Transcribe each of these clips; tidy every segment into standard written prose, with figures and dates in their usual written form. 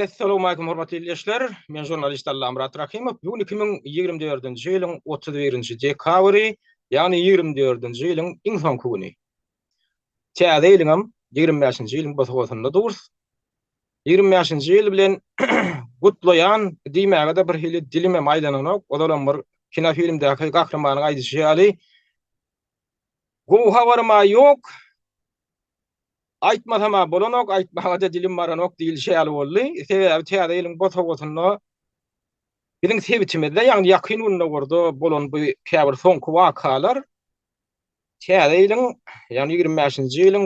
Essalawmalikum hormatly ildeşler. Men žurnalist Allamyrat Rahymow. Bu gün 2024-nji ýylyň 31-nji dekabry, ýagny 24-nji ýylyň iň soňky güni. Täze ýylyňam 25-nji ýylyň bosagasynda durus. 25-nji ýyl bilen gutlaýan diýmäge-de bir hili dilimem aýlananok. Ozalam bir kinofilmdäki gahrymanyň aýdyşy ýaly, gowy habarym-a ýok, Aýtmasam-a bolanok, aýtmaga-da dilim baranok diýilişi ýaly boldy. Sebäbi täze ýylyň bosagasynda biziň sebitimizde, ýagny Ýakyn Gündogarda bolan bu käbir soňky wakalar täze ýylyň, ýagny 25-nji ýylyň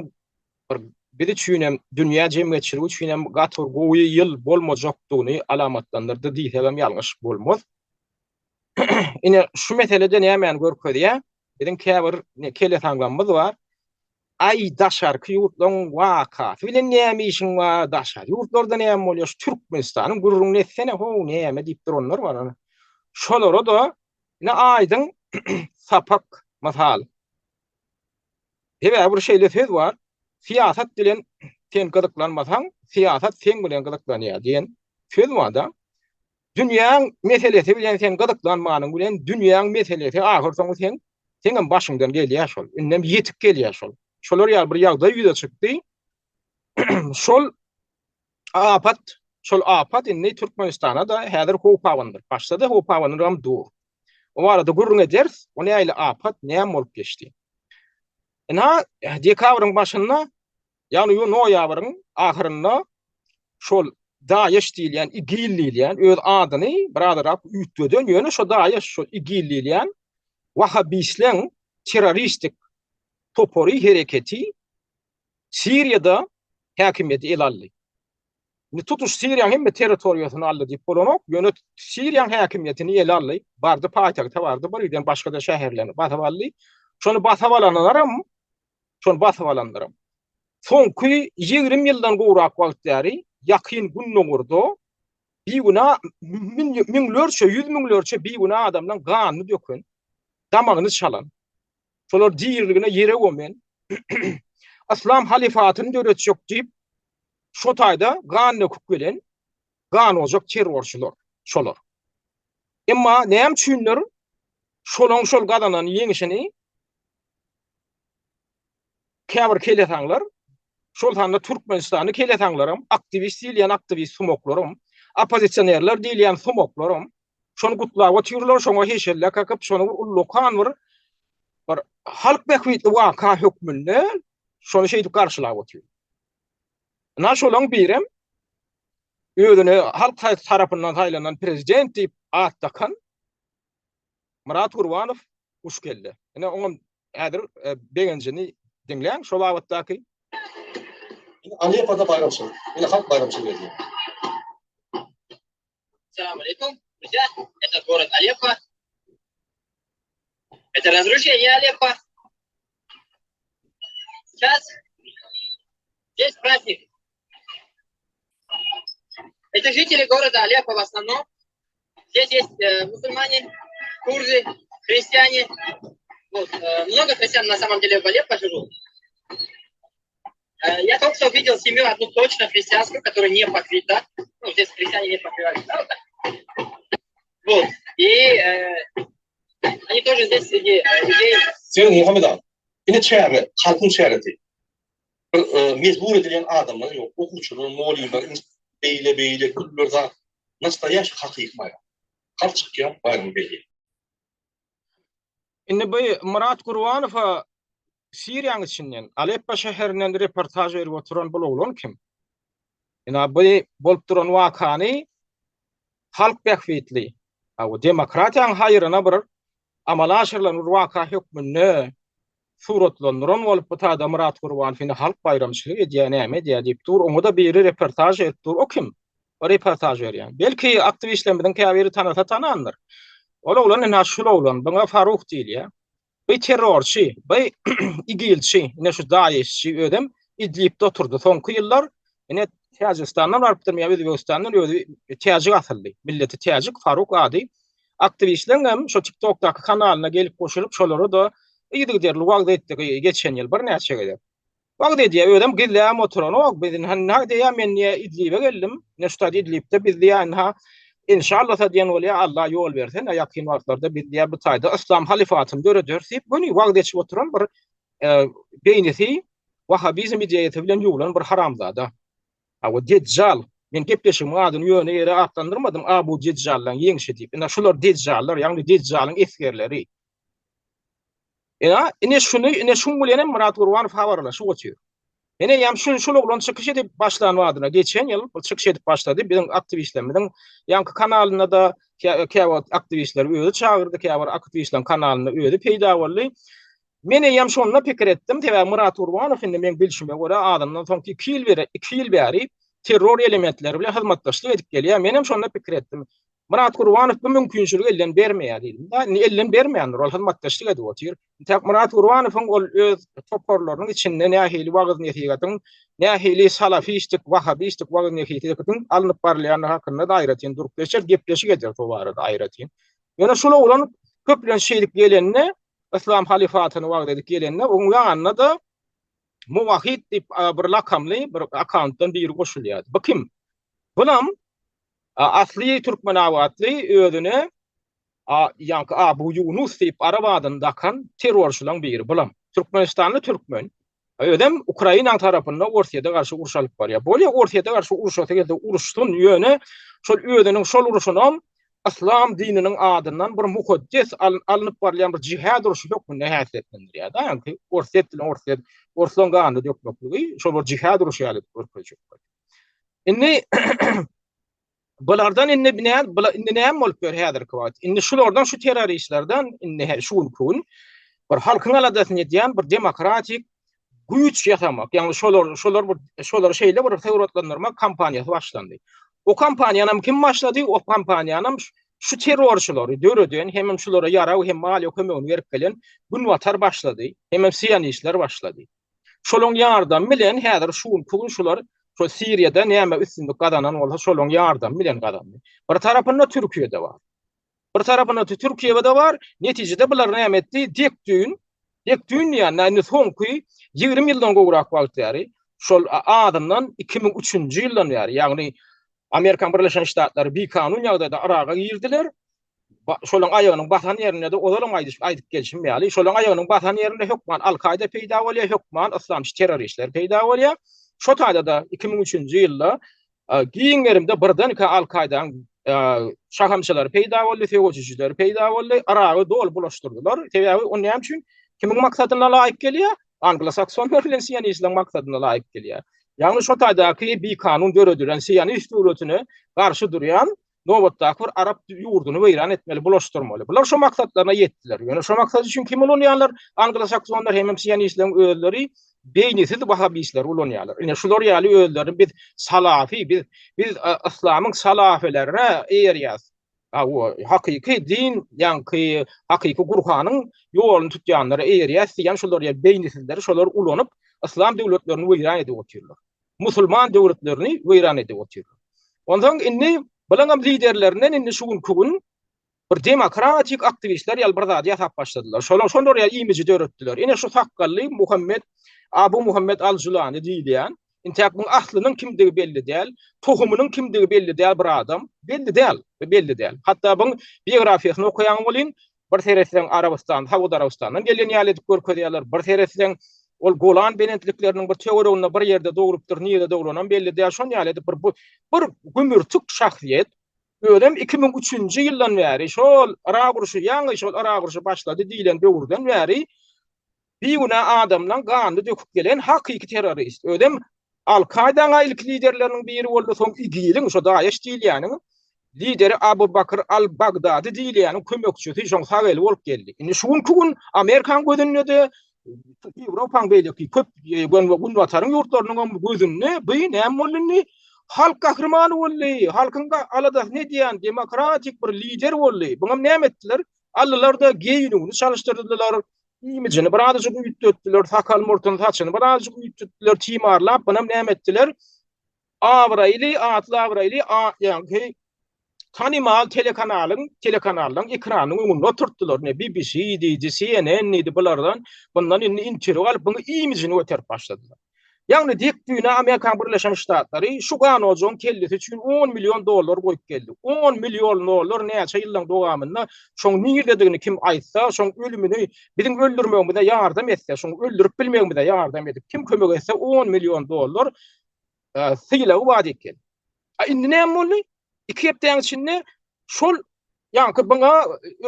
bir biz üçin hem, dünýä jemgyýetçiligi üçin hem gaty bir gowy ýyl bolmajakdygyny alamatlandyrdy diýsegem ýalňyş bolmaz. Ine, şu meselede nämäni görkezýär? Biziň käbir kelesaňlarymyz bar. Aý daşarky ýurtlaryň wakasy bilen näme işiň bar, daşary ýurtlarda näme bolýar, şu Türkmenistanyň gürrüňini etsene how näme diýip duranlar bar ana. Şolara-da ine aýdyň sapak mysal. Sebäbi bir şeýle söz bar, syýasat bilen sen gyzyklanmasaň, syýasat seň bilen gyzyklanýar diýen söz bar-da. Dünýäň meselesi bilen sen gyzyklanmanyň bilen dünýäň meselesi ahyrsoňy seň seňem başyňdan gelýär şol. Indem ýetip gelýär şol. Şolar ýaly bir ýagdaý ýüze çykdy. Şol apat, şol apat indi Türkmenistana-da häzir howp abandyryp başlady, howp abandyrybam dur. O barada gürrüň ederis. O nähili apat, näme bolup geçdi? Ynha, dekabryň başynda Ýagny noýabryň ahyrynda şol DAEŞ diýilýän, IGIL diýilýän, öz adyny birazrak üýtgeden, ýöne şo DAEŞ, şol IGIL diýilýän wahabistleň terroristik topary, hereketi Siriýada häkimiýeti ele aldy. Indi tutuş Siriýanyň hemme territoriýasyny aldy diýip bolanok, ýöne Siriýanyň häkimiýetini ele aldy. Bardy paýtagta bardy, bir ýerden başga-da şäherlerini basyp aldy. Şony basyp alanlaram şony basyp alanlaram. Soňky 20 ýyldan gowrak wagt bäri Ýakyn Gündogarda bigünä müňlerçe, ýüz müňlerçe bigünä adamlaryň ganyny döken, damagyny çalan, şolar diriligine ýere gömen, Yslam halyfatyny döretjek diýip, şo taýda gan döküp gelen ganojak terrorçylar şolar. Emma näme üçindir şolaň şol gazanan ýeňişini käbir kelesaňlar, şol sanda Türkmenistanly kelesaňlaram, aktiwist diýilýän aktiwist sumaklaram, oppozisionerler diýilýän sumaklaram şony gutlap otyrlar, şoňa heşelle kakyp, şony bir ullakan bir bir halk bähbitli waka hökmünde şony şeýdip garşylap otyr. Ynha şolaň birem özüne halk tarapyndan saýlanan prezident diýip at dakan Myrat Gurbanow guşkelle. Ine oňam häzir begenjini diňläň şo babatdaky. Ine Alepoda baýramçylyk. Ine halk baýramçylyk edýär. Salam aleýkum, druzýa, это город Aleppo. Это разрушение Aleppo. Сейчас здесь праздник. Это жители города Алеппо в основном. Здесь есть э, мусульмане, курды, христиане. Вот, э, много христиан на самом деле в Алеппо живут. Э, я только что увидел семью одну точно христианскую, которая не покрыта. Ну, здесь христиане не покрывались, да, вот так? Вот. И э, они тоже здесь среди э, людей. Sen Muhammet aga, ine çäre, halkyň çäresi. Bir e, mejbur edilen adamlar ýok. Okuwçylar, mugallymlar, beýle beýle güller zat. Nastoýaş hakyky baýram. Halk çykýar, baýramy belleýär. Indi bu Myrat Gurbanowa Siriýanyň içinden, Aleppo şäherinden reportaž berip oturan bul oglan kim? Ina bu bolup duran wakany halk bähbitli, demokratiýanyň haýryna bir amala aşyrylan bir waka hökmünde suratlandyran bolup bu taýda Myrat Gurbanow indi halk baýramçylyk edýär, näme edýär diýip dur. Oňa-da biri reportaž berip dur. O kim? O reportaž berýän. Belki aktiwistlerimiziň käbiri tanasa tanandyr. Ol oglan indi şul oglan. Buňa Faruh diýilýär. Bu terrorçy, bu igilçi, ine şu DAEŞ-çi özem Idlibde oturdy. Soňky ýyllar ine Täjigistandan barypdyrmy ýa Özbegistandan özi täjik asylly. Milleti täjik, Faruk ady. Aktiwistleriň hem şo TikTokdaky kanalyna gelip goşulyp, şolara-da yzygiderli wagyz etdi geçen ýyl birnäçe gezek. Wagyz edýär, özem gizläbem oturanok. Biz indi ha diýýär, men diýýär Idlibe geldim. Ine şu taýda Idlibde biz diýýär, indi ha inşallasa diýen bolýar, Allah ýol berse, ine ýakyn wagtlarda biz diýýär bu taýda yslam halyfatyny dörederis diýip, göni wagyz edişip oturan bir e, beýnisi wahabizm ideýasy bilen ýuwlan bir haramzada. Hawa, Dejjal. Men gepleşigimiň adyny ýöne ýere atlandyrmadym, Abu Dejjallaň ýeňşi diýip. Ine şular Dejjallar, ýagny Dejjalyň esgerleri. Ina, ine şuny, ine şuň bilen hem Myrat Gurbanow habarlaşyp otyr. Men eýýäm şu şul oglan çykyş edip başlan badyna geçen ýyl ol çykyş edip başlady. Biziň aktiwistlerimiziň ýaňky kanalynda-da käwagt aktiwistleri özi çagyrdy, käbir aktiwistleriň kanalynda özi peýda boldy. Men eýýäm şonda pikir etdim, sebäbi Myrat Gurbanow indi meň bilşime görä azyndan soňky 2 ýyl bäri, 2 ýyl bäri terror elementleri bilen hyzmatdaşlyk edip gelýär. Menem şonda pikir etdim. Myrat Gurbanow bu mümkinçiligi elden bermeýär diýdim. Da, indi elden bermeýändir, ol hyzmatdaşlyk edip otyr. Entäk Myrat Gurbanowyň ol öz toparlarynyň içinde nähili wagyz-nesihatyň, nähili salafistik, wahabistik wagyz-nesihatyň alnyp barylýandygy hakynda-da aýratyn durup geçer, gepleşik ederis o barada aýratyn. Ýöne şul oglan köplenç şeýdip gelende, yslam halyfatyny wagyz edip gelende, onuň ýanyna-da Muwahhid diýip bir lakamly bir akkauntdan biri goşulýardy. Bu kim? Bulam Asly türkmenabatly özüne ýaňky Abu Ýunus diýip arap adyny dakan terrorçylaň biri bulam. Türkmenistanly türkmen. Özem Ukrainaň tarapynda Orsýete garşy uruş alyp barýar. Bolýa Orsýete garşy uruşasy gelse uruşsyn, ýöne şol özüniň şol uruşynam yslam dininiň adyndan bir mukaddes alnyp barylýan bir jihad urşy hökmünde häsiýetlendirýär-de. Ýaňky Orsýet bilen Orsýet, orslaň ganyny dökmekligi şol bir jihad urşy ýaly edip görkezjek bolýar. Indi bulardan indi näme bular indi näme bolup ýör häzirki wagt? Indi şulardan şu terroristlerden indi şu günki gün bir halkyň aladasyny edýän bir demokratik güýç ýasamak, ýagny şolar şolar bir şolary şeýle bir suratlandyrmak kampaniýasy başlandy. O kampaniýany kim başlady? O kampaniýany şu terrorçylary döreden, hemem şulara ýarag hem maliýe kömegini berip gelen Günbatar başlady, hemem sionistler başlady. Şolaň ýardamy bilen häzir şu günki gün şular şo Siriýada näme üstünlik gazanan bolsa şolaň ýardamy bilen gazandy. Bir tarapynda Türkiýede bar. Bir tarapynda Türkiýede bar. Netijede bular näme etdi? Dek düýn, dek düýn diýende indi soňky 20 ýyldan gowrak wagt bäri şol azyndan 2003-nji ýyldan bäri, ýagny Amerikan Birleşen Ştatlary bikanun ýagdaýda Yraga girdiler. Şolaň aýagynyň basan ýerinde-de ozalam aýdyşyp aýdyp gelşim ýaly, şolaň aýagynyň basan ýerinde hökman Al-Kaýda peýda bolýar, hökman yslamçy terroristler peýda bolýar. Şo taýda-da 2003-nji ýylda giň gerimde birdenkä Al-Kaýdaň şahamçalary peýda boldy, söweşijileri peýda boldy, Yragy doly bulaşdyrdylar. Sebäbi o näme üçin? Kimiň maksadyna laýyk gelýär? Anglo-saksonlar bilen sionistleriň maksadyna laýyk gelýär. Ýagny şo taýdaky bikanun döredilen sionist döwletine garşy durýan nobatdaky bir arap ýurduny weýran etmeli, bulaşdyrmaly. Bular şo maksatlaryna ýetdiler. Ýöne şo maksat üçin kimi ulanýarlar? Anglo-saksonlar hemem sionistleriň özleri beýnisiz wahabistleri ulanýarlar. Ine şular ýaly özlerini biz salafi, biz biz yslamyň salafilerine eýerýäs. Hawa, hakyky din, ýaňky hakyky Gurhanyň ýoluny tutýanlara eýerýäs diýen şular ýaly beýnisizleri şolar ulanyp, yslam döwletlerini weýran edip otyrlar. Musulman döwletlerini weýran edip otyrlar. Onsoň indi bulaňam liderlerinden indi şu günki gün bir demokratik aktiwistler ýaly bir zady ýasap başladylar. Şolar şolar ýaly imiji döretdiler. Ine şu sakgally Muhammed Abu Muhammed Al-Julani diýilýän, intäk muň aslynyň kimdigi belli däl, tohumynyň kimdigi belli däl bir adam, belli däl, belli däl. Hatda buň biografiýasyny okaýaň welin, Bir seretseň Arabystan, Saud Arabystandan gelen ýaly edip görkezýärler. Bir seretseň ol Golan belentlikleriniň bir töwereginde bir ýerde doglupdyr, nirede doglanam belli däl. Şon ýaly edip bir bir gümürtik şahsyýet. Özem 2003-nji ýyldan bäri şol Yrak urşy, ýaňy şol Yrak urşy başlady diýlen döwürden bäri bigünä adamlaň ganyny döküp gelen hakyky terrorist. Özem Al-Kaýdaň ilki liderleriniň biri boldy, soň IGIL-iň, şo DAEŞ diýilýäniň lideri Abu Bakr al-Bagdady diýilýäniň kömekçisi, şoň sag eli bolup geldi. Indi şu günki gün Amerikanyň gözünde-de, Ýewropaň beýleki köp e, Günbataryň ýurtlarynyň hem gözünde bu näme boldy indi? Halk gahrymany boldy, halkyň aladasyny edýän demokratik bir lider boldy. Buňam näme etdiler? Aldylar-da geýnüwini çalyşdyrdylar, imijini birazajyk üýtgetdiler, sakal-murtuny, saçyny birazajyk üýtgetdiler, timarlap, bunam näme etdiler? Abraýly, atly-abraýly, ýagny tanymal telekanalyň, telekanallaryň ekranynyň öňünde oturtdylar. Ne BBC diýdi, CNN diýdi bulardan. Bundan indi interwýu alyp, bunuň imijini göterip başladylar. Ýagny dek düýne Amerikanyň Birleşen Ştatlary şu ganojagyň kellesi üçin on million dollar goýup geldi. On million dollar näçe ýyllaň dowamynda şoň nirdedigini kim aýtsa, şoň ölümini biziň öldürmegimize ýardam etse, şoň öldürip bilmegimize ýardam edip kim kömek etse on million dollar sylagy bar diýip geldi. A indi näme boldy? Iki hepdäň içinde şol ýaňky buňa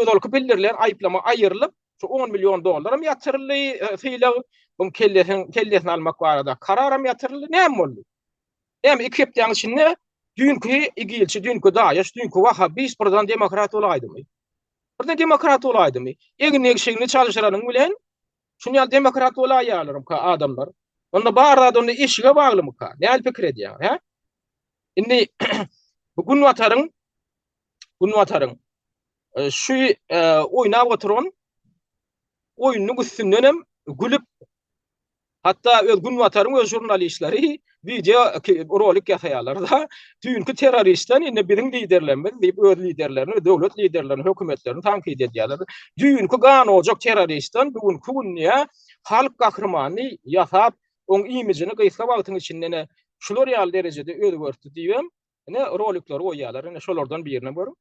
özalky bildirilen aýyplama aýyrylyp, şu 10 million dollaram ýatyryldy, e, sylag, buň kellesini kellesini almak barada kararam ýatyryldy. Näme boldy? Näme iki hepdäň içinde düýnki igilçi, düýnki daýaş, düýnki wahabist birden demokrat bolaýdymy? Birden demokrat bolaýdymy? Egin-eşigini çalşyranyň bilen şuny ýaly demokrat bolaýýarlarmyka adamlar? Onda bar zat onda eşige baglymyka? Näl pikir edýäň, hä? Indi bu Günbataryň Günbataryň e, şu e, oýnap oturan oýnuň üstünden hem gülüp hatda öz Günbataryň öz žurnalistleri video rolik ýasaýarlar da düýnki terroristler indi biziň liderlerimiz diýip öz liderlerini, döwlet liderlerini, hökümetlerini tankyt edýärler. Düýnki gan ojak terroristden bu günki gün halk gahrymanyny ýasap oň imijini gysga wagtyň içinde ine şular ýaly derejede özgertdi diýibem ine rolikleri goýýarlar. Ine şolardan birini görüň.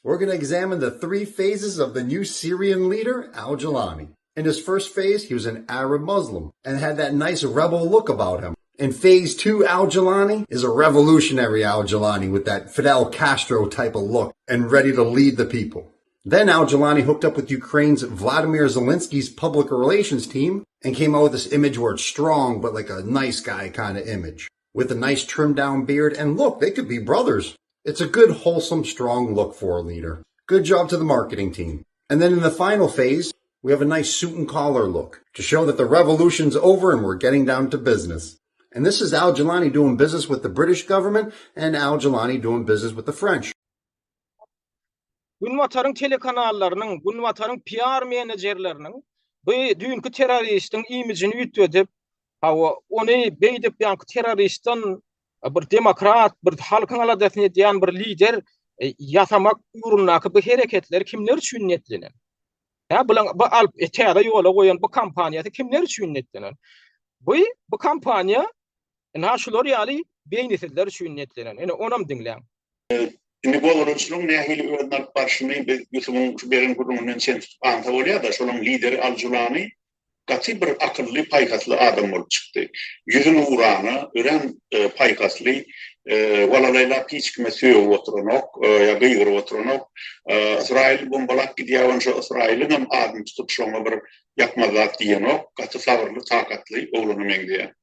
We're gonna examine the three phases of the new Syrian leader, Al-Julani. In his first phase, he was an Arab Muslim and had that nice rebel look about him. In phase two, Al-Julani is a revolutionary Al-Julani with that Fidel Castro type of look and ready to lead the people. Then Al-Julani hooked up with Ukraine's Vladimir Zelensky's public relations team and came out with this image where it's strong, but like a nice guy kind of image with a nice trimmed down beard. And look, they could be brothers. It's a good, wholesome, strong look for a leader. Good job to the marketing team. And then in the final phase, we have a nice suit and collar look to show that the revolution's over and we're getting down to business. And this is Al Jilani doing business with the British government and Al Jilani doing business with the French. Günbataryň telekanallarynyň, Günbataryň PR menejerleriniň bu düýnki terroristiň imijini üýtgedip, hawa, ony beýdip ýaňky terroristden bir demokrat, bir halkyň aladasyny edýän bir lider e, ýasamak ugrundaky bu hereketler kimler üçin niýetlenen? Hä, bulaň bu alyp e, täze ýola goýan bu kampaniýasy kimler üçin niýetlenen? Bu bu kampaniýa ynha şular ýaly beýnisizler üçin niýetlenen. Ine onam diňläň. Indi gozgalaňçylygyň nähili özüni alyp barşyny biz Ýusubyň şu beren gürrüňinden çen tutup aňsa bolýar-da, şolaň lideri Al-Julany gaty bir akylly, paýhasly adam bolup çykdy. Ýüzi nurana, örän paýhasly, walalaýlap hiç kime sögüp oturanok ýa gygyryp oturanok. Ysraýyl bombalap gidýär onça Ysraýylyňam adyny tutup şoňa bir ýakmaz zat diýenok. Gaty sabyrly, takatly oglana meňzeýär.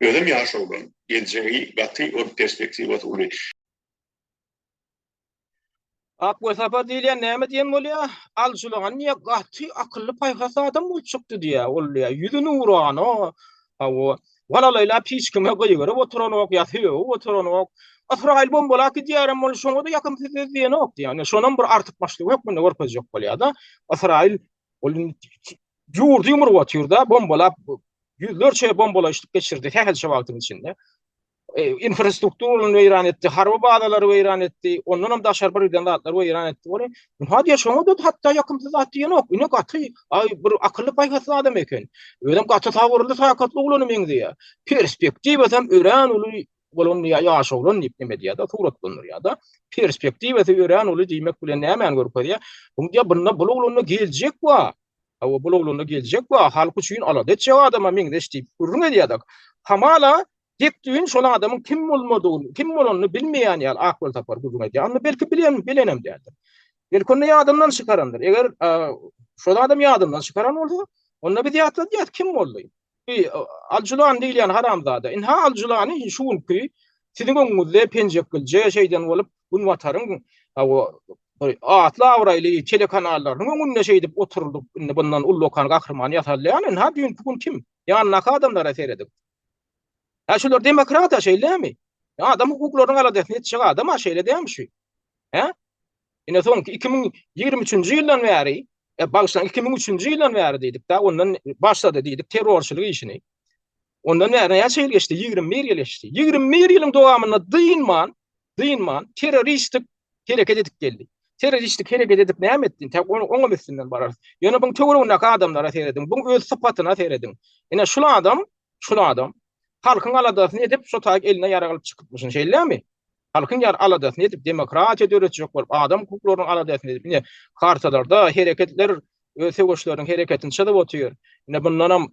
Özem ýaş oglan, geljegi gaty ol perspektiwasy uly. Ak Welsapar diýilýän näme diýen bolýa? Aljylagan diýýä, gaty akylly paýhasly adam bolup çykdy diýýä. Ol diýýä, ýüzi nurana, hawa, walalaýlap hiç kime gygyryp oturanok ýa sögüp oturanok. Ysraýyl bombalap gidýärem ol şoňa-da ýakymsyz söz diýenok diýýä. Ine şonam bir artykmaçlyk hökmünde görkezjek bolýa-da. Ysraýyl ol ýurdy ýumrup otyr-da, bombalap ýüzlerçe bombalaýyşlyk geçirdi sähelçe wagtyň içinde. E, infrastrukturany weýran etdi, harby bazalary weýran etdi, ondan hem daşary bir giden zatlary weýran etdi. Ol ha diýär, şoňa da hatda ýakymsyz zat diýenok. Ine gaty, aý bir akylly paýhasly adam eken. Özem gaty sabyrly, takatly oglana meňzeýär. Perspektiwasy hem örän uly bolan ýaş oglan diýip neme diýýär-de, suratlandyrýar-da. Perspektiwasy örän uly diýmek bilen nämäni görkezýär? Bu diýýär, bunda bu oglanda geljek bar. Hawa, bul oglanda geljek bar, halk üçin alada etjek adama meňzeş diýip gürrüň edýärdik. Hamala dek düýn şol adamyň kim bolmadygyny, kim bolanyny bilmeýän ýaly Ak Welsapar gürrüň edýär. Onda belki bilen, bilenem däldir. Belki onda ýadyndan çykarandyr. Eger şol adam ýadyndan çykaran bolsa, onda biz ýatladýas kim boldy. Bir Aljulany diýilýän haramzada. Ynha Aljulany şu günki siziň öňüňizde penjekgilje şeýden bolup Günbataryň bir atly-abraýly telekanallarynyň öňünde şeýdip oturdyp indi bundan ullakan gahryman ýasalýan ynha düýnki gün kim? Ýanyndaky adamlara serediň. Hä şular demokrat-a şeýlemi? Adam hukuklarynyň aladasyny etjek adam-a şeýle dälmi şu? Hä? Ine soňky 2023-nji ýyldan bäri, e, bagyşlaň 2003-nji ýyldan bäri diýdik-de, ondan başlady diýdik terrorçylyk işini. Ondan bäri näçe ýyl geçdi? 21 ýyl geçdi. 21 ýylyň dowamynda dynman, dynman terroristik hereket edip geldi. Terroristik hereket edip näme etdi? Tä oňam üstünden bararys. Ýöne buň töweregindäki adamlara serediň, buň öz sypatyna serediň. Ine şul adam, şul adam. Halkyň aladasyny edip, şo taýyk eline ýarag alyp çykypmyşyn, şeýlemi? Halkyň ýar aladasyny edip, demokratiýa döretjek bolup, adam hukuklarynyň aladasyny edip, ine, kartalarda hereketler öz söweşleriniň hereketini çyzyp otyr. Ine, bundanam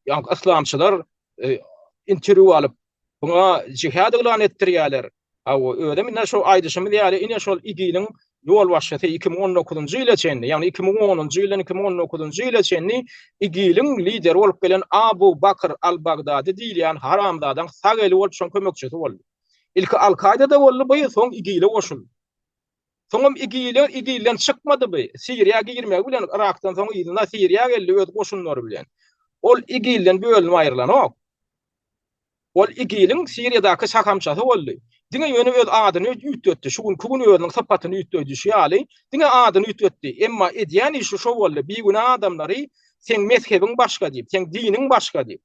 ýaňky yslamçylar interwýu alyp, buňa jihad yglan etdirýärler. Hawa, özem ine şo aýdyşymyz ýaly, ine şol IGIL-iň ýolbaşçysy 2019-njy ýyla çenli, ýagny 2010-njy ýyldan 2019-njy ýyla çenli IGIL-iň lideri bolup gelen Abu Bakr al-Bagdady diýilýän haramzadaň sag eli bolup şoň kömekçisi boldy. Ilki Al-Kaýdada boldy bu, soň IGIL-e goşuldy. Soňam IGIL-e IGIL-den çykmady bu. Siriýa girmegi bilen Yrakdan soň yzyna Siriýa geldi öz goşunlary bilen. Ol IGIL-den bölünip aýrylanok. Ol IGIL-iň Siriýadaky şahamçasy boldy. Diňe ýöne öz adyny üýtgetdi. Şu günki gün özüniň sypatyny üýtgedişi ýaly, diňe adyny üýtgetdi. Emma edýän işi şo boldy, bigünä adamlary seň mezhebiň başga diýip, seň diniň başga diýip,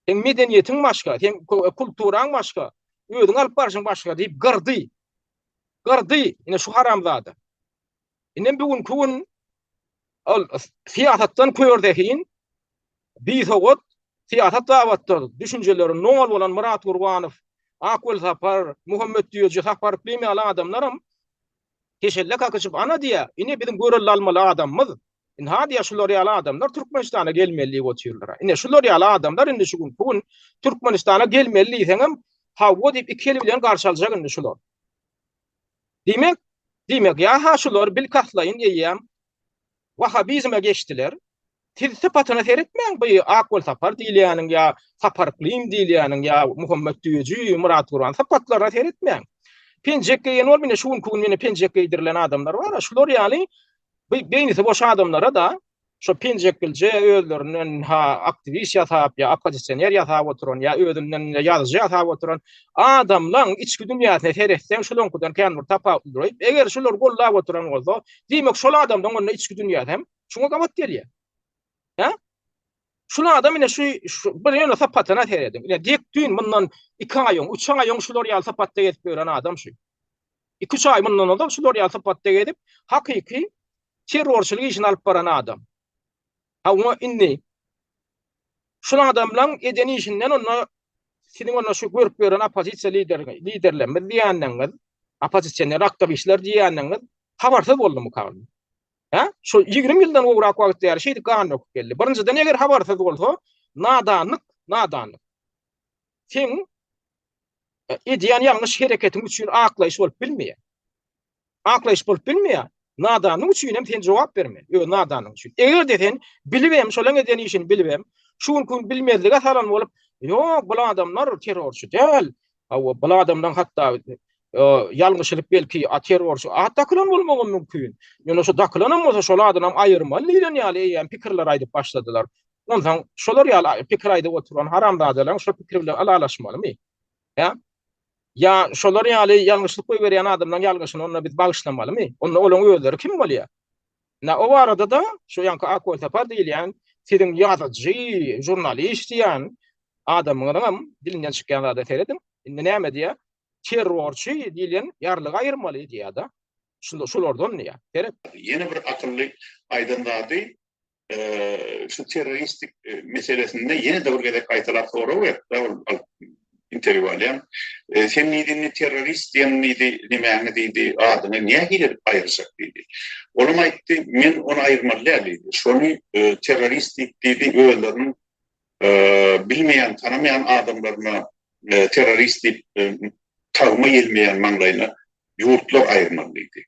seň medeniýetiň başga, seň kulturaň başga, özüňi alyp barşyň başga diýip gyrdy. Gyrdy, ine şu haramzada. Indem bu günki gün ol syýasatdan kör zehin, bisowat, syýasat babatda düşünjeleri nol bolan Myrat Gurbanow, Ak Welsapar, Muhammet Düýeji, Sapar Yklym ýaly adamlaram heşelle kakyşyp ana diýýär, ine biziň görelde almaly adamymyz. Ynha diýýär şular ýaly adamlar Türkmenistana gelmeli diýip otyrlar. Ine şular ýaly adamlar indi şu gün bu gün Türkmenistana gelmeli diýseňem hawa diýip iki eli bilen garşy aljak indi şular. Diýmek, diýmek ýa-ha şular bilkastlaýyn eýýäm wahabizme geçdiler. Siz sypatyna seretmäň bu Ak Welsapar diýilýäniň ýa Sapar Yklym diýilýäniň ýa Muhammet Düýeji, Myrat Gurban sypatlaryna seretmäň. Penjek geýen bolup ine şu günki gün ine penjek geýdirilen adamlar bar-a şular ýaly bu beýnisi boş adamlara-da şo penjekgilje özlerinden ha aktiwist ýasap ýa oppozisioner ýasap oturan ýa özünden ýazyjy ýasap oturan adamlaň içki dünýäsine seretseň şulaňkydan kän bir tapawutly duraýyp, eger şular gollap oturan bolsa, diýmek şol adamlaň onda içki dünýäsi hem şuňa gabat gelýär. Hä? Şul adam ine şu, şu bir ýöne sypatyna serediň. Ine dek düýn mundan 2 aý öň, 3 aý öň şular ýaly sypatda gezip ýören adam şu. 2-3 aý mundan ozal şular ýaly sypatda gezip, hakyky terrorçylyk işini alyp baran adam. Ha oňa indi şul adamlaň eden işinden onda siziň onda şu görüp ýören oppozisiýa lider liderlerimiz diýýändiňiz, oppozisioner aktiwistler diýýändiňiz, habarsyz boldumyka? Hä? Şu 20 ýyldan gowrak wagt bäri şeýdip gan döküp geldi. Birinjiden eger habarsyz bolsa, nadanlyk, nadanlyk. Seň e, edýän ýalňyş hereketiň üçin aklaýyş bolup bilmeýär. Aklaýyş bolup bilmeýär. Nadanlyk üçin hem sen jogap bermeli. Öz nadanlygyň üçin. Eger-de sen bilip hem şolaň eden işini bilip hem şu günki gün bilmezlige salan bolup, ýok, bu adamlar terrorçy däl. Hawa, bu adamlaryň hatda ýalňyşylyp belki a terrorçy at dakylan bolmagam mümkin. Ýöne şu dakylanam bolsa şol adynam aýyrmaly diýlen ýaly eýýäm pikirler aýdyp başladylar. Onsoň şolar ýaly pikir aýdyp oturan haramzadalaryň şo pikir bilen ylalaşmalymy? Hä? Ýa şolar ýaly ýalňyşlyk goýberýän adamlaryň ýalňyşyny onda biz bagyşlamalymy? Onda olaryň özleri kim bolýar? Ine o barada-da şu ýaňky Ak Welsapar diýilýän siziň ýazyjy, žurnalist diýýän adamyňyzyňam dilinden çykýan zada serediň. Indi näme diýýär? Terrorçy diýlen ýarlygy aýyrmaly diýýär-de. Şulardan diýýär. Seret. Ýene bir akylly aýdan zady şu terroristik meselesinde ýene-de bir gezek gaýtalap sorag beripdi ol interwýu alýan. Sen diýdi indi terrorist diýen diýdi nemäňi diýdi adyňy nähili edip aýyrjak diýdi. Olam aýtdy men ony aýyrmaly däl diýdi. Şony terrorist diýip diýdi özleriniň bilmeýän tanamaýan adamlaryna terrorist diýip tagma ýelmeýän maňlaýyna ýurtlar aýyrmaly diýdi.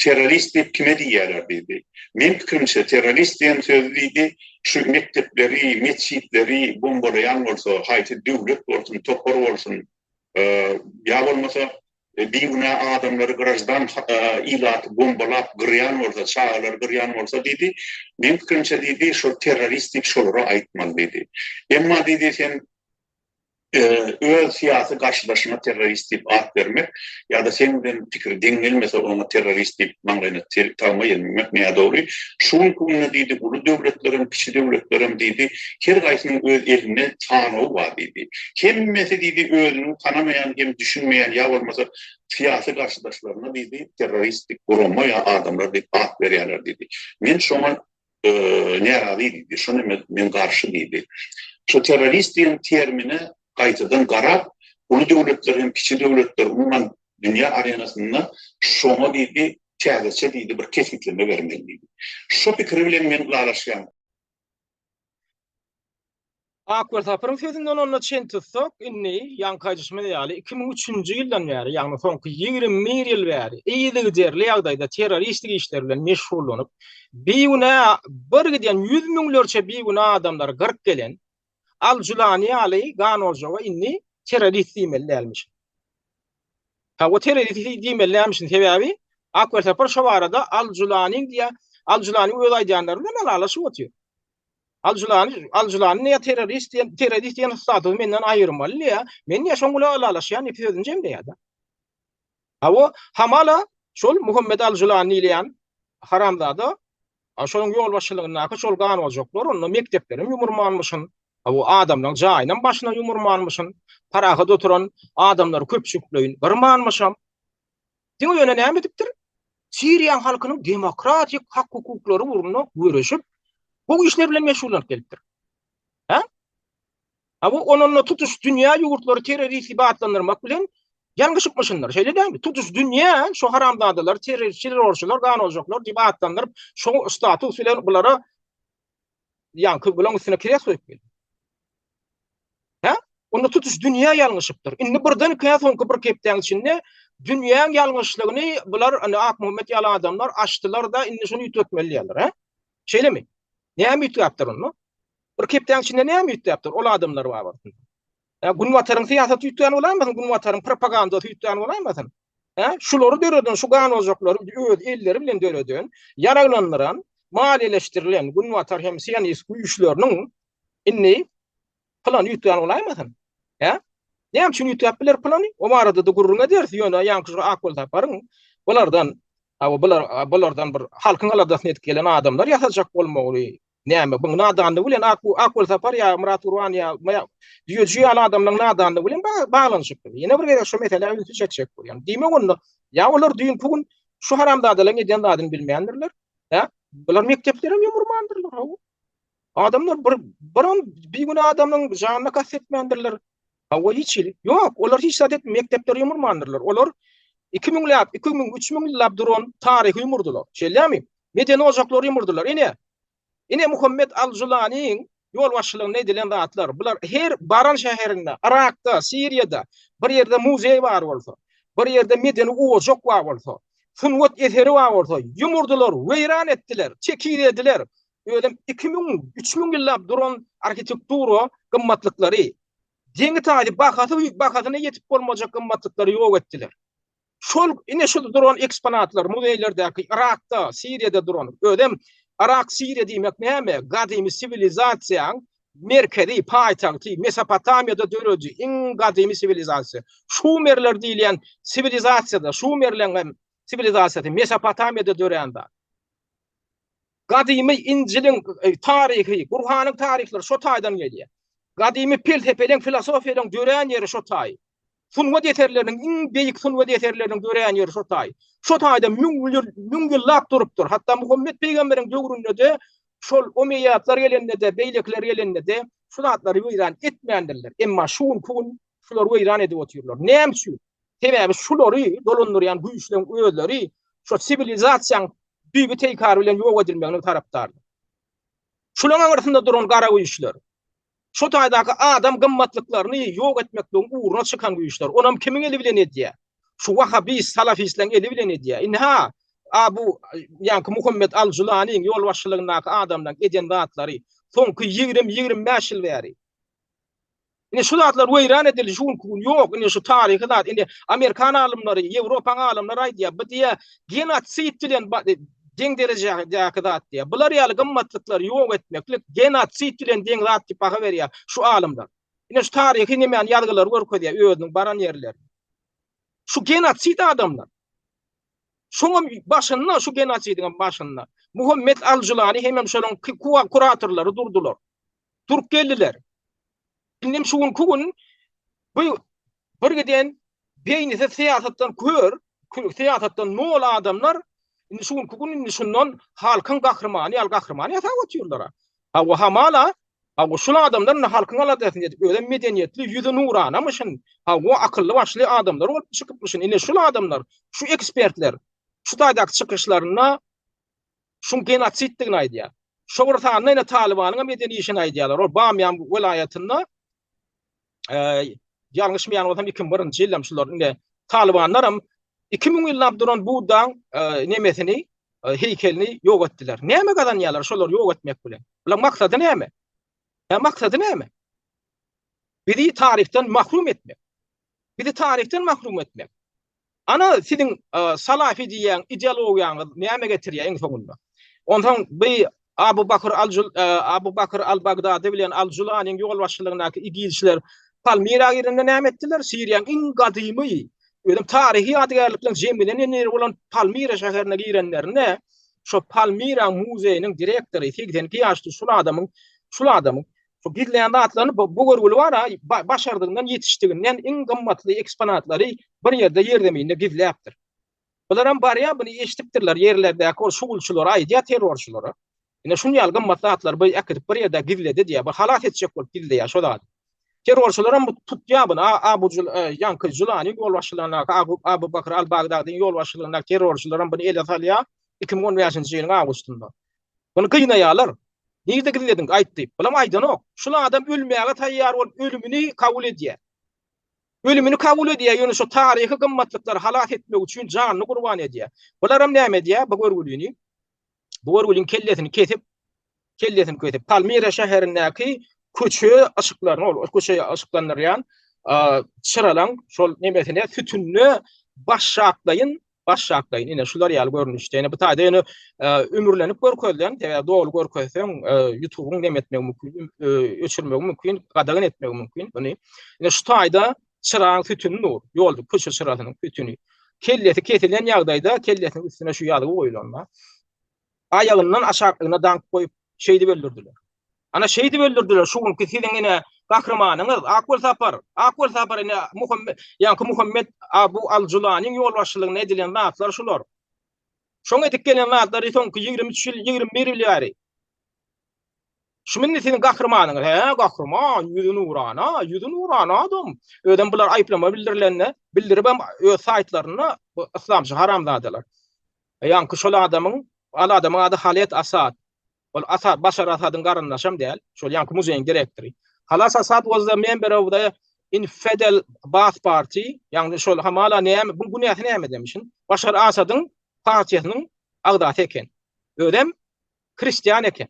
Terrorist diýip kime diýýärler diýdi. Meň pikirimçe terrorist diýen sözi diýdi, şu mekdepleri, metjitleri bombalaýan bolsa, haýsy döwlet bolsun, topar bolsun, ýa bolmasa bigünä adamlary, graždan ilaty bombalap gyrýan bolsa, çagalary gyrýan bolsa diýdi, meň pikirimçe diýdi, şol terrorist diýip şolara aýtmaly diýdi. Emma diýdi sen öz syýasy garşydaşyňa terrorist diýip at bermek ýa-da seň bilen pikiri deň gelmese oňa terrorist diýip maňlaýyna tagma ýelmemek nädogry. Şu günki günde diýdi uly döwletlerem, kiçi döwletlerem diýdi her gaýsynyň öz elinde sanawy bar diýdi. Hemmesi diýdi özüniň tanamaýan hem düşünmeýän ýa bolmasa syýasy garşydaşlaryna diýdi terroristik gurama ýa adamlar diýip at berýärler diýdi. Men şoňa närazy diýdi. Şony men garşy diýdi. Şu terrorist diýen termine gaýtadan garap, uly döwletler hem kiçi döwletler, umuman dünýä arenasynda şoňa diýdi, täzeçe diýdi bir kesgitleme bermeli diýdi. Şo pikiri bilen men ylalaşýan. Akbar Saparyň sözünden onda çen tutsak, indi ýaňky aýdyşymyz ýaly 2003-nji ýyldan bäri, ýagny soňky 21 ýyl bäri yzygiderli ýagdaýda terroristik işler bilen meşgullanyp, bigünä bir giden ýüz müňlerçe bigünä adamlary gyryp gelen Al-Julani ýaly ganoljaga indi terrorist diýmeli dälmiş. Hawa terrorist diýmeli dälmişin, sebäbi Akbar Sapar şo barada Al-Julaniň diýýär, Al-Julaniň öz aýdýanlary bilen ylalaşyp otyr. Al-Julani, Al-Julani diýýär terrorist diýen, terrorist diýen statusy menden aýyrmaly diýýär. Men diýýär şoň bilen ylalaşýan diýip sözüni jemleýär-de. Hawa, hamala şol Muhammet Al-Julani diýilýän haramzada, şonuň ýolbaşçylygyndaky şol ganojaklar onda mekdeplerem ýumurmanmyşyn, hawa, adamlaryň jaýynam başyna ýumurmanmyşyn, parahat oturan adamlary köpçülikleýin gyrmanmyşam. Diňe ýöne näme edipdir? Siriýanyň halkynyň demokratik hak-hukuklary ugrunda göreşip, gowy işler bilen meşgullanyp gelipdir. Hä? Ha bu onunda tutuş dünýä ýurtlary terrorist diýip atlandyrmak bilen ýalňyşypmyşyndyr. Şeýle dälmi? Tutuş dünýä şu haramzadalary terrorist, terrorçylar, ganoljaklar diýip atlandyryp, şu status bilen bulara ýaňky bulaň üstüne kres goýup geldi. Hä? Onda tutuş dünýä ýalňyşypdyr. Indi birdenkä soňky bir hepdäň içinde dünýäň ýalňyşlygyny bular indi Akmuhammet ýaly adamlar açdylar-da, indi şuny üýtgetmeli diýýärler, hä? Şeýlemi? Näme üýtgäpdir onda? Bir hepdäň içinde näme üýtgäpdir ol adamlar babatynda? Hä, Günbataryň syýasaty üýtgän bolaýmasyn, Günbataryň propagandasy üýtgän bolaýmasyn? Hä, şulary döreden, şu ganojaklary öz elleri bilen döreden, ýaraglandyran, maliýeleşdirilen Günbatar hem sionist güýçleriniň indi plany üýtgän bolaýmasyn? Hä? Näme üçin üýtgäp biler plany? O barada-da gürrüň ederis, ýöne ýaňky şu Akgül Saparyň bulardan, hawa, bular, bulardan bir halkyň aladasyny edip gelen adamlar ýasajak bolmagy, näme, bu nadanlygy bilen Ak, Akgül Sapar ýa Myrat Gurban ýa Düýeji ýaly adamlaryň nadanlygy bilen baglanyşykly. Ýene bir gezek şu meselä ünsi çekjek bolýan. Diýmek onda, ýa olar düýnki gün şu haramzadalaryň edýän zadyny bilmändirler, hä? Bular mekdeplerem ýumurmandyrlar, hawa. Adamlar bir biram bigünä adamyň janyna kast etmändirler. Hawa hiç hili. Ýok, olar hiç zat etmän mekdepleri ýumurmandyrlar. Olar 2 müňläp, 2000, 3000 ýyllap duran taryhy ýumurdylar. Şeýlemi? Medeni ojaklary ýumurdylar. Ine, ine Muhammet al-Julanyň ýolbaşçylygynda edilen zatlar. Bular her baran şäherinde, Yrakda, Siriýada bir ýerde muzeý bar bolsa, bir ýerde medeni ojak bar bolsa, sungat eseri bar bolsa, ýumurdylar, weýran etdiler, tekizlediler. Özem 2000, 3000 ýyllap duran arhitektura gymmatlyklary, deňi-taýy bahasy bahasyna ýetip bolmajak gymmatlyklary ýok etdiler. Şol ine şu duran eksponatlar muzeýlerdäki Yrakda, Siriýada duran, özem Yrak, Siriýa diýmek näme? Gadymy siwilizasiýaň merkezi, paýtagty, Mesopotamiýada döredi iň gadymy siwilizasiýa. Şumerler diýilýän siwilizasiýada, şumerleň hem siwilizasiýasy Mesopotamiýada dörän zat. Gadymy Injiliň taryhy, Gurhanyň taryhlary şo taýdan gelýär. Gadymy pelsepeleň, filosofiýalaryň dörän ýeri şo taý. Sungat eserleriniň, iň beýik sungat eserleriniň dörän ýeri şo taý. Şo taýda müň ýyl, müň ýyllap durupdyr. Hatda Muhammet pygamberiň döwründe-de şol omeýýatlar gelende-de, beýlekiler gelende-de şu zatlary weýran etmändirler. Emma şu günki gün şulary weýran edip otyrlar. Näme üçin? Sebäbi şulary dolandyrýan güýçleriň özleri şo siwilizasiýaň düýbi teýkary bilen ýok edilmeginiň tarapdarydyr. Şulaň aňyrsynda duran gara güýçler, şo taýdaky adam gymmatlyklaryny ýok etmekligiň ugruna çykan güýçler, onam kimiň eli bilen edýär? Şu wahabist, salafistleň eli bilen edýär. Indi ha, a bu ýaňky Muhammet al-Julanyň ýolbaşçylygyndaky adamlaň eden zatlary soňky 20, 25 ýyl bäri Indi şu zatlar weýran edildi, şu günki gün ýok. Indi şu taryhy zat, indi amerikan alymlary, Ýewropaň alymlary aýdýar, bu diýýär, genosid bilen deň derejedäki zat diýýär. Bular ýaly gymmatlyklary ýok etmeklik genosid bilen deň zat diýip baha berýär şu alymlar. Indi şu taryhy nemäni ýazgylary görkezýär özüniň baran ýerlerini. Şu genosid adamlar. Şoňam başynda, şu genosidiňem başynda Muhammet al-Julani hemem şonuň kuratorlary durdular. Durup geldiler. Indem şu günki gün bu bir giden beýnisi syýasatdan kör, syýasatdan nol adamlar indi şu günki gün indi şundan halkyň gahrymany ýaly gahryman ýasap otyrlar. Hawa hamala. Hawa, şul adamlar indi halkyň aladasyny edip, özem medeniýetli, ýüzi nuranamyşyn, hawa, akylly-başly adamlar bolup çykypmyşyn. Ine, şul adamlar, şu ekspertler şu taýdaky çykyşlarynda şuň genosiddigini aýdýar. Şo bir sanda ine Talybanyň hem eden işini aýdýarlar. Ol Bamýan welaýatynda ýalňyşmaýan bolsam 2001-nji ýylda şular indi Talybanlar hem 2000 ýyllap duran Buddaň nemesini, heýkelini ýok etdiler. Näme gazanýarlar şolary ýok etmek bilen? Bularyň maksady näme? Hä maksady näme? Bizi taryhdan mahrum etmek. Bizi taryhdan mahrum etmek. Ana siziň salafi diýýän ideologiýaňyz näme getirýär iň soňunda? Onsoň bi Abu Bakr al Abu Bakr al Bagdady bilen Al Julanyň ýolbaşçylygyndaky igilçiler Palmira girende näme etdiler? Siriýanyň iň gadymy, özem taryhy ýadygärlikleriň jemlenen ýeri bolan Palmira şäherine girenlerinde şo Palmira muzeýiniň direktory 82 ýaşly şul adamyň şul adamyň Şu gizleýän zatlaryny bu görgüli bar-a, başardygyndan, ýetişdiginden iň gymmatly eksponatlary bir ýerde ýerzeminde gizläpdir. Bularam barýar, buny eşidipdirler, ýerlerdäki ol şugulçylara aýdýar, terrorçylara. Ine, şuny ýaly gymmat zatlary bu äkidip bir ýerde gizledi diýýär. Bu halas etjek bolup gizleýär şo zady. Terrorçylaram bu tutýar buny. Abu ýaňky Julanyň ýolbaşçylygyndaky Abu Bakr al-Bagdadyň ýolbaşçylygyndaky terrorçylaram buny ele salýar 2015-nji ýylyň awgustynda. Buny gynaýarlar. Nirde gizlediň, aýt diýip. Bulam aýdanok. Şul adam ölmäge taýýar bolup, ölümini kabul edýär. Ölümini kabul edýär, ýöne şu taryhy gymmatlyklary halas etmek üçin janyny gurban edýär. Bularam näme edýär bu görgülini? Bu görgüliň kellesini kesip, kellesini kesip, Palmira şäherindäki köçe yşyklaryny, ol köçe yşyklandyrýan çyralaň şol nemesine sütünine başşaklaýyn Başşaklaýyn, ine şular ýaly görnüşde. Ine bu taýda ýöne ümürlenip görkezilen, sebäbi doly görkezseň, YouTube'yň neme etmegi mümkin, öçürmegi mümkin, gadagan etmegi mümkin buny. Ine şu taýda çyragyň sütüni dur, ýolda köçe çyrasynyň sütüni. Kellesi kesilen ýagdaýda kellesiniň üstüne şu ýazgy goýulanda. Aýagyndan aşaklygyna daňyp goýup, şeýdip öldürdiler. Ana şeýdip öldürdiler şu günki siziň ine gahrymanyňyz Ak Welsapar. Ak Welsapar ine Muhammet, ýaňky Muhammet Abu Al-Julanyň ýolbaşçylygynda edilen zatlar şular. Şoň edip gelen zatlary soňky 23 ýyl, 21 ýyl bäri. Şu indi siziň gahrymanyňyz. Hä, gahryman, ýüzi nurana, ýüzi nurana adam. Özem bular aýyplama bildirilende, bildiribem öz saýtlarynda bu yslamçy haramzadalar. Ýaňky şol adamyň, al adamyň ady Halet Asad. Ol Asad, Başar Asadyň garyndaşam däl. Şol ýaňky muzeýiň direktory. Halas Asad was the member of the infidel Baath party. Ýagny şol hamala näme, bu günäsi näme demişin. Başar Asadyň partiýasynyň agzasy eken. Özem hristian eken.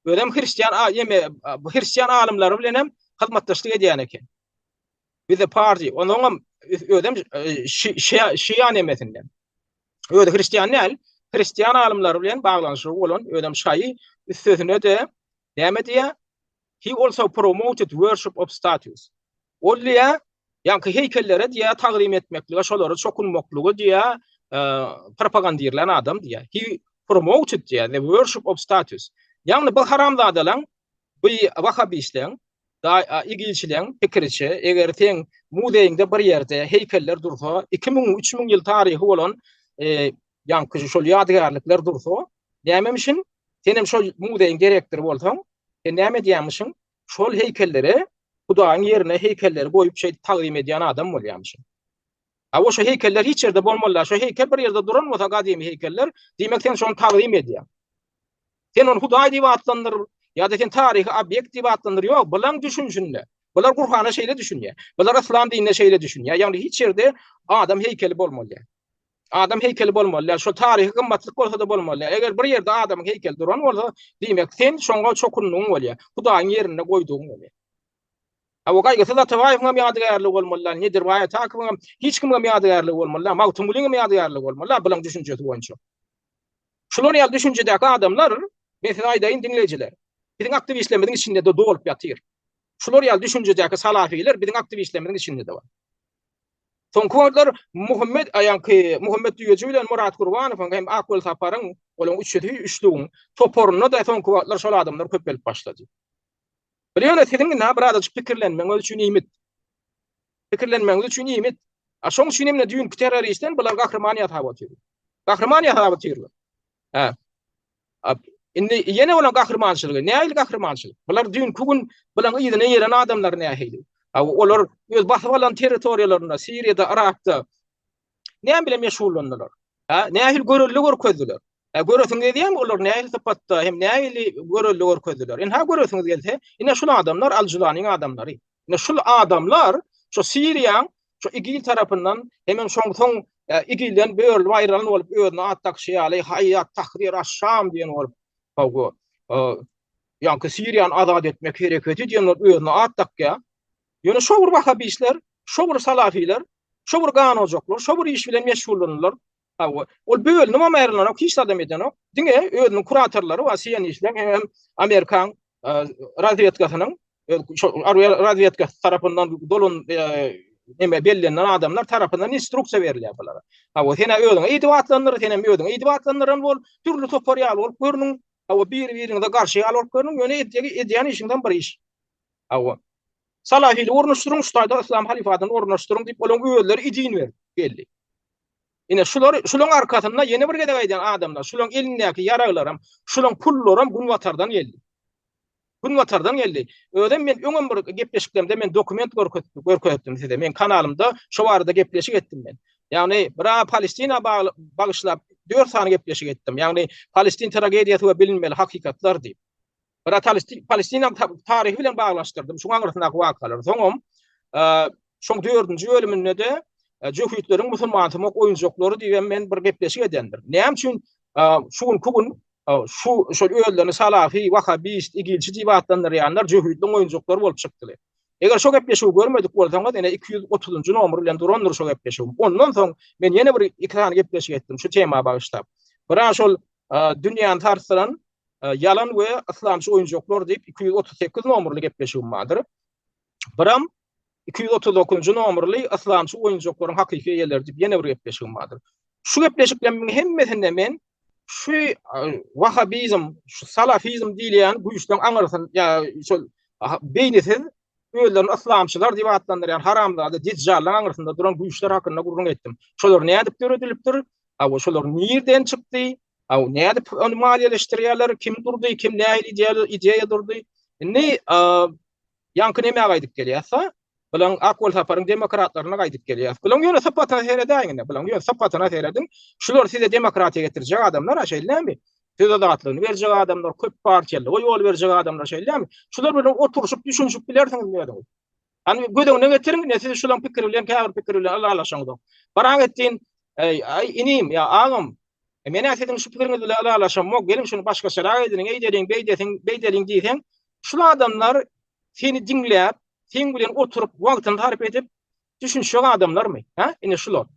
Özem hristian, ýeme, hristian alymlary bilen hem hyzmatdaşlyk edýän eken. Bize party, onuňam özem şia nemesinden. Özi hristian däl, hristian alymlary bilen baglanyşygy bolan, özem şaýy, üstesine-de näme diýýär? He also promoted worship of statues. Ol diýýär, ýaňky heýkellere diýýär, tagzym etmeklige, şolara çokunmaklygy diýýär, propagandirlän adam diýýär. He promoted diýýär, the worship of statues. Ýagny bu haramzadalaň, bu wahabistleň Igilçileň pikiriçe, eger seň muzeýiňde bir ýerde heýkeller dursa, 2000, 3000 ýyl taryhy bolan ýaňky şol ýadygärlikler dursa, nämemişin? Senem şol muzeýiň direktory bolsaň, sen näme edýärmişiň? Şol heýkellere Hudaýyň ýerine heýkelleri goýup şeýdip tagzym edýän adam bolýarmyşyň. A şo heýkeller hiç ýerde bolmaly däl. Şo heýkel bir ýerde duran bolsa gadymy heýkeller, diýmek sen şony tagzym edýäň. Sen ony Hudaý diýip atlandyr ýa-da sen taryhy obýekt diýip atlandyr, ýok, bulaň düşünişinde. Bular Gurhana şeýle düşünýär. Bular yslam dinine şeýle düşünýär. Ýagny hiç ýerde adam heýkeli bolmaly däl. Adam heýkeli bolmaly däl. Şol taryhy gymmatlyk bolsa-da bolmaly däl. Eger bir ýerde adamyň heýkeli duran bolsa, diýmek sen şoňa çokundygyň bolýar. Hudaýyň ýerinde goýdugyň bolýar. A o Gaýgysyz Atabaýewiň hem ýadygärligi bolmaly däl, Nedirbaý Atakowyň hem, hiç kimiň hem ýadygärligi bolmaly däl, Magtymgulyň hem ýadygärligi bolmaly däl bulaň düşünjesi boýunça. Şular ýaly düşünjedäki adamlar, men size aýdaýyn diňleýjiler, biziň aktiwistlerimiziň içinde-de dolup ýatyr. Şular ýaly düşünjedäki salafiler biziň aktiwistlerimiziň içinde-de bar. Soňky wagtlar Muhammet aýanky Muhammet Düýeji bilen Myrat Gurbanowyň hem Ak Welsaparyň, olaryň üçüsi üçlügiň toparynda-da soňky wagtlar şol adamlar köpelip başlady. Bir ýöne siziň ynha birazajyk pikirlenmegiňiz üçin iýmit. Pikirlenmegiňiz üçin iýmit. A şoň üçin hem düýnki terroristden bular gahryman ýasap otyr. Gahryman ýasap otyrlar. Hä. Indi ýene bolan gahrymançylygy, nähili gahrymançylyk? Bular düýnki gün bulaň yzyna ýeren adamlar nähili? Olar öz basyp alan territoriýalarynda, Siriýada, Yrakda näme bilen meşgullandylar? Ha, nähili görelde görkezdiler? Ha, göresiňiz gelýärmi olar nähili sypatda hem nähili görelde görkezdiler? Ynha göresiňiz gelse, ine şul adamlar Al-Julanyň adamlary. Ine şul adamlar şu Siriýaň şu IGIL tarapyndan hemem şoň soň IGIL-den bölünip aýrylan bolup özüne at dakyşy ýaly Haýýat Tahrir aş-Şam diýen bolup hawa ýaňky Siriýany azat etmek hereketi diýen bolup özüne at dakýar. Ýöne şo bir wahabistler, şo bir salafiler, şo bir ganojaklar, şo bir iş bilen meşgullandylar. Hawa, ol bölünip aýrylanok, hiç zadam edenok. Diňe özüniň kuratorlary bar, sionistler hem Amerikan razwedkasynyň razwedkasy tarapyndan dolan neme bellenilen adamlar tarapyndan instruksiýa berilýär bulara. Hawa, sen özüňi eýdip atlandyr, sen hem özüňi eýdip atlandyran bol, dürli topar ýaly bolup görnüň. Hawa, biri-biriňize garşy ýaly bolup görnüň, ýöne edýän işiňizem bir iş. Hawa. Salahili ornaşdyryň, şu taýda yslam halyfatyny ornaşdyryň diýip, olaryň özleri idin berip geldi. Ine şular, şularyň arkasynda ýene bir gezek aýdýan adamlar, şularyň elindäki ýaraglaram, şularyň pullaram günbatardan geldi. Günbatardan geldi. Özem men öňem bir gepleşiklerimde men dokument görkezipdim size. Men kanalymda şo barada gepleşik etdim men. Ýagny bir Palestina bagyşlap 4 sany gepleşik etdim. Ýagny Palestin tragediýasy we bilinmeli hakykatlar diýip. Bir Palestina taryhy bilen baglaşdyrdym. Şuň aňyrsyndaky wakalary. Soňam şoň dördünji bölüminde-de jöhitleriň musulmansymak oýunjaklary diýip men bir gepleşik edendir. Näme üçin şu günki gün şu şol özlerini salafi, wahabist, igilçi diýip atlandyrýanlar jöhitliň oýunjaklary bolup çykdylar. Eger şo gepleşigi görmedik bolsaňyz, ine 230-njy nomer bilen durandyr şo gepleşigim. Ondan soň men ýene bir iki sany gepleşik etdim şu tema bagyşlap. Bira şol dünýäni sarsdyran ýalan we yslamçy oýunjaklar diýip 238 nomerli gepleşigim bardyr. Biram 239-njy nomerli yslamçy oýunjaklaryň hakyky eýeleri diýip ýene bir gepleşigim bardyr. Şu gepleşiklerimin hemmesinde men şu wahabizm, şu salafizm diýilýän güýçleň aňyrsyn, ýa şol beýnisiz özlerini yslamçylar diýip atlandyrýan haramzada dejjallaryň aňyrsynda duran güýçler hakynda gürrüň etdim. Şolar nädip döredilipdir? Hawa, şolar nirden çykdy? Hawa, nädip ony maliýeleşdirýärler? Kim durdy? Kim nähili ideýa durdy? Indi ýaňky nämä gaýdyp gelýäs-a? Bulaň Ak Welsaparyň demokratlaryna gaýdyp gelýäs. Bulaň ýöne sypatyna seredäýiň indi. Bulaň ýöne sypatyna serediň. Şular size demokratiýa getirjek adamlar-a, şeýle dälmi? Söz azatlygyny berjek adamlar, köp partiýalylyga ýol berjek adamlar, şeýle dälmi? Şular bilen oturyşyp, düşünişip bilersiňiz özüňiz. Hany göz öňüne getiriň, ine siz şulaň pikiri bilen, käbir pikiri bilen ylalaşaňyzok. Baraň etdin, eý, aý, inim, ýa agam, e, men-ä siziň şu pikiriňiz bilen ylalaşamok, geliň şuny başgaçarak edeliň, eýdeliň, beýdesiň, beýdeliň diýseň, şul adamlar seni diňläp, seň bilen oturyp, wagtyny sarp edip, düşünişjek adamlarmy? Hä? Ine şular.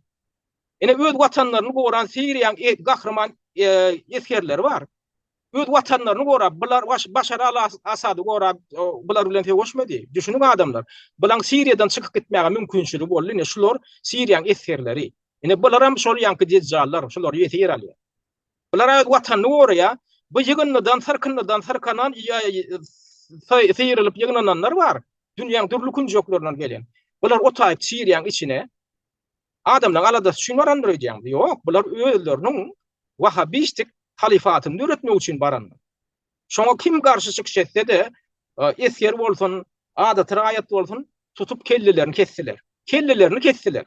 Ine öz watanlaryny goran Siriýaň e, gahryman e, esgerleri bar. Öz watanlaryny gorap, bular Başar al-Asady gorap, bular bilen söweşmedi. Düşüniň adamlar. Bulaň Siriýadan çykyp gitmäge mümkinçiligi boldy. Ine şular Siriýaň esgerleri. Ine bularam şol ýaňky dejjallar, şular ýesir alýar. Bular öz watanyny goraýar. Bu ýygyndydan, syrkyndydan syrkanan, syrylyp ýygnananlar bar. Dünýäň dürli künjeklerinden gelen. Bular otaýyp Siriýaň içine adamlaryň aladasy üçin barandyr öýdýäňmi? Ýok, bular özleriniň wahabistik halyfatyny döretmek üçin barandyr. Şoňa kim garşy çykyş etse-de, esger bolsun, adaty raýat bolsun, tutup kellelerini kesdiler. Kellelerini kesdiler.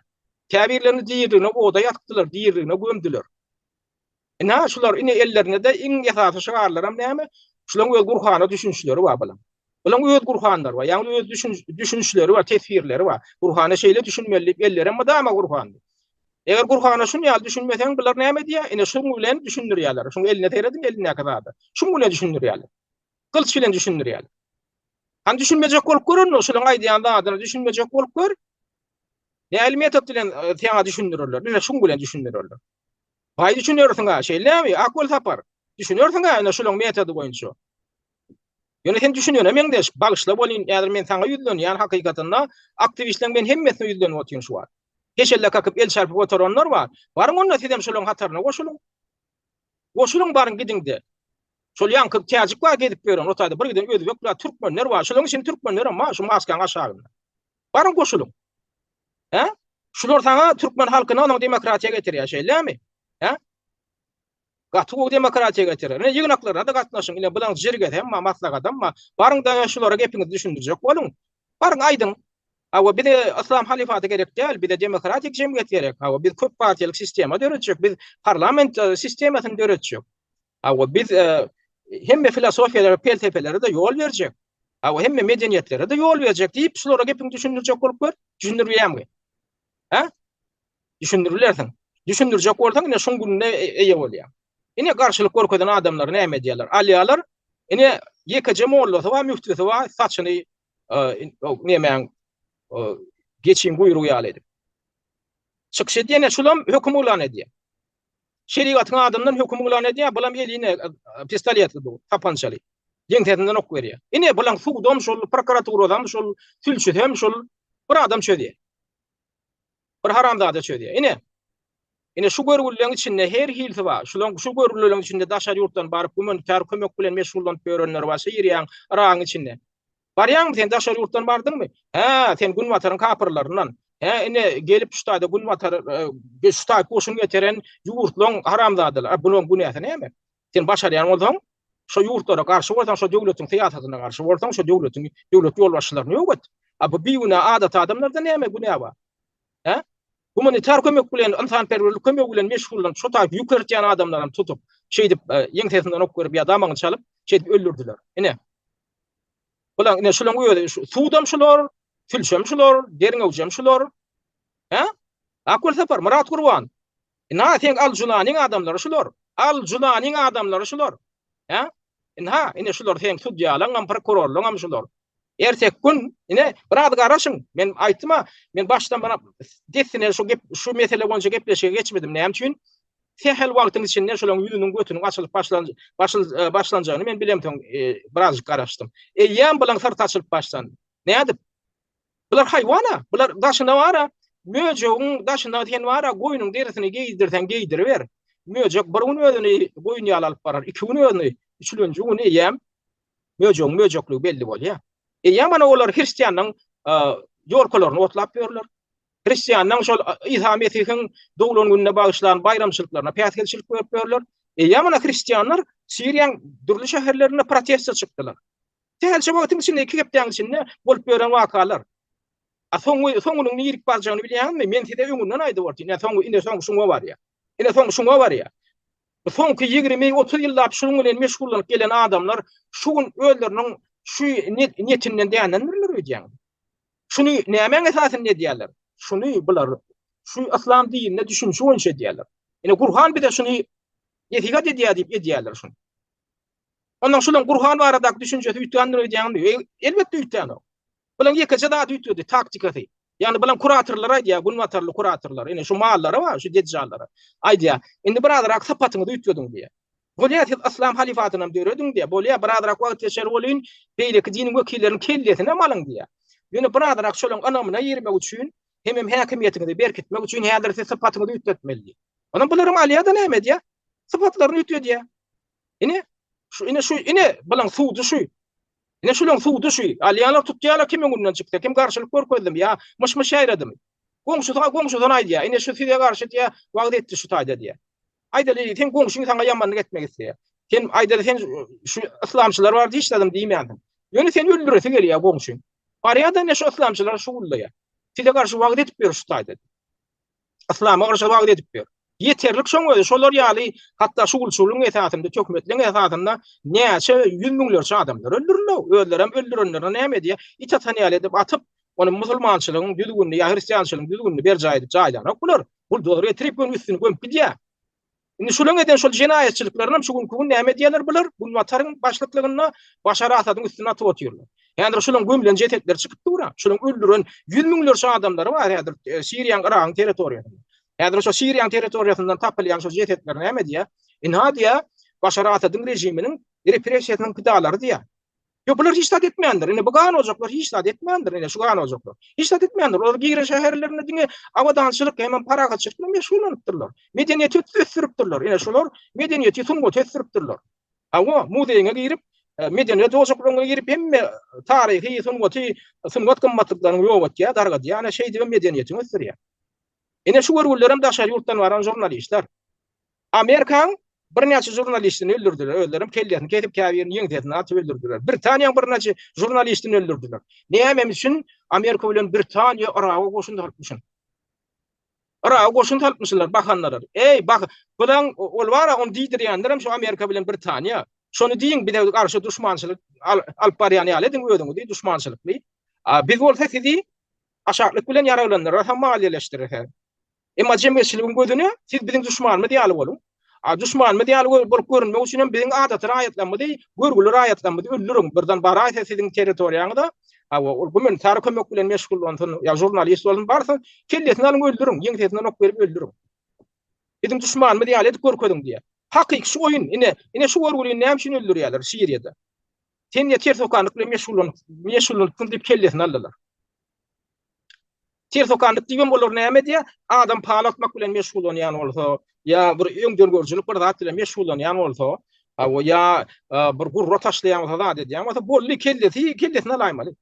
Käbirlerini diriligine oda ýakdylar, diriligine gömdüler. Ine şular ine ellerinde-de iň esasy şygarlaram näme? Şularyň öz Gurhana düşünişleri bar bulaň. Bulaň öz Gurhanlary bar. Ýagny öz düşünişleri bar, teswirleri bar. Gurhana şeýle düşünmeli diýip ellerem mydama Gurhandy. Eger Gurhana şun ýaly düşünmeseň, bular näme edýär? Ine şuň bilen düşündirýärler. Şuň eline serediň, elindäki zada. Şuň bilen düşündirýärler. Gylyç bilen düşündirýärler. Hany düşünmejek bolup gör onda, şularyň aýdýan zadyna düşünmejek bolup gör. Nähili metod bilen e, saňa düşündirirler? Ine şuň bilen düşündirirler. Baý düşünersiň-ä, şeýlemi? Ak Welsapar. Düşünersiň-ä ine şularyň metody boýunça. Ýöne sen düşünene meňzeş, bagyşla welin, häzir men saňa ýüzlenýän hakykatynda aktiwistleriň men hemmesine ýüzlenip otyryn şu wagt. Heşelle kakyp el çarpyp oturanlar bar. Baryň onda sizem şolaryň hataryna goşulyň. Goşulyň baryň gidiňde. Şol ýaňky täjik bar gezip ýören, o taýda bir giden özbek bar, türkmenler bar. Şolaryň içinde türkmenlerem bar şu maskaň aşagynda. Baryň goşulyň. Hä? Şular saňa türkmen halkyna onuň demokratiýa getirýär, şeýlemi? Hä? Gaty gowy demokratiýa getirer. Ine ýygnaklaryna-da gatnaşyň. Ine bulaň jirgesi hem bar, maslahatam bar. Baryň-da şulara gepiňizi düşündirjek boluň. Baryň aýdyň. Hawa bize yslam halyfaty gerek däl, bize demokratik jemgyýet gerek. Hawa biz köp partiýalyk sistema döretjek, biz parlament e, sistemasyny döretjek. Hawa biz e, hemme filosofiýalara, pelsepelere-de ýol berjek. Hawa hemme medeniýetlere-de ýol berjek diýip şulara gepiňi düşündirjek bolup gör. Düşündirýäňmi? Hä? Düşündirilersiň. Düşündirjek bolsaň ine şuň gününe e, eýe bolýaň. Ine garşylyk görkezen adamlary näme edýärler? Alýarlar. Ine ýekeje mollasy bar, müftüsi bar, saçyny e, nemäň e, geçiň guýrugy ýaly edip. Çykyş edýän şulam höküm yglan edýär. Şerigatyň adyndan höküm yglan edýär, bulam eline pistoletli dur, tapançaly. Ýeňsesinden ok berýär. Ine bulaň sudam şol, prokuraturadam şol, sülçüsem şol, bir adam çözýär. Bir haramzada çözýär. Ine. Ine şu görgülileň içinde her hilsi bar. Şulaň şu görgülileň içinde daşary ýurtdan baryp gumanitar kömek bilen meşgullanyp ýörenler bar Siriýaň, Yragyň içinde. Barýaňmy sen daşary ýurtdan bardyňmy? Hä, sen günbataryň kapyrlaryndan. Hä, ine gelip şu taýda günbatar e, şu taý goşun getiren ýurtlaň haramzadalar. Bulaň günäsi näme? Sen başarýan bolsaň, şo ýurtlara garşy bolsaň, şo döwletiň syýasatyna garşy bolsaň, şo döwletiň döwlet ýolbaşçylaryny ýok et. A bu bigünä adaty adamlarda näme günä bar? Hä? Gumanitar kömek bilen, ynsanperwerlik kömegi bilen meşgullanyp, şo taýp ýük eltýän adamlaram tutup, şeýdip e, ýeňsesinden ok berip ýa damagyny çalyp, şeýdip öldürdiler. Ine. Bulan ine şulaň özi sudam şular, sülçem şular, derňewjem şular. Hä? Akgül Sapar, Myrat Gurban. Ynha seň Al-Julanyň adamlary şular. Al-Julanyň adamlary şular. Hä? Ynha, ine şular seň sudýalaňam, prokurorlaňam şular. Erteki gün, ine, biraz garaşyň. Men aýtdym-a, men başdan bana dessine şu gep, şu mesele boýunça gepleşige geçmedim. Näme üçin? Sähel wagtyň içinde şolaryň ýüzüniň götüniň açylyp başlan, başyl, e, başlanjagyny men bilemsoň, e, birazjyk garaşdym. Eýýäm bulaň syrty açylyp başlandy. Nädip? Bular haýwan-a. Bular daşyna bar-a, möjegiň daşyna sen bar-a goýnuň derisini geýdirseň geýdiriber. Möjek bir gün özüni goýun ýaly alyp barar, iki gün özüni, üçülenji gün eýýäm möjegiň möjekligi belli bolýar. Eýýäm ana olar hristianlaryň ýolkalaryny otlap ýörler. Hristianlaryň şol Isa Mesihiň doglan gününe bagyşlan baýramçylyklaryna päsgelçilik berip ýörler. Eýýäm ana hristianlar Siriýanyň dürli şäherlerinde proteste çykdylar. Sähelçe wagtyň içinde, iki hepdäň içinde bolup ýören wakalar. A soňy, soňunyň nirik barjagyny bilýäňizmi? Men size öňünden aýdyp otyryn. Ine soňy, ine soňy şuňa barýar. Ine soňy şuňa barýar. Bu soňky 20-30 ýyllap şunuň bilen meşgullanyp gelen adamlar şu gün özleriniň şu niyetinden dänendirler öýdýäňiz. Şuny nämäň esasynda edýärler? Şuny bular şu yslam dinine düşünişi boýunça edýärler. Ine Gurhan bize şuny nesihat edýär diýip edýärler şuny. Ondan şulaň Gurhan baradaky düşünjesi üýtgändir öýdýäňmi? Elbetde üýtgänok. Bulaň ýekeje zady üýtgedi, taktikasy. Ýagny bulaň kuratorlary aýdýar, günbatarly kuratorlar, ine şu mallara bar, şu dejjallara. Aýdýar, indi birazrak sypatyňyzy üýtgediň diýýär. Bolýar siz yslam halifatynam dörediň diýýär. Bolýar birazrak wagt geçer welin, beýleki diniň wekilleriniň kellesinem alyň diýýär. Ýöne birazrak şolaň ynamyna girmek üçin, hemem häkimiýetiňizi berkitmek üçin häzir siz sypatyňyzy üýtgetmeli diýýär. Onam bularam alýar-da näme edýär? Sypatlaryny üýtgedýär. Ine, şu ine şu ine bulaň sudy şu. Ine şulaň sudy şu. Alýarlar, tutýarlar kim öňünden çyksa, kim garşylyk görkezdimi ýa myş-myş ýaýradymy. Goňşusy goňşusyna aýdýar. Ine şu size garşy diýýär, wagyz etdi şu taýda diýýär. Aýdaly, sen goňşyň saňa ýamanlyk etmek isleýär. Sen aýdaly sen şu yslamçylar bar hiç zadam diýmänsiň. Ýöne seni öldüresi gelýär goňşyň. Barýar-da ine şu yslamçylara şugullaýar. Size garşy wagyz edip ýör şu taýda. Yslama garşy wagyz edip ýör. Ýeterlik şoň özi, şolar ýaly hatda şugulçylygyň esasynda, töhmetliň esasynda näçe ýüz müňlerçe adamlar öldürildi. Özlerem öldürenlerine näme edýär? It atan ýaly edip atyp, ony musulmançylygyň düzgünini ýa hristiançylygyň düzgünini berjaý edip jaýlanok bular. Buldozer getirip ony üstüni gömüp gidýär. Indi şulaň eden şol jenaýatçylyklarynam şu günki gün näme edýärler bular? Günbataryň başlyklygynda Başar Asadyň üstüne atyp otyrlar. Häzir şulaň gömlen jesetleri çykyp dur-a. Şulaň öldüren ýüz müňlerçe adamlary bar häzir e, Siriýaň, Yragyň territoriýasynda. Häzir şo Siriýaň territoriýasyndan tapylýan şo jesetler näme diýýär? Ynha diýýär, Başar Asadyň režiminiň repressiýasynyň pidalary diýýär. Ýok, bular hiç zat etmändir. Ine bu gan ojaklar hiç zat etmändir. Ine şu gan ojaklar. Hiç zat etmändir. Olar giren şäherlerinde diňe abadançylyk hem parahatçylyk bilen meşgullanypdyrlar. Medeniýeti ösdüripdirler. Ine şular medeniýeti, sungaty ösdüripdirler. Hawa, muzeýiňe girip, e, medeniýet ojaklaryna girip hemme taryhy, sungaty, sungat gymmatlyklaryny ýok etýär, dargadýar. Ine şeýdip medeniýetini ösdürýär. Ine şu görgülilerem daşary ýurtdan baran žurnalistler. Amerikaň. Birnäçe žurnalistini öldürdiler. Özlerem kellesini kesip käbirini ýeňsesine atyp öldürdiler. Britaniýaň birnäçe žurnalistini öldürdiler. Näme üçin Amerika bilen Britaniýa Yraga goşun salypmyşyn? Yraga goşun salypmyşynlar bahanlarar. Eý, bak, bulaň ol bar-a, ony diýdirýänlerem şu Amerika bilen Britaniýa. Şony diýiň, bize garşy duşmançylyk alyp barýan ýaly ediň özüňizi duşmançylykly. A biz bolsa sizi aşaklyk bilen ýaraglandyrarys hem maliýeleşdireris. Emma jemgyýetçiligiň gözüne siz biziň duşmanymyz ýaly boluň. A duşmanymyz ýaly bolup görünmek üçin hem biziň adaty raýatlarymyzy, görgüli raýatlarymyzy öldüriň. Birden baraýsa siziň territoriýaňyza, hawa, ol gumanitar kömek bilen meşgullansyn, ýa žurnalist bolsun, barsyn, kellesini alyň öldüriň, ýeňsesinden ok berip öldüriň. Biziň duşmanymyz ýaly edip görkeziň diýýär. Hakyky şu oýun, ine, ine şu görgülini näme üçin öldürýärler Siriýada? Sen diýýär tersokanlyk bilen meşgullanyp, meşgullanypsyň diýip kellesini aldylar. Tersokanlyk diýibem olar näme edýär? Adam pal atmak bilen meşgullanýan bolsa, ýa bir öňdengörüjilik bir zat bilen meşgullanýan bolsa, hawa, ýa bir gurra taşlaýan bolsa, zat edýän bolsa, boldy, kellesi, kellesini alaýmaly.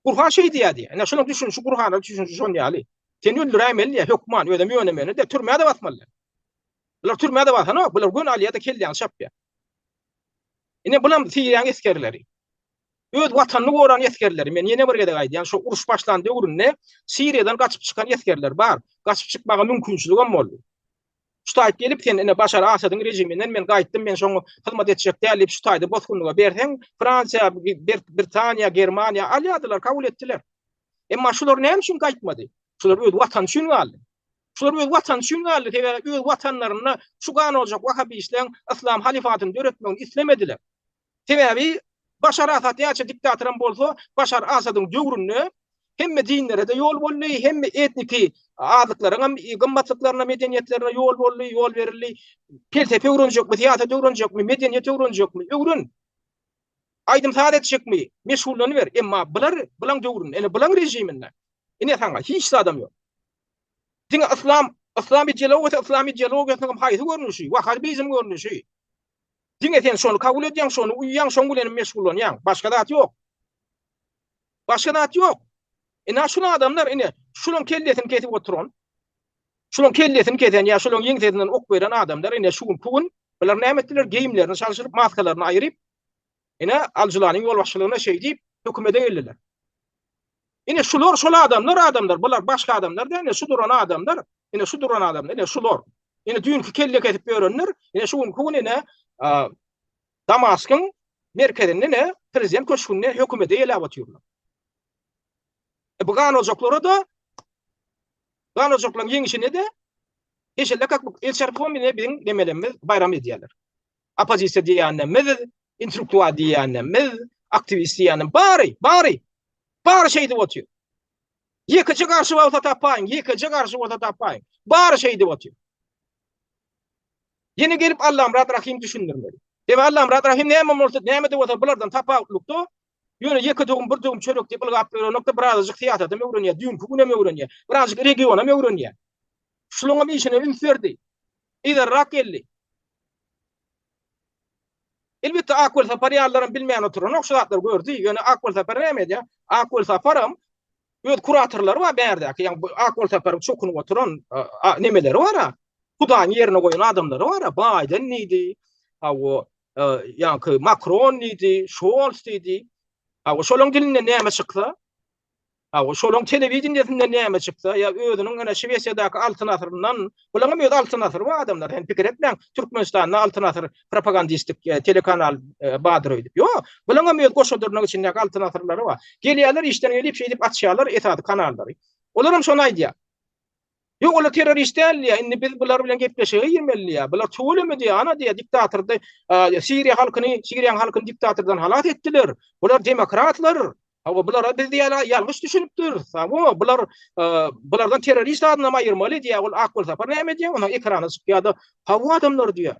Gurhan şeý diýýär diýýär. Ine şunuň düşünişi, Gurhana düşünişi şon ýaly. Seni öldüräýmeli diýýär, hökman, özem ýöne-möne-de, türmä-de basmaly däl. Bular türmä-de basanok, bular göni alýar-da kelläňi çapýar. Ine bulam Siriýanyň esgerleri. Öz watanyny goran esgerleri, men ýene bir gezek aýdýan, şo uruş başlan döwründe Siriýadan gaçyp çykan esgerler bar. Gaçyp çykmaga mümkinçiligem boldy. Şu taýt gelip sen ine Başar Asadyň režiminden men gaýtdym, men şoňa hyzmat etjek däl diýip şu taýda bosgunlyga berseň, Fransiýa, Britaniýa, Germaniýa alýardylar, kabul etdiler. Emma şular näme üçin gaýtmady? Şular öz watany üçin galdy. Şular öz watany üçin galdy, sebäbi öz watanlarynda şu ganojak wahabistleň yslam halifatyny döretmegini islemediler. Sebäbi Başar Asad näçe diktatoram bolsa, Başar Asadyň döwründe hemme dinlere-de ýol boldy, hemme etniki azlyklaryňam gymmatlyklaryna, medeniýetlerine ýol boldy, ýol berildi. Pelsepe öwrenjekmi, syýasat öwrenjekmi, medeniýet öwrenjekmi, öwren. Aýdym-saz etjekmi, meşgullanyber. Emma bular, bulaň döwründe, ine bulaň režiminde, ine saňa hiç zadam ýok. Diňe yslam, yslam ideologiýasy, yslam ideologiýasynyň haýsy görnüşi? Wahabizm görnüşi. Diňe sen şony kabul edýäň, şony uýýaň, şoň bilen meşgullanýaň. Başga zat ýok. Başga zat ýok. Ine şul adamlar ine şulaň kellesini kesip oturan, şulaň kellesini kesen ýa şulaň ýeňsesinden ok beren adamlar ine şu günki gün bular näme etdiler? Geýimlerini çalşyryp, maskalaryny aýryp, ine Aljulanyň ýolbaşçylygynda şeý diýip hökümete geldiler. Ine şular şol adamlar adamlar bular başga adamlar däl ine şu duran adamlar ine şu duran adamlar ine şular ine düýnki kelle kesip ýörenler ine şu günki gün ine Damaskyň merkezinde ine prezident köşgünde hökümete eýeläp otyrlar. E, bu gan ojaklara-da gan ojaklaryň ýeňişine-de heşelle kakmak el çarpyp ine biziň nemelerimiz baýram edýärler. Oppozisiýa diýýänem biz, intellektual diýýänem biz, aktiwist diýýänem bary, bary, bary şeýdip otyr. Ýekeje garşy bolsa tapaýyň, ýekeje garşy bolsa tapaýyň. Bary şeýdip otyr. Ýene gelip Allamyrat Rahym düşündirmeli. Sebäbi Allamyrat Rahym näme bolsa, näme-de bolsa bulardan tapawutlykda, ýöne ýeke döwüm, bir döwüm çörek diýip ylgap ýörenokda birazajyk syýasatam öwrenýär, düýnki günem öwrenýär, birazajyk regionam öwrenýär. Şulaňam işine üns berdi. Yzarrak geldi. Elbetde Ak Welsapar ýalylaram bilmän oturanok şu zatlary gördi. Ýöne Ak Welsapar näme edýär? Ak Welsaparam öz kuratorlary bar bärdäki. Ýagny bu Ak Welsaparyň çokunyp oturan nemeleri bar-a. Hudaýyň ýerine goýan adamlary bar-a. Baýden diýdi. Hawa, ýaňky Makron diýdi, Şolz diýdi. Hawa, şolaň dilinden näme çyksa, Hawa, şolaň telewideniýesinden näme çyksa, ýa özüniň ene Şwesiýadaky Altyn asyryndan, bulaňam öz Altyn asyry bar adamlar, hem pikir etmäň, Türkmenistanda Altyn asyr propagandistik telekanal bardyr öýdüp. Ýok, bulaňam öz goşa dyrnak içindäki Altyn asyrlary bar. Gelýärler işden gelip şeýdip açýarlar esasy kanallary. Olaram şony aýdýar. Ýok, olar terrorist däl diýýär. Indi biz bular bilen gepleşige girmeli diýýär. Bular tüweleme diýýär, ana diýýär, diktatordy, Siriýa halkyny, Siriýanyň halkyny diktatordan halas etdiler. Bular demokratlar. Hawa, bulara biz diýýär, ýalňyş düşünipdiris. Hawa, bular bulardan terrorist adynam aýyrmaly diýýär. Ol Ak Welsapar näme diýýär? Onuň ekrana çykýar-da, hawa adamlar diýýär.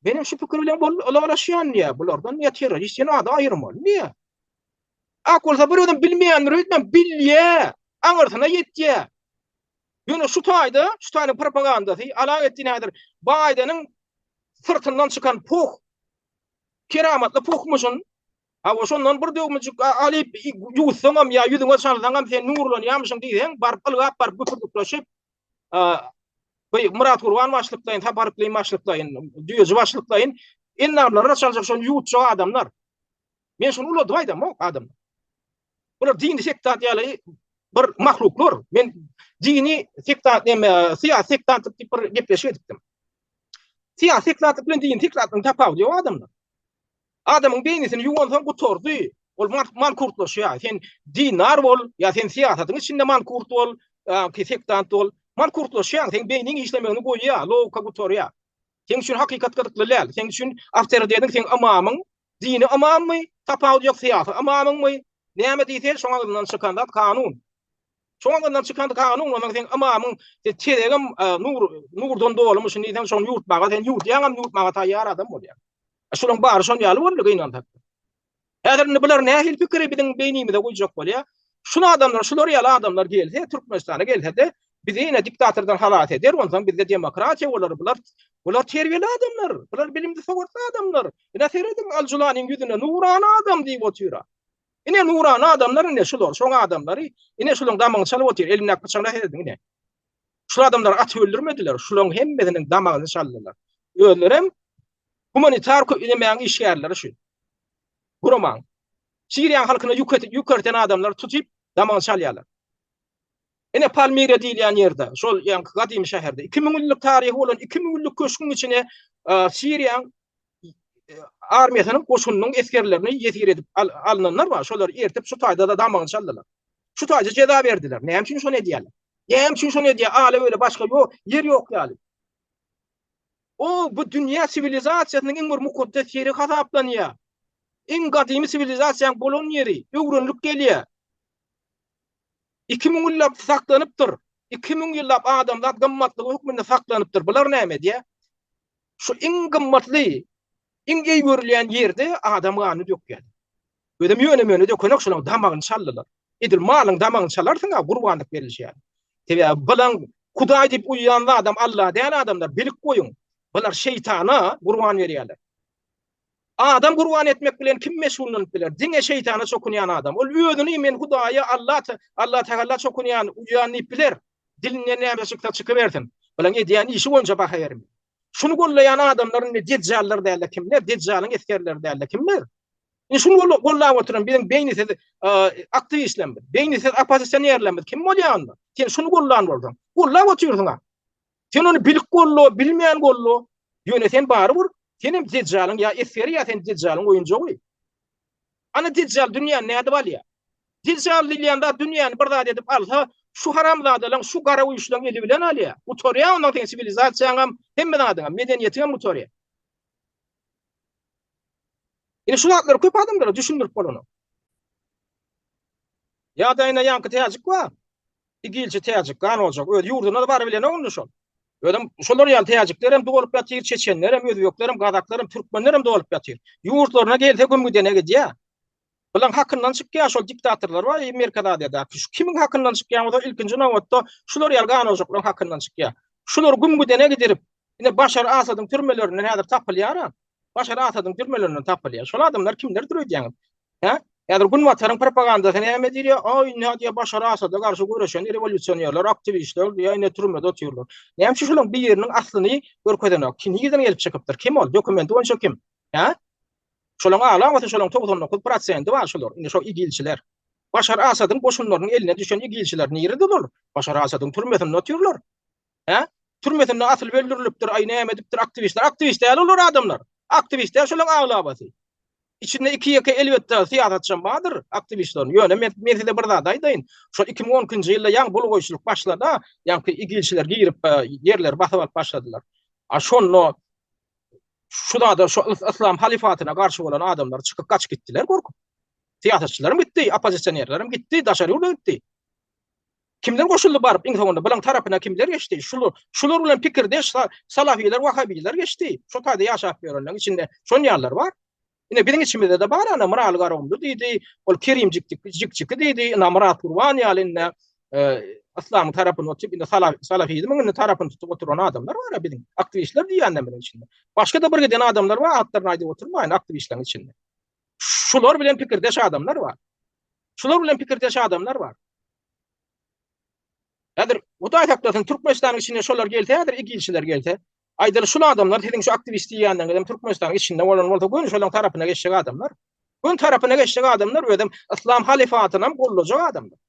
Menem şu pikir bilen bol ylalaşýan diýýär. Bulardan diýýär terrorist diýen ady aýyrmaly diýýär. Ak Welsapar özem bilmeýändir öýtmän, bilýär. Aňyrsyna ýetýär. Ýöne şu taýda, şu taýyň propagandasy Alaetdin häzir Baýdeniň syrtyndan çykan poh, keramatly pohmuşyn. Hawa, şondan bir döwmüjik alyp ýuwutsaňam ýa ýüzüňe çalsaňam sen nurlanýarmyşyň diýseň, baryp ylgap baryp güpürdikleşip. Bu Myrat Gurban başlyklaýyn, Sapar Yklym başlyklaýyn, Düýeji başlyklaýyn endamlaryna çaljak şony ýuwutjak adamlar. Men şuny uladyp aýdamok adamlar. Bular dini sektant ýaly bir mahluklar. Men dini sektant näme syýasy sektantlyk diýip bir gepleşik edipdim. Syýasy sektantlyk bilen dini sektantlygyň tapawudy ýok adamlar. Adamyň beýnisini ýuwansoň gutardy. Ol mankurtlaşýar. Sen dindar bol, ýa sen syýasatyň içinde mankurt bol, ki sektant bol. Mankurtlaşýaň, seň beýniň işlemegini goýýar, logika gutarýar. Seň üçin hakykat gyzykly däl. Seň üçin awtoritetiň seň ymamyň, dini ymammy, tapawudy ýok syýasy ymamyňmy, näme diýse şoň agzyndan çykan zat kanun. Şoň agzyndan çykan kanun, onsoň seň ymamyň, sen tezegem nur, nurdan dolumyşyn diýseň şony ýuwutmaga sen ýuwudýaňam ýuwutmaga taýýar adam bolýaň. Şolaň bary şon ýaly boldy gynansak. Häzir indi bular nähili pikiri biziň beýnimize guýjak bolýar? Şul adamlar, şular ýaly adamlar gelse, Türkmenistana gelse-de, bizi ýene diktatordan halas eder, onsoň bizde demokratiýa bolar, bular bular terbiýeli adamlar, bular bilimli sowatly adamlar. Ine serediň Al-Julanyň ýüzüne nurana adam diýip otyr-a. Ine nurana adamlar ine şular, şoň adamlary, ine şulaň damagyny çalyp otyr, elindäki pyçagyna serediň ine. Şul adamlar atyp öldürmediler, şulaň hemmesiniň damagyny çaldylar. Özlerem Humanitar kömegiň işgärleri şu. Guramaň. Siriýanyň halkyna ýük ýük erten adamlary tutyp, damagyny çalýarlar. Ine Palmira diýilýän ýerde, şol ýaňky gadymy şäherde 2000 ýyllyk taryhy bolan 2000 ýyllyk köşgüň içine Siriýanyň armiýasynyň goşunynyň esgerlerini ýesir edip alnanlar bar. Şolary ertip şu taýda-da damagyny çaldylar. Şu taýda jeza berdiler. Näme üçin şony edýärler? Näme üçin şony edýär? Ala öle başga ýok, ýer ýok ýaly. O bu dünýä siwilizasiýasynyň iň bir mukaddes ýeri hasaplanýar. Iň gadymy siwilizasiýanyň bolan ýeri, öwrenilip gelýär. 2000 ýyllap saklanypdyr. 2000 ýyllap adamzat gymmatlygy hökmünde saklanypdyr. Bular näme edýär? Şu iň gymmatly, iň eý görülýän ýerde adam ganyny dökýär. Özem ýöne-möne dökenek şolaň damagyny çaldylar. Edil malyň damagyny çalarsyň-a gurbanlyk berilişi ýaly. Sebäbi bulaň Hudaý diýip uýýan zadam Alla däl adamlar, bilip goýuň. Bular şeýtana gurban berýärler. Adam gurban etmek bilen kim meşgullanyp biler? Diňe şeýtana çokunýan adam. Ol özüni men Hudaýa, Alla, Alla Tagala çokunýan, uýýan diýip biler. Dilinden näme çyksa çykybersin. Bulaň edýän işi boýunça baha bermeli. Şuny gollaýan adamlar indi dejjallar däl-de kimler? Dejjalyň esgerleri däl-de kimler? Indi şuny gollap oturan biziň beýnisiz aktiwistlerimiz, beýnisiz oppozisionerlerimiz kim bolýar onda? Sen şuny gollan bolsaň, gollap otyrsyň-a. Sen ony bilip golla, bilmän golla. Ýöne sen barybir, sen hem dejjalyň ýa esgeri ýa sen dejjalyň oýunjagy. Ana dejjal dünýäni nädip alýar? Dejjal diýilýän zat dünýäni bir zat edip alsa, şu haramzadalaryň, şu gara güýçleriň eli bilen alýar. Gutarýar ondan seň siwilizasiýaňam, hemme zadyňam, medeniýetiňem gutarýar. Indi şu zatlary köp adamlara düşündirip bolanok. Ýa-da ine ýaňky täjik bar. Igilçi täjik, gan boljak. Öz ýurduna-da barybilenok indi şol. Özem şolar ýaly täjikler hem dolup ýatyr, çeçenler hem, özbekler hem, gazaklar hem, türkmenler hem dolup ýatyr. Ýurtlaryna gelse güm gidene gidýär. Bulaň hakyndan çykýar şol diktatorlar bar Merkezi Aziýadaky. Şu kimiň hakyndan çykýan bolsa ilkinji nobatda şular ýaly gan ojaklaryň hakyndan çykýar. Şular güm gidene gidirip, ine Başar Asadyň türmelerinden häzir tapylýar-a. Başar Asadyň türmelerinden tapylýar. Şol adamlar kimlerdir öýdýäňiz? Hä? Häzir Günbataryň propagandasy näme diýýär? Aý, indi diýýär, Başar Asada garşy göreşen rewolýusionerler, aktiwistler diýýär, ine türmede otyrlar. Näme üçin şolaryň biriniň aslyny görkezenok? Kim nireden gelip çykypdyr? Kim ol? Dokumenti boýunça kim? Hä? Şolaryň aglabasy şolaryň 99 prosenti bar şolar. Indi şo igilçiler. Başar Asadyň goşunlarynyň eline düşen igilçiler nirede olar? Başar Asadyň türmesinde otyrlar. Hä? Türmesinde asylyp öldürilipdir, aý näme edipdir aktiwistler. Aktiwist däl olar adamlar. Aktiwist däl şolaryň aglabasy. Içinde iki-ýeke elbetde syýasatçam bardyr aktiwistleriň. Ýöne men, men size bir zat aýdaýyn. Şol 2012-nji ýylda ýaňy bulgaýçylyk başlady, ýaňky igilçiler girip ýerleri basyp alyp başladylar. A şonda şu zada şu yslam halifatyna garşy bolan adamlar çykyp gaçyp gitdiler gorkup. Syýasatçylaram gitdi, oppozisionerlerem gitdi, daşary ýurda gitdi. Kimler goşuldy baryp iň soňunda bulaň tarapyna kimler geçdi? Şular, şular bilen pikirdeş salafiler, wahabiler geçdi. Şo taýda ýaşap ýörenleriň içinde şon ýalylar bar. Ine biziň içimizde-de bar ana Myraly Garagumly diýdi, ol Kerim Jikjiki diýdi, ina Myrat Gurban ýaly indi yslamyň tarapyny oturyp, indi salafizmiň indi tarapyny tutup oturan adamlar bar biziň aktiwistler diýýänlerimiziň içinde. Başga-da bir giden adamlar bar, atlaryny aýdyp oturmaýyn aktiwistleriň içinde. Şular bilen pikirdeş adamlar bar. Şular bilen pikirdeş adamlar bar. Häzir Hudaý saklasyn Türkmenistanyň içinde şolar gelse häzir igilçiler gelse, aýdaly şul adamlar siziň şu aktiwist diýýänleriňiz hem Türkmenistanyň içinde bolan bolsa göni şolaň tarapyna geçjek adamlar. Göni tarapyna geçjek adamlar özem yslam halyfatynam gollajak adamlar.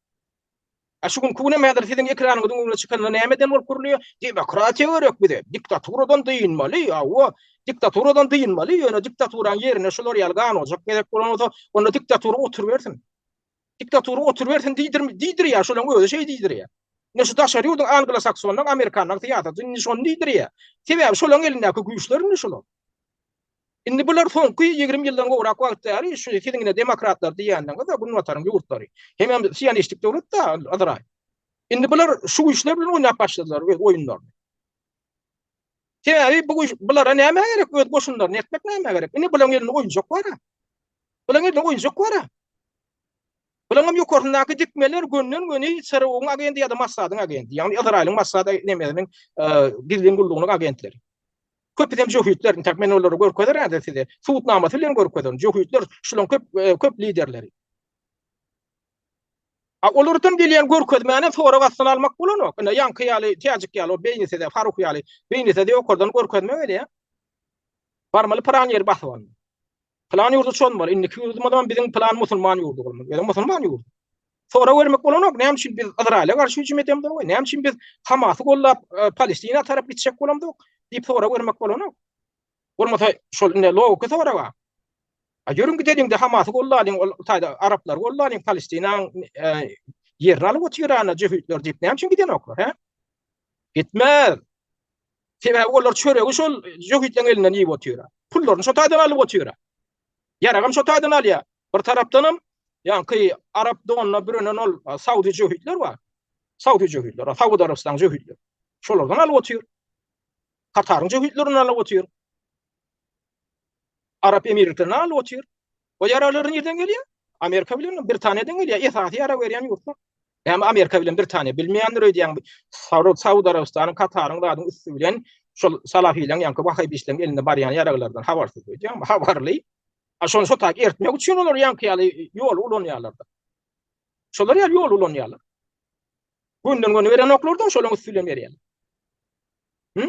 A şu günki günem häzir siziň ekranyňyzyň öňüne çykanda nämeden bolup gürlüýär? Demokratiýa gerek bize. Diktaturadan dynmaly, hawa. Diktaturadan dynmaly, ýöne diktaturaň ýerine şular ýaly ganojak gerek bolan bolsa, onda diktatura oturybersin. Diktatura oturybersin diýdir diýdirýär, şolaň özi şeý diýdirýär. Ine şu daşary ýurduň anglo-saksonlaryň, amerikanlaryň syýasaty indi şony diýdirýär. Sebäbi şolaň elindäki güýçler indi şular. Indi bular soňky 20 ýyldan gowrak wagt bäri şu siziň ine demokratlar diýýänleriňiz-de günbataryň ýurtlary. Hemem sionistik döwlet-de Yzraýyl. Indi bular şu güýçler bilen oýnap başladylar öz oýunlaryny. Sebäbi bu güýç bulara nämä gerek öz goşunlaryny etmek nämä gerek? Indi bularyň elinde oýunjak bar-a. Bularyň elinde oýunjak bar-a. Bularyň hem ýokarsyndaky dikmeler gönden-göni ÇRU-nyň agenti ýa-da Mossadyň agenti, ýagny Yzraýylyň Mossad nemesiniň gizlin gullugynyň agentleri. Köpüsem jöhitler, intäk men olary görkezerin häzir size. Subutnamasy bilen görkezerin. Jöhitler şularyň köp köp liderleri. A olardan gelýän görkezmäni sorag astyna almak bolanok. Ine ýaňky ýaly täjik ýaly o beýnisede Faruh ýaly beýnisede ýokardan görkezme gelýär. Barmaly pylan ýeri basyp almaly. Pylan ýurda çozmaly. Indiki ýurdumyzam biziň pylan musulman ýurdy bolmaly. Özem musulman ýurdy. Sorag bermek bolanok, näme üçin biz Yzraýyla garşy hüjüm edemzok, näme üçin biz Hamasy gollap e, Palestina tarap gitjek bolamzok diýip sorag bermek bolanok. Bolmasa şol indi logiki sorag. A ýörüň gideliň-de Hamasy gollalyň, ol taýda araplary gollalyň, Palestinaň e, ýerini alyp otyr ana jöhitler diýip näme üçin gidenoklar, hä? Gitmez. Sebäbi olar çöregi şol jöhitleriň elinden iýip otyr. Pullaryny şo taýdan alyp otyr. Ýaragam şo taýdan alýar. Bir tarapdanam ýaňky arap donuna bürenen ol Saudi jöhitler bar. Saudi jöhitler, Saud Arabystanyň jöhitleri. Şolardan alyp otyr. Kataryň jöhitlerinden alyp otyr. Arap Emirliklerinden alyp otyr. O ýaraglar nirden gelýär? Amerika bilen Britaniýadan gelýär. Esasy ýarag berýän ýurtlar. Näme Amerika bilen Britaniýa bilmeýändir öýdýäňmi? Saud Arabystanyň, Kataryň zadyň üsti bilen şol salafileň ýaňky wahabistleriň elinde barýan ýaraglardan habarsyz öýdýäňmi? Habarly. A şony şo taýy ertmek üçin olar ýaňky ýaly ýoly ulanýarlar-da. Şolar ýaly ýoly ulanýarlar. Gönden göni berenoklar-da, şolaryň üsti bilen berýärler. Hı?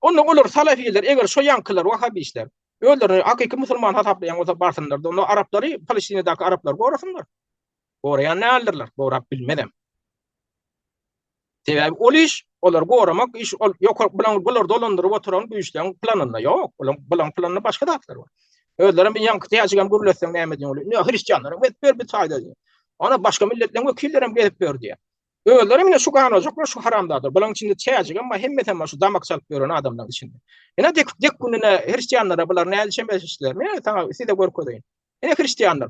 Onda olar salafiler, eger şo ýaňkylar wahabistler özlerini hakyky musulman hasaplaýan bolsa barsynlar-da, onda araplary, Palestinadaky araplary gorasynlar. Goraýan däldirler, gorap bilmezem. Sebäbi ol iş, olary goramak iş, ol ýokary bilen bular dolandyryp oturan güýçleň planynda ýok. Olaryň bularyň planynda başga zatlar bar. Özlerem bir ýaňky täjigem gürletseň näme diýen ol. Ne hristianlaryň gezip ber bir taýda diýen. Ana başga milletleriň wekillerem gezip ber diýen. Özlerem ine şu ganojaklar şu haramzadalar. Bularyň içinde täjigem bar, hemmesem bar şu damak çalyp ýören adamlaryň içinde. Ine dek dek gününe hristianlara bular näle çemeleşişler. Men saňa size görkezeýin. Ine hristianlar.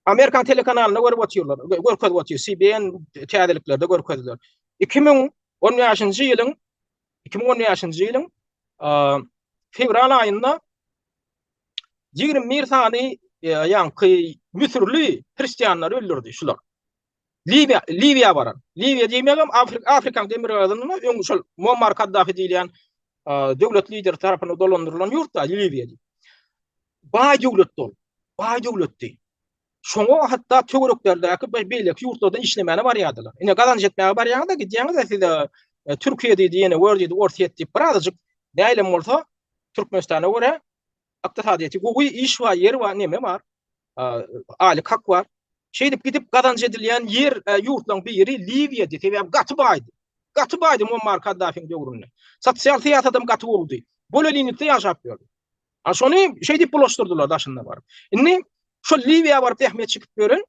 Amerikan telekanalynda görüp otyrlar, görkezip otyr, CBN täzeliklerde görkezdiler. 2015-nji ýylyň 2015-nji ýylyň fewral aýynda 21 sany e, ýaňky müsürli hristianlary öldürdi şular. Liwiýa, Liwiýa baran. Liwiýa diýmegem Afrika, Afrikanyň demirgazynda öň şol Muammar Kaddafi diýilýän döwlet lideri tarapyndan dolandyrylan ýurt da Liwiýa diýip. Baý döwletdi ol. Baý döwletdi. Şoňa hatda töwereklerdäki beýleki ýurtlardan işlemäne barýardylar. Ine gazanç etmäge barýaňyz-da, gidýäňiz-de size e, Türkiýe diýdi, ýene gör diýdi, Orsýet diýip birazajyk näilem bolsa Türkmenistana görä ykdysadyýeti gowy, iş bar, ýer bar, neme bar. Aýlyk hak bar. Şeýdip gidip gazanç edilýän ýer e, ýurtlaryň biri Liwiýady, sebäbi gaty baýdy. Gaty baýdy Muammar Kaddafiň döwründe. Sosial syýasatam gaty gowudy. Bolelinlikde ýaşap ýördi. A şony şeýdip bulaşdyrdylar daşynda baryp. Indi şol Liwiýa baryp zähmet çekip ýören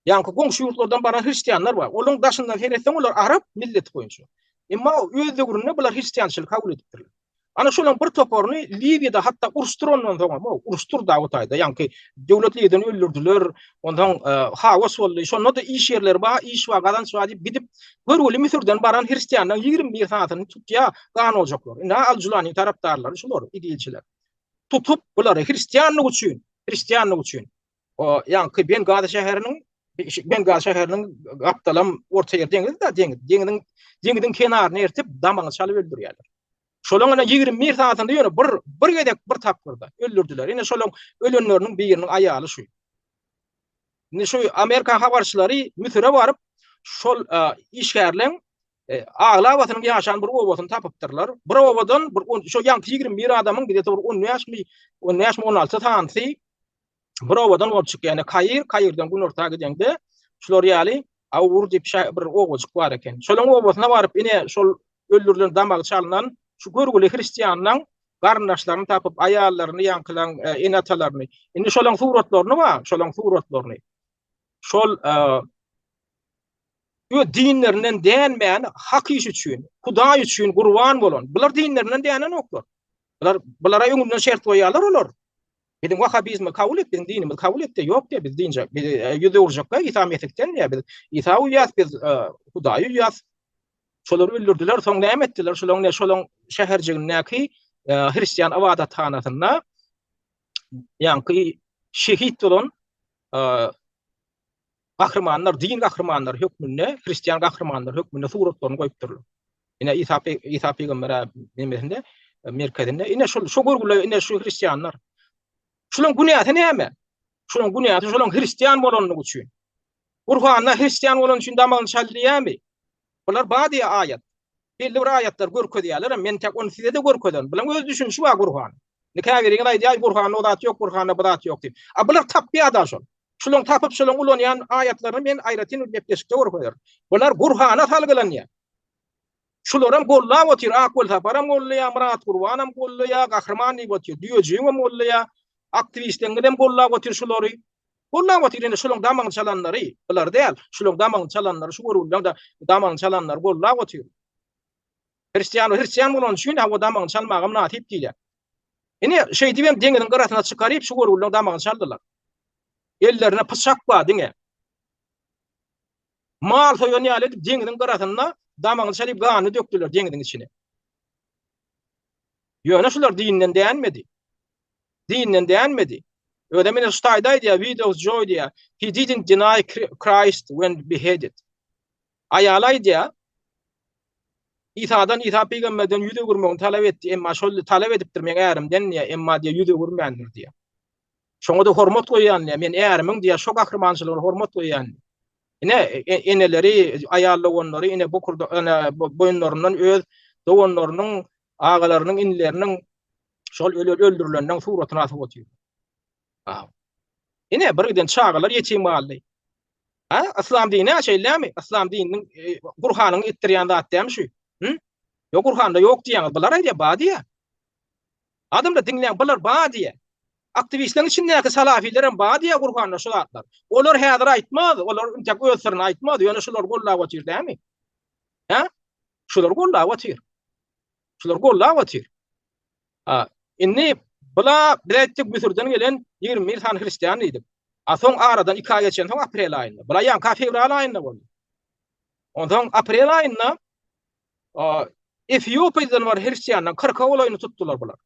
ýaňky goňşy ýurtlardan baran hristianlar bar. Olaryň daşyndan seretseň olar arap milleti boýunça. Emma öz döwründe bular hristiançylygy kabul edipdirler. Ana şolaryň bir toparyny Liwiýada hatda uruş turandan soň hem, uruş turdy o taýda, ýaňky döwlet liderini öldürdiler, onsoň e, haos boldy. Şonda-da iş ýerleri bar, iş bar, gazanç bar diýip gidip, görgüli Müsürden baran hristianlaryň 21 sanysyny tutýar, gan oljaklar. Indi Al-Julanyň tarapdarlary şular, idilçiler. Tutup bulary hristianlyk üçin, hristianlyk üçin o ýaňky Bengazi şäheriniň Bengazi şäheriniň gapdalam orta ýer deňiz da deňiz. Deňiziň deňiziň kenaryna ertip damagyny çalyp öldürýärler. Şolaň ine 21 saatynda ýöne bir bir gezek bir tapgyrda öldürdiler. Ine şolaň ölenleriniň biriniň aýaly şu. Indi şu Amerikan habarçylary Müsüre baryp. Şol işgärleň aglabasynyň ýaşan bir obasyny tapypdyrlar. Bir obadan bir şo ýaňky 21 adamyň bir 15 mi 15 mi 16 sanysy bir obadan bolup çykýar. Ýani Kair, Kairden günorta gideňde şular ýaly Awur diýip bir obajyk bar eken. Şolaň obasyna baryp ine şol öldürilen damagy çalynan şu görgüli hristianlaň garyndaşlaryny tapyp aýallaryny ýaňkylaň ene-atalaryny. Indi şolaň suratlaryny bar, şolaň suratlaryny. Şol öz dinlerinden dänmän hak iş üçin, Hudaý üçin gurban bolan. Bular dinlerinden dänenoklar. Bular bulara öňünden şert goýýarlar olar. Biziň wahabizmi kabul et, biziň dinimizi kabul et diýýär. Ýok diýýär, biz dinje, biz e, ýüz öwürjekler Isa Mesihden diýýär. Biz Isa uýýas, biz e, Hudaýa uýýas. Şolary öldürdiler, soň näme etdiler? Şolaryň ne şolaryň şäherjigindäki e, hristian ybadathanasynda ýaňky şehit bolan gahrymanlar, din gahrymanlary hökmünde, hristian gahrymanlary hökmünde suratlaryny goýupdyrlar. Ine Isa Isa pygamber nemesinde, e, merkezinde. Ine şu şu görgüler, ine şu hristianlar. Şularyň günäsi näme? Şularyň günäsi şularyň hristian bolanlygy üçin. Gurhanda hristian bolan üçin damagyny çal diýýärmi? Bular bar diýýär aýat. Belli bir aýatlar görkezýärler, men tek ony size-de görkezerin. Bularyň öz düşünişi bar Gurhan. Indi käbiriňiz aýdýar, Gurhanda o zat ýok, Gurhanda bu zat ýok diýip. A bular tapýar-da şol. Şularyň tapyp, şolaryň ulanýan aýatlaryny men aýratyn bir gepleşikde görkezerin. Bular Gurhana salgylanýar. Şularam gollap otyr, Ak Welsaparam gollaýar, Myrat Gurbanam gollaýar, Gahryman diýip otyr, Düýejigiňem gollaýar, aktiwistleriňizem gollap otyr şulary. Gollap otyr indi şularyň damagyny çalanlary, bular däl, şularyň damagyny çalanlary, şu görgülileň damagyny çalanlary gollap otyr. Hristian hristian bolany üçin hawa damagyny çalmaga mynasyp diýilýär. Ine, şeýdip hem deňiziň gyrasyna çykaryp şu görgülileň damagyny çaldylar. Ellerinde pyçak bar diňe. Mal soýan ýaly edip deňiziň gyrasynda damagyny çalyp ganyny dökdüler deňiziň içine. Ýöne şular dinden dänmedi. Dinden dänmedi. Özem ine şu taýda aýdýar, Widow's Joy diýýär. He didn't deny Christ when beheaded. Aýaly aýdýar, Isadan, Isa pygamberden ýüz öwürmegini talap etdi, emma şol talap edipdir meň ärimden diýýär, emma diýýär ýüz öwürmändir diýýär. Şoňa-da hormat goýýan diýýär, men ärimiň diýýär şo gahrymançylygyna hormat goýýan. Ine, e, eneleri, aýal doganlary ine bu ene boýunlaryndan öz doganlarynyň, agalarynyň, inileriniň şol öldürilenleň suratyny asyp otyr. Ine, bir giden çagalar ýetim galdy. Ha, yslam dini şeýlemi? Yslam dininiň e, Gurhanyň etdirýän zat dämi şu? Hı? Ýok, Gurhanda ýok diýýäňiz. Bular aýdýar, ba diýýär. Adamlar diňläň, bular ba diýýär. Aktiwistleriň içindäki salafiler hem ba diýýär Gurhanda şu zatlar. Olar häzir aýtmaz, olar intek öz syryny aýtmaz, ýöne şular gollap otyr dämi? Ha? Şular gollap otyr. Şular gollap otyr. Ha, indi bula biz aýtdyk Müsürden gelen 21 sany hristian diýdik. A soň aradan 2 aý geçen soň aprel aýynda. Bula ýaňka fewral aýynda boldy. Onsoň aprel aýynda Efiopiýadan bar hristiandan 40-a golaýyny tutdular bular.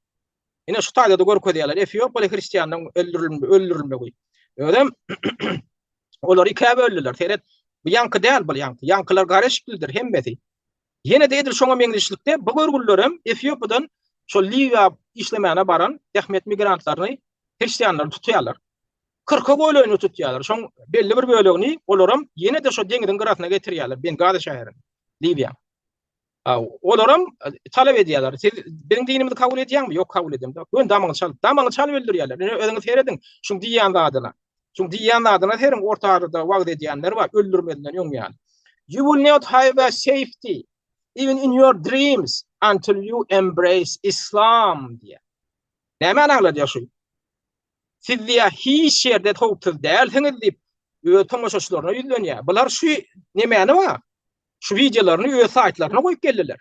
Ine şu taýda-da görkezýärler efiopiýaly hristianlaryň öldürilmegi. Özem olary ikä böldüler. Seret, bu ýaňky däl bu ýaňky. Ýaňkylar gara eşiklidir hemmesi. Ýene-de edil şoňa meňzeşlikde bu görgülilerem Efiopiýadan şol Liwiýa işlemäne baran zähmet migrantlaryny, hristianlary tutýarlar. Kyrka golaýyny tutýarlar. Şoň belli bir bölegini olaram ýene-de şo deňiziň gyrasyna getirýärler, Bengazi şäherine, Liwiýa. Olaram talap edýärler. Siz biziň dinimizi kabul edýäňmi? Ýok, kabul edemzok. Göni damagyny çalyp, damagyny çalyp öldürýärler. Ine özüňiz serediň, şuň diýýän zadyna. Şuň diýýän zadyna seriň, orta arada wagyz edýänler bar, öldürmezinden öň ýaly. You will not have a safety even in your dreams until you embrace Islam diýýär. Nämäni aňladýar şu? Siz diýýär, hiç ýerde howpsuz dälsiňiz diýip, öz tomaşaçylaryna ýüzlenýär. Bular şu nemäni bar? Şu wideolaryny öz saýtlaryna goýup geldiler.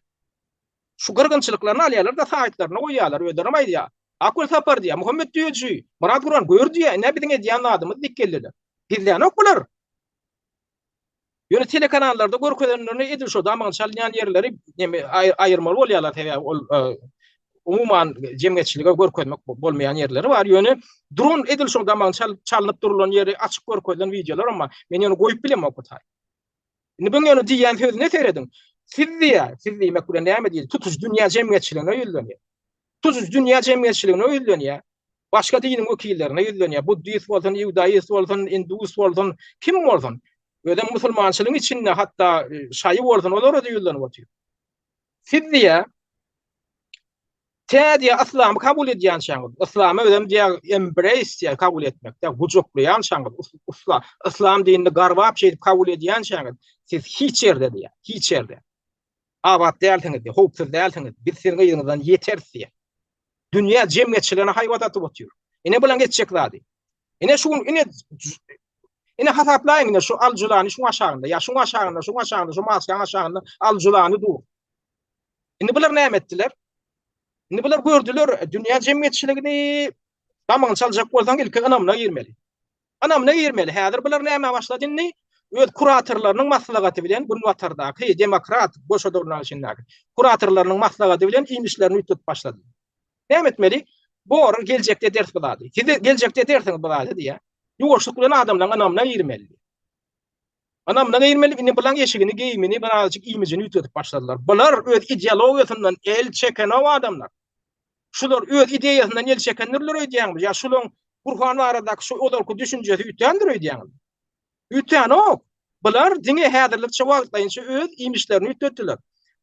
Şu gyrgynçylyklaryny alýarlar-da saýtlaryna goýýarlar, özlerem aýdýar. Ak Welsapar diýýär, Muhammet Düýeji, Myrat Gurban gör diýýär, ine biziň edýän zadymyz diýip geldiler. Gizlänok bular. Ýöne telekanallarda görkezenlerini edil şo damagyny çalynýan ýerleri neme aýyrmaly bolýarlar sebäbi ol e, umuman jemgyýetçilige görkezmek bolmaýan ýerleri bar. Ýöne duran edil şo damagyny çalynyp durulan ýeri açyk görkezilen wideolar amma men ýöne goýup bilemok bu taý. Indi bu ýöne diýýän sözüne serediň. Siz diýýär, siz diýmek bilen näme diýdi? Tutuş dünýä jemgyýetçiligine ýüzlenýär. Tutuş dünýä jemgyýetçiligine ýüzlenýär. Başga diniň wekillerine ýüzlenýär. Buddist bolsun, iudaist bolsun, indus bolsun, kim bolsun. Özem musulmançylygyň içinde hatda şaýy bolsun olara-da ýüzlenip otyr. Siz diýýär, tä diýýär yslamy kabul edýänçäňiz, yslamy özem diýýär embrace diýýär kabul etmek, diýýär gujaklaýançaňyz, usla, yslam dinini garbap şeýdip kabul edýänçäňiz, siz hiç ýerde diýýär, hiç ýerde abat dälsiňiz diýýär, howpsuz dälsiňiz, biz siziň yzyňyzdan ýeteris diýýär. Dünýä jemgyýetçiligine haýbat atyp otyr. Ine bulaň etjek zady. Ine şu gün ine ine hasaplaýyň ine şu Al-Julany şuň aşagynda, ýa şuň aşagynda, şuň aşagynda, şu maskaň aşagynda Al-Julany dur. Indi bular näme etdiler? Indi bular gördüler, dünýä jemgyýetçiligini damagyny çaljak bolsaň ilki ynamyna girmeli. Ynamyna girmeli. Häzir bular nämä başlady indi? Öz kuratorlarynyň maslahaty bilen Günbatardaky demokrat goşadurnagyň içindäki kuratorlarynyň maslahaty bilen iýmişlerini üýtgedip başlady. Näme etmeli? Bor, geljekde ederis bu zady. Siz geljekde edersiňiz bu zady diýýär. Ýuwaşlyk bilen adamlaryň ynamyna girmeli. Ynamyna girmeli. Indi bulaň eşigini, geýimini, birazajyk iýmijini üýtgedip başladylar. Bular öz ideologiýasyndan el çekenok adamlar. Şular öz ideýasyndan el çekendirler öýdýäňmi? Ýa şulaň Gurhan baradaky şu ozalky düşünjesi üýtgändir öýdýäňmi? Üýtgänok. Bular diňe häzirlikçe wagtlaýynça öz iýmişlerini üýtgetdiler.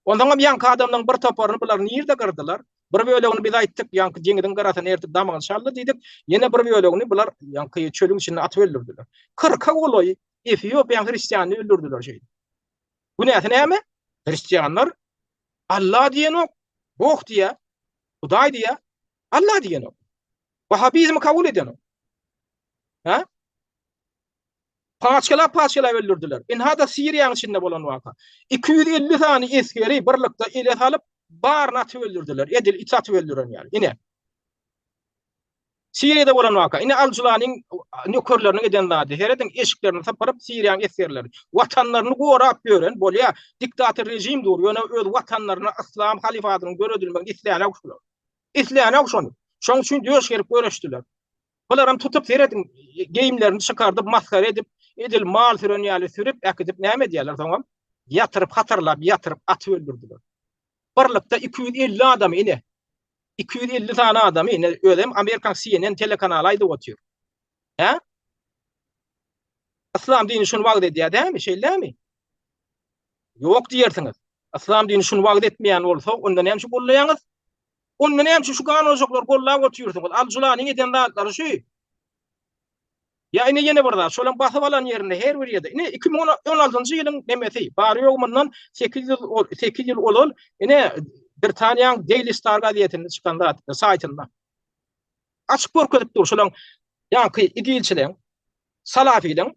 Onsoňam ýaňky adamlaryň bir toparyny bular nirde gyrdylar? Bir bölegini biz aýtdyk, ýaňky deňiziň gyrasyna ertip damagyny çaldy diýdik. Ýene bir bölegini bular ýaňky çölüň içinde atyp öldürdiler. Kyrka golaý Efiopiýanyň hristianyny öldürdiler şeýdip. Günäsi näme? Hristianlar Allah diýenok, Boh diýýär, Hudaý diýýär, Allah diýenok. Wahabizmi kabul edenok. Ha? Paçkalap-paçkalap öldürdiler. Ynha-da Siriýanyň içinde bolan waka. 250 sany esgeri birlikde ele salyp, baryny atyp öldürdiler. Edil it atyp öldüren ýaly. Ine. Siriýada bolan waka. Ine Al-Julanyň nökerleriniň eden zady. Serediň, eşiklerini sypyryp Siriýanyň esgerleri. Watanlaryny gorap ýören bolýar. Diktator režim dur, ýöne öz watanlaryna yslam halyfatynyň döredilmegini islänok şular. Islänok şony. Şonuň üçin döş gerip göreşdiler. Bularam tutup serediň, geýimlerini çykardyp, masgara edip, edil mal süren ýaly sürüp äkidip näme edýärler soňam? Ýatyryp, hatarlap ýatyryp atyp öldürdiler. Birlikde 250 adamy ine. 250 sany adamy ine özem Amerikan CNN telekanaly aýdyp otyr. Hä? Yslam dini şuny wagyz edýär dämi? Şeýlemi? Ýok diýersiňiz. Yslam dini şuny wagyz etmeýän bolsa, onda näme üçin gollaýaňyz? Onda näme üçin şu ganojaklary gollap otyrsyňyz? Al-Julanyň eden zatlary şu. Ýa ine ýene bir zat, şolaň basyp alan ýerinde her bir ýerde, ine 2016-njy ýylyň nemesi, bary-ýogy mundan 8 ýyl 8 ýyl ozal ine Britaniýanyň Daily Star gazetinde çykan zat, saýtynda. Açyk görkezip dur şolaň ýaňky igilçileň, salafileň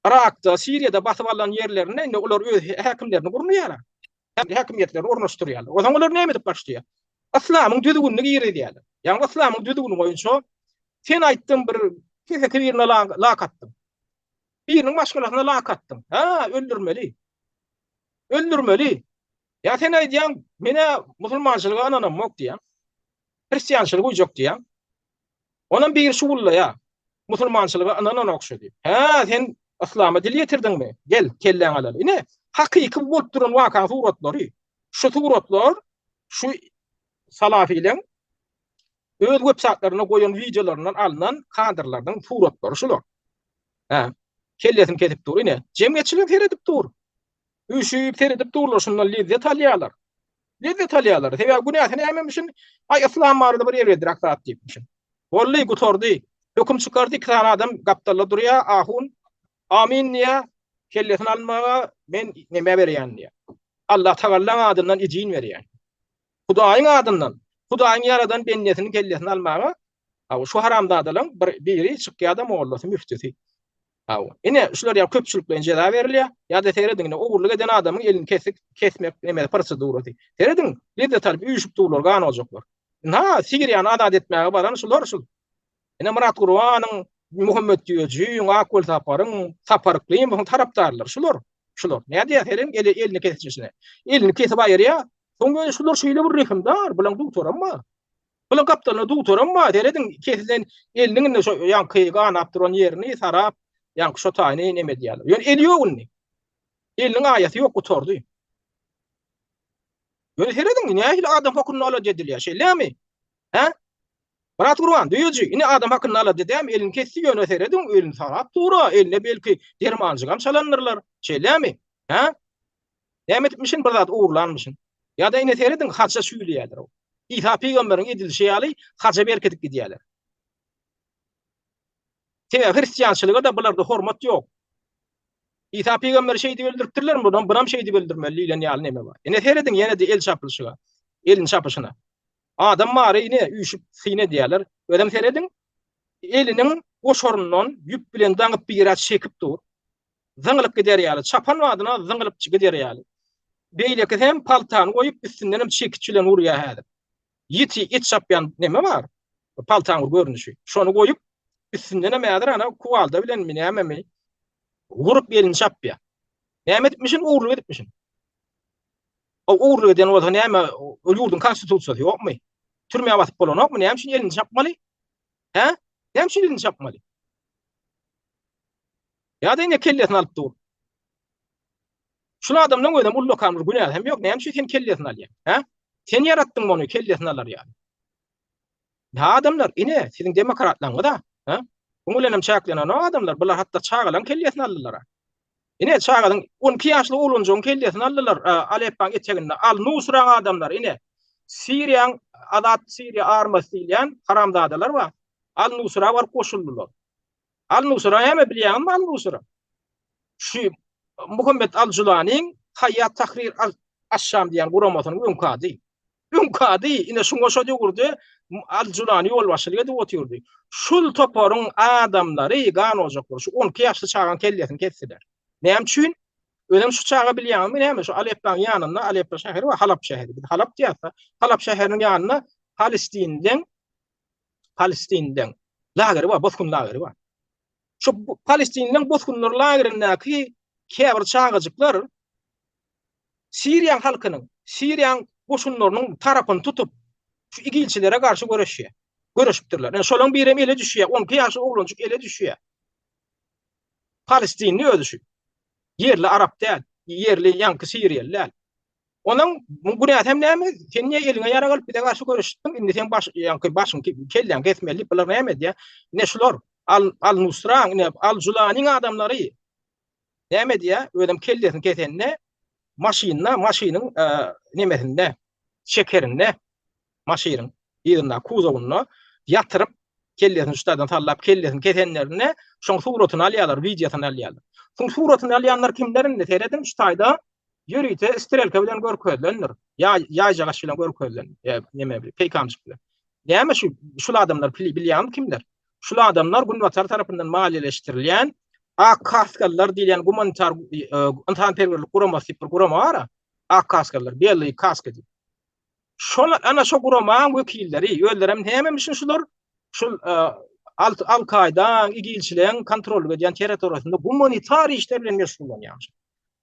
Yrakda, Siriýada basyp alan ýerlerinde indi olar öz häkimlerini gurnaýarlar. Häkimiýetlerini ornaşdyrýarlar. Onsoň olar näme edip başlaýar? Yslamyň düzgünini girizýärler. Ýagny yslamyň düzgüni boýunça sen aýtdyň bir keseki birine lak atdyň. Biriniň maşgalasyna lak atdyň. Ha, öldürmeli. Öldürmeli. Ýa sen aýdýaň, men-ä musulmançylyga ynanamok diýýäň. Hristiançylyga uýjak diýýäň. Onam biri şugullaýar. Musulmançylyga ynananok şu diýip. Hä, sen yslama dil ýetirdiňmi? Gel, kelläňi alaly. Ine, hakyky bolup duran wakaň suratlary. Şu suratlar şu salafileň öz websaýtlarynda goýan wideolaryndan alnan kadrlardan suratlary şular. Hä, kellesini kesip dur. Ine, jemgyýetçilik seredip dur. Üşüp seredip durlar, şundan lezzet alýarlar. Lezzet alýarlar. Sebäbi günäsi nämemişin? Aý, yslam barada bir erbedräk zat diýipmişin. Boldy, gutardy. Höküm çykardy, iki sany adam gapdalda durýar, ahun Amin diýýär, kellesini almaga men neme berýän diýýär. Allah Tagallaň adyndan ijin berýän. Hudaýyň adyndan, Hudaýyň ýaradan bendesiniň kellesini almaga, şu haramzadalaryň bir biri çykýar-da mollasy, müftüsi. Hawa. Ine, şular ýaly köpçülikleýin jeza berilýär. Ýa-da serediň, ine, ogurlyk eden adamyň elini kesik, kesmek nemesi prosedurasy. Serediň, lezzet alyp üýşüp durlar, gan oljaklar. Ynha, Siriýany azat etmäge baran şular şul. Ine, Myrat Gurbanyň, Muhammet Düýejiň, Ak Welsaparyň, Sapar Yklymowyň tarapdarlary şular. Şular. Nädýär, serediň, eli, elini kesişine. Elini kesip aýyrýar. Soň ýöne şular şeýle bir rehimdar, bulaň dugtoram bar. Bulaň gapdalynda dugtoram bar, serediň, kesilen eliniň indi şo ýaňky ganap duran ýerini sarap, ýaňky şo taýyny neme edýärler. Ýöne eli ýok indi. Eliniň aýasy ýok, gutardy. Ýöne serediň, nähili adam hökmünde alada edilýär, şeýlemi? Hä? Myrat Gurban, düýeji, ine adam hakynda alada edämi, elini kesdi, ýöne serediň, elini sarap dur-a, eline belki dermanjygam çalandyrlar. Şeýlemi? Hä? Näme edipmişin, bir zat ogurlanmyşyn. Ýa-da ine serediň, haça çüýleýärler. Isa pygamberiň edilişi ýaly haja berkidip gidýärler. Sebäbi hristiançylyga-da bularda hormat ýok. Isa pygamberi şeýdip öldüripdirler, bunam bunam şeýdip öldürmeli diýlen ýaly neme bar. Ine serediň ýene-de el çapylyşyga, elini çapyşyna. Adam bary ine üýşüp syn edýärler. Özem serediň, eliniň goşaryndan ýüp bilen daňyp birä çekip dur. Zyňylyp gider ýaly, çapan badyna zyňylyp gider ýaly. Beýlekisi hem paltany goýup üstündenem çekiç bilen urýar häzir. Ýiti it çapýan neme bar? Paltaň bir görnüşi. Şony goýup, üstündenem häzir ana kuwalda bilenmi, nämemi urup elini çapýar. Näme edipmişin? Ogurlyk edipmişin. O ogurlyk eden bolsa näme, ol ýurduň konstitusiýasy ýokmy? Türmä basyp bolanokmy? Näme üçin elini çapmaly? Hä? Näme üçin elini çapmaly? Ýa-da ine kellesini alyp dur. Şul adamlaň özem ullakan bir günäsi hem ýok. Näme üçin sen kellesini alýaň? Hä? Sen ýaratdyň ony kellesini alar ýaly. Hä adamlar, ine siziň demokratlaryňyz-a, hä? Buň bilen hem çäklenenok adamlar. Bular hatda çagalaň kellesini aldylar-a. Ine çagalaň 12 ýaşly oglanjygyň kellesini aldylar Aleppaň eteginde. Al-Nusraň adamlary ine. Siriýaň Azat Siriýa armasy diýilýän haramzadalar bar. Al-Nusra baryp goşuldylar. Al-Nusra näme bilýäňizmi Al-Nusra? Şu Muhammet Al-Julanyň Haýat Tahrir Aş-Şam diýen guramasynyň öňki ady. Öňki ady, ine şuňa şo döwürde Al-Julany ýolbaşçylyk edip otyrdy. Şul toparyň adamlary, gan ojaklary şu 12 ýaşly çagaň kellesini kesdiler. Näme üçin? Özem şu çaga bilýäňizmi näme? Şu Aleppaň ýanynda Aleppo şäheri bar, Halap şäheri. Biz Halap diýýäs-de. Halap şäheriniň ýanynda Palestinleň Palestinleň lageri bar, bosgun lageri bar. Şu Palestinleň bosgunlar lagerindäki käbir çagajyklar Siriýaň halkynyň, Siriýaň goşunlarynyň tarapyny tutup, şu igilçilere garşy göreşýär. Göreşipdirler. Ýani şolaryň birem ele düşýär, 12 ýaşly oglanjyk ele düşýär. Palestinli özi şu. Ýerli arap däl, ýerli ýaňky siriýaly däl. Onuň günäsi hem näme? Sen niýe eliňe ýarag alyp bize garşy göreşipdiň? Indi sen baş ýaňky başyň kelläň kesmeli diýip bular näme edýär? Ine şular Al Al Nusraň, ine Al Julanyň adamlary näme edýär? Özem kellesini kesende maşynda, maşynyň nemesinde, şekerinde maşynyň yzynda kuzowynda ýatyryp kellesini şu taýdan sallap kellesini kesenlerinde şoň suratyny alýarlar, wideosyny alýarlar. Şoň suratyny alýanlar kimler indi serediň şu taýda ýörite strelka bilen görkezilendir. Ýa ýaýjagaş bilen görkezilen, ýa neme bilen, peýkamjyk bilen. Näme şu şul adamlar bilýäňmi kimler? Şul adamlar günbatar tarapyndan maliýeleşdirilýän Ak kaskalylar diýilýän gumanitar e, ynsanperwerlik guramasy diýip bir gurama bar. Ak kaskalylar, Belly kaska diýip. Şol ana şo guramaň wekilleri, özlerem nämemişin şular? Şul e, Al-Kaýdaň, IGIL-çileriň kontrollyk edýän territoriýasynda gumanitar işler bilen meşgullanýarmyş.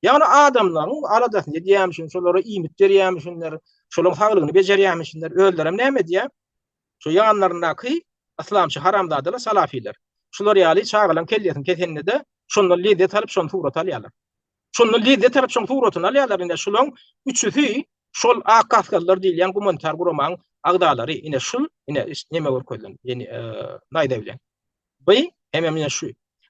Ýagny adamlaryň aladasyny edýärmişin, şolara iýmit berýärmişinler, şolaryň saglygyny bejerýärmişinler. Özlerem näme edýär? Şu ýanlaryndaky yslamçy haramzadalar, salafiler. Şular ýaly çagalaryň kellesini kesende-de şondan lezzet alyp, şony surata alýarlar. Şondan lezzet alyp, şoň suratyny alýarlar. Ine şularyň üçüsi şol ak kaskalylar diýilýän gumanitar guramaň agzalary. Ine şul, ine neme görkezilen, ýeni naýza bilen. Bu hemem ine şu.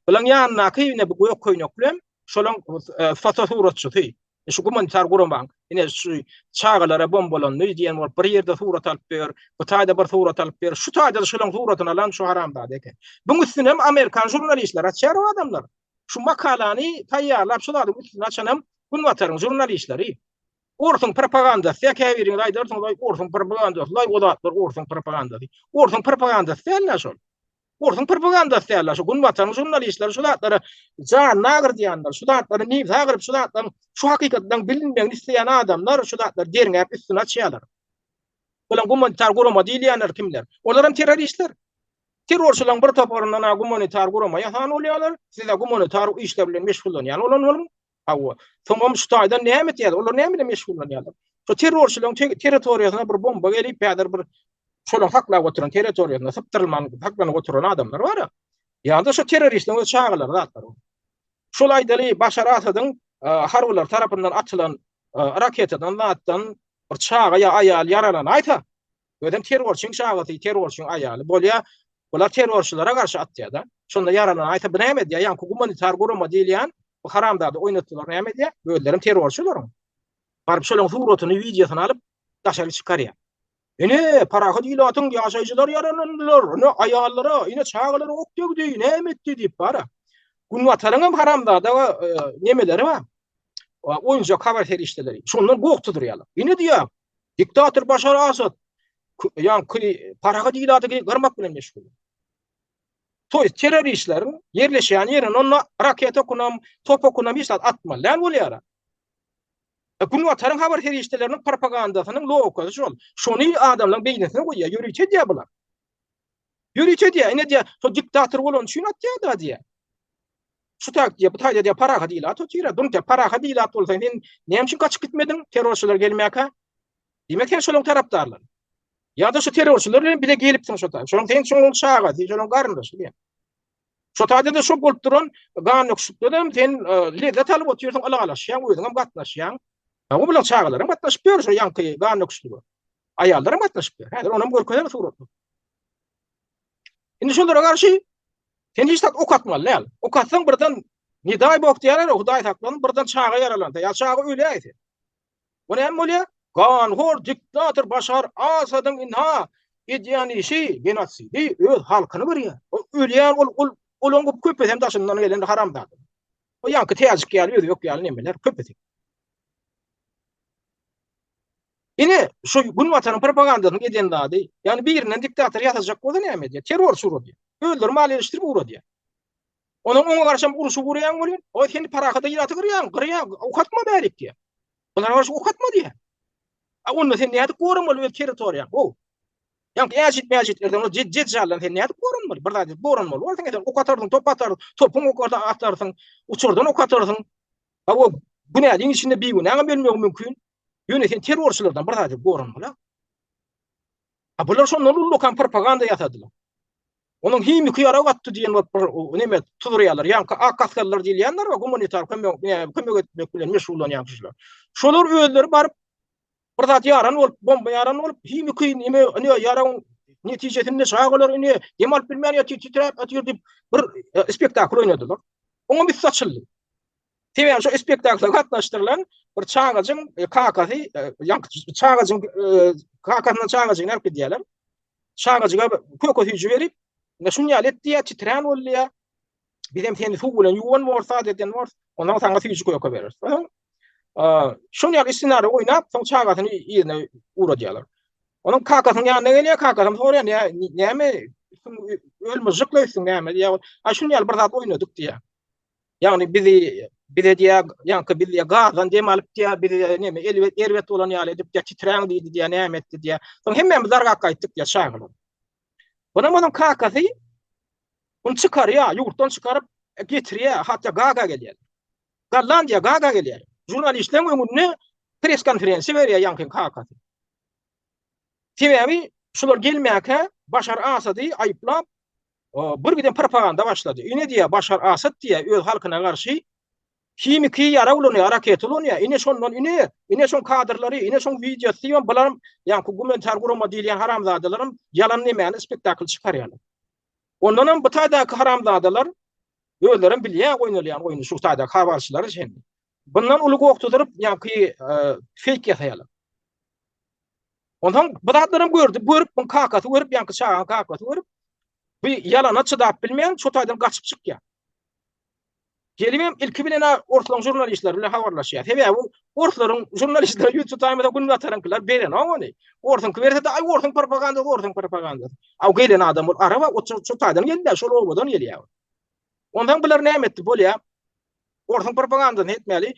Bulaň ýanyndaky ine bu gök köýnekli şolaň e, fotosuratçysy. E, şu gumanitar guramaň ine şu çagalara bombalandy diýen bolup bir ýerde surat alyp ber, bu taýda bir surat alyp ber, şu taýda şolaň suratyny alan şu haramzada eken. Buň üstüne hem amerikan žurnalistleri açýar o adamlar. Şu makalany taýýarlap şu zadyň üstüni açanam Günbataryň žurnalistleri. Orsuň propagandasy ýa käbiriňiz aýdarsyňyz, aý orsuň propagandasy, laý o zatlar orsuň propagandasy. Orsuň propagandasy däl-ä şol. Orsuň propagandasy däl-ä şo. Günbataryň žurnalistleri şu zatlara janyny agyrdýanlar, şu zatlary nebsi agyryp şu zatlaryň şu hakykatlaryň bilinmegini isleýän adamlar şu zatlary derňäp üstüni açýarlar. Olam gumanitar gurama diýilýänler kimler? Olaram terroristler. Terrorçylaryň bir toparyndan-a gumanitar gurama ýasan bolýarlar, siz-ä gumanitar işler bilen meşgullanýan bolan boluň. Hawa. Soňam şu taýdan näme etýärler? Olar näme bilen meşgullanýarlar? Şu terrorçylaryň territoriýasyna bir bomba gelip, häzir bir şolaryň saklap oturan territoriýasynda sypdyrylman saklanyp oturan adamlar bar. Ýa-da şu terroristleriň öz çagalary zatlar. Şol aýdaly Başar Asadyň e, harbylar tarapyndan atylan e, raketadan zatdan bir çaga ýa aýal ýaralanaýsa, Özem terrorçyň çagasy, terrorçyň aýaly. Bolýa, bular terrorçylara garşy atýar-da. Şonda ýaralanaýsa bu näme edýär? Ýaňky gumanitar gurama diýilýän bu haramzada oýnatdylar näme edýär? Özlerem terrorçy olaryň. Baryp şolaryň suratyny, wideosyny alyp daşary çykarýar. Ine, parahat ilatyň ýaşaýjylary ýaralandylar, ine, aýallara, ine, çagalara ok degdi, näme etdi diýip bara. Günbataryňam haramzada nemeleri bar. Oýunjak habar serişdeleri. Şondan gok tutdurýarlar. Ine diýýär, diktator Başar Asad ýaňky parahat ilaty gyrmak bilen meşgul. Toý terroristleriň ýerleşýän ýerine onda raketa okunam, top okunam hiç zat atmaly däl bolýar. Günbataryň habar serişdeleriniň propagandasynyň logikasy şol. Şony adamlaryň beýnisine goýýar, ýörite edýär bular. Ýörite edýär, ine diýýär, şo diktator bolany üçin atýar-da diýýär. Şu tak diýýär, bu taýda diýýär, parahat ilat otyr. Dur diýýär, parahat ilat bolsaň sen näme üçin gaçyp gitmediň terrorçylar gelmäkä? Diýmek sen şolaryň tarapdarlary. Ýa-da şu terrorçylar bilen bile gelipsiň şo taýda. Şonuň sen şonuň çagasy, şonuň garyndaşy diýýär. Şo taýda-da şo bolup duran gan döküşikde-de sen lezzet alyp otyrsyň, ylalaşýaň, özüňem gatnaşýaň. O bilen çagalaram gatnaşyp ýör şo ýaňky gan döküşlige. Aýallaram gatnaşyp ýör. Häzir onam görkezerin suratly. Indi şolara garşy sen hiç zat ok atmaly däl. Ok atsaň birden ne daý bok diýerler, Hudaý saklasyn, birden çaga ýaralansa ýa çaga öläýse. Bu näme bolýar? Ganhor diktator Başar Asadyň ynha edýän işi genosidi, öz halkyny gyrýar. O ölýän ol ol olaň köpüsem daşyndan gelen haramzada. O ýaňky täjik ýaly, özbek ýaly nemeler köpüsi. Ine, şu Günbataryň propagandasynyň eden zady, ýagny birinden diktator ýasajak bolsa näme edýär? Terrorçy ugradýar. Özleri maliýeleşdirip ugradýar. Onuň oňa garşam urşy gurýaň welin, o sen parahat ilaty gyrýaň, gyrýaň, ok atma bärik diýýär. Bulara garşy ok atma diýýär. A onda sen nädip goramaly öz territoriýaňy? How. Ýaňky äjit-mäjitlerden, o jejjaldan sen nädip goranmaly? Bir zat edip goranmaly bolsaň, sen ok atarsyň, top atarsyň, topuň ok atarsyň, uçardan ok atarsyň. A o günäliň içinde bigünäňem ölmegi mümkin. Ýöne sen terrorçylardan bir zat edip goranmaly. A bular şondan ullakan propaganda ýasadylar. Onuň himiki ýarag atdy diýen bolup bir neme tuzurýarlar. Ýaňky ak askerler diýilýänler we gumanitar kömek kömek etmek bilen meşgullanýan kişiler. Şolar özleri baryp bir zat ýaran bolup, bomba ýaran bolup, himiki neme ine ýaragyň netijesinde çagalar ine dem alyp bilmän ýatyr, titräp ýatyr diýip bir e, spektakl oýnadylar. Oňa üsti açyldy. Sebäbi şu spektakla gatnaşdyrylan bir çagajyň e, kakasy, e, ýaňky çagajyň e, kakasyndan çagajygyny alyp gidýärler. Çagajyga köke süýji berip, ine şuny ýaly et diýýär, titrän boldy diýýär. Bizem seni suw bilen ýuwan bolsa, eden bolsa, ondan saňa süýji köke bereris. Ondan şuny ýaly ssenariý oýnap, soň çagasyny yzyna ugradýarlar. Onuň kakasynyň ýanyna gelýär, kakasam soraýar, näme ölmüjikle üstüň näme diýýär. A şuny ýaly bir zat oýnadyk diýýär. Ýagny bizi bize diýýär, ýaňky biz diýýär, gazdan dem alyp diýýär, bizi näme elbet erbet bolan ýaly edip diýýär, titräň diýdi diýýär, näme etdi diýýär. Soň hemmämiz dargap gaýtdyk diýýär çagalar. Bunam onuň kakasy bunu çykarýar, ýurtdan çykaryp getirýär, hatda Gaga gelýär. Gollandiýa Gaga gelýär. Žurnalistleriň öňünde press konferensiýa berýär ýaňky kakasy. Sebäbi şular gelmäkä Başar Asady aýyplap bir giden propaganda başlady. Ine diýýär, Başar Asad diýýär, öz halkyna garşy himiki ýarag ulanýar, raketa ulanýar. Ine şondan ine, ine şoň kadrlary, ine şoň wideosy diýip, bularam ýaňky gumanitar gurama diýilýän haramzadalaram ýalan nemäni spektakl çykarýarlar. Ondanam bu taýdaky haramzadalar özlerem bilýär oýnalýan oýny şu taýdaky habarçylary çenli. Bundan uly goh tuturyp ýaňky feýk ýasaýarlar. Onsoň bu zatlaram gördi, görüp, bu kakasy görüp, ýaňky çagaň kakasy görüp, bu ýalana çydap bilmän, şo taýdan gaçyp çykýar. Gelibem ilki bilen orslaryň žurnalistleri bilen habarlaşýar. Sebäbi orslaryň žurnalistleri ýüz tutaýmasa günbataryňkylar berenok ony. Orsuňky berse-de, aý orsuň propagandasy, orsuň propagandasy. Aw gelen adam ol araba, o şo taýdan geldi, şol obadan gelýär. Onsoň bular näme etdi? Bolýar. Orsuň propagandasyny etmeli.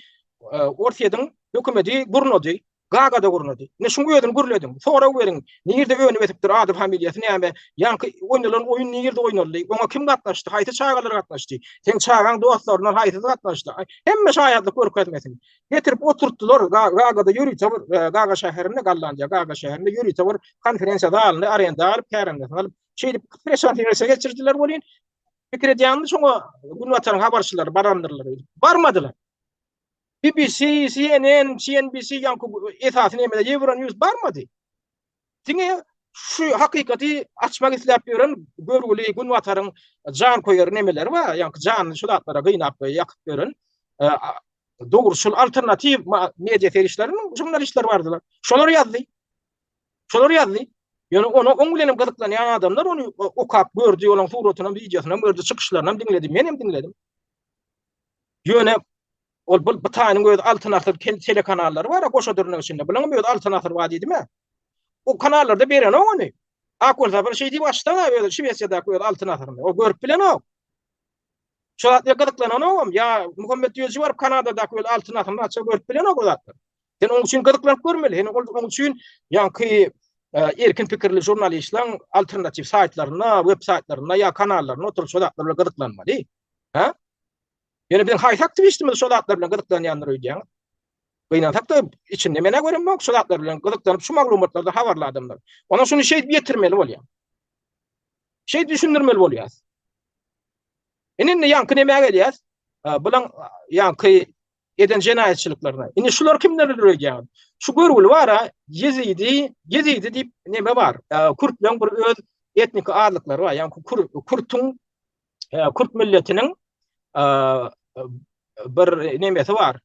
Orsýetiň hökümeti gurnady. Gagada gurnady. Ine şuň özüni gürlediň. Sorag beriň. Nirde önüp ösüpdir, ady familiýasy näme? Ýaňky oýnalan oýun nirde oýnaldy? Oňa kim gatnaşdy? Haýsy çagalar gatnaşdy? Seň çagaň dostlaryndan haýsysy gatnaşdy? Hemme şaýatlyk görkezmesin. Getirip oturtdylar. Gagada ýörite bir Gaga şäherinde, Gollandiýa Gaga şäherinde ýörite bir konferensiýa zalyny arenda alyp, kärendesine alyp, şeýdip press-konferensiýa geçirdiler welin, pikir edýäňmi şoňa Günbataryň habarçylary barandyrlar öýdüp. Barmadylar. BBC, CNN, CNBC ýaňky esasy nemede Euronews barmady. Diňe Şu hakykaty açmak isläp ýören görgüli Günbataryň janköýer nemeleri bar, ýaňky janyny şu zatlara gynap we ýakyp ýören dogruçyl alternatiw media serişdeleriniň žurnalistleri bardylar. Şolar ýazdy. Şolar ýazdy. Ýöne ona oň bilen hem gyzyklanýan adamlar ony okap gördi, olaň suratynam, wideosynam gördi, çykyşlarynam diňledi, men hem diňledim. Ýöne ol bu Hytaýynyň öz Altyn asyr telekanallary bar, goşa dyrnak içinde. Bulaň hem öz Altyn asyr bar diýdim-ä. O kanallarda berenok ony. Ak bolsa bir şey diýip açsana öz Şwesiýadaky öz Altyn asyryny. O görüp bilenok. Şo zatlar gyzyklananogam. Ýa Muhammet Düýeji baryp Kanadadaky öz Altyn asyryny açsa görüp bilenok o zatlary. Sen onuň üçin gyzyklanyp görmeli. Sen onuň üçin ýaňky e, erkin pikirli žurnalistleriň alternatiw saýtlarynda, web saýtlarynda ýa kanallarynda oturyp şo zatlar bilen gyzyklanmaly. Ha? Ýöne biziň haýsy aktiwistimiz şo zatlar bilen gyzyklanýandyr öýdýäňiz? Gynansak-da içinde men-ä göremok şo zatlar bilen gyzyklanyp şu maglumatlardan habarly adamlar. Onuň şuny şeýdip ýetirmeli bolýar. Şeýdip düşündirmeli bolýar. Indi indi ýaňky nämä gelýäs? Bulaň ýaňky eden jenaýatçylyklaryna. Indi şular kimlerdir öýdýäňiz? Şu görgüli bar-a, ýezidi, ýezidi diýip neme bar? Kürtleň bir öz etniki azlyklary bar. Ýagny kürtüň kürt milletiniň bir nemesi bar.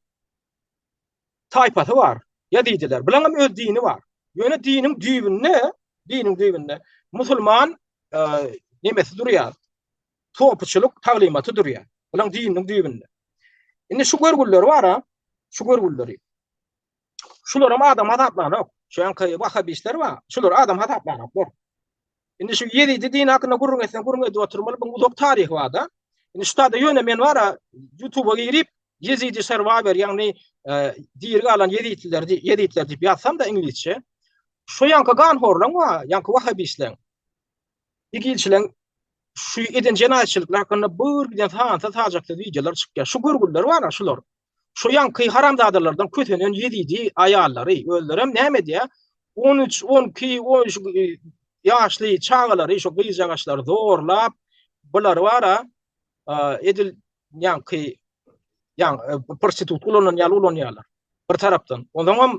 Taýpasy bar. Ýezidiler. Bulaň hem öz dini bar. Ýöne diniň düýbünde, diniň düýbünde musulman nemesi durýar. Sopuçylyk taglymaty durýar. Bulaň dininiň düýbünde. Indi şu görgülileri bar-a, şu görgülileri. Şularam adam hasaplanok. Şu ýanky wahabistler bar. Şular adam hasaplanoklar. Indi şu ýezidi dini hakynda gürrüň etseň gürrüň edip oturmaly. Buň uzak taryhy bar-da. Indi şu taýda ýöne men bar-a YouTube-a girip Ýezidi survivor ýagny e, diri galan ýezitliler ýezitler diýip ýazsam-da iňlisçe. Şu ýanky ganhorlaň bar, ýanky wahabistleň. Igilçileň şu eden jenaýatçylyklar hakynda bir giden sansyz sajaksyz wideolar çykýar. Şu görgüliler bar şular. Şu ýaňky haramzadalardan kösenen ýezidi aýallary özlerem näme edýär? 13, 12, 13 ýaşly çagalary şu gyzjagaçlary zorlap bulary bara edil ýaňky ýaň e, prostitut ulanan ýaly ulanýarlar. Bir tarapdan. Ondan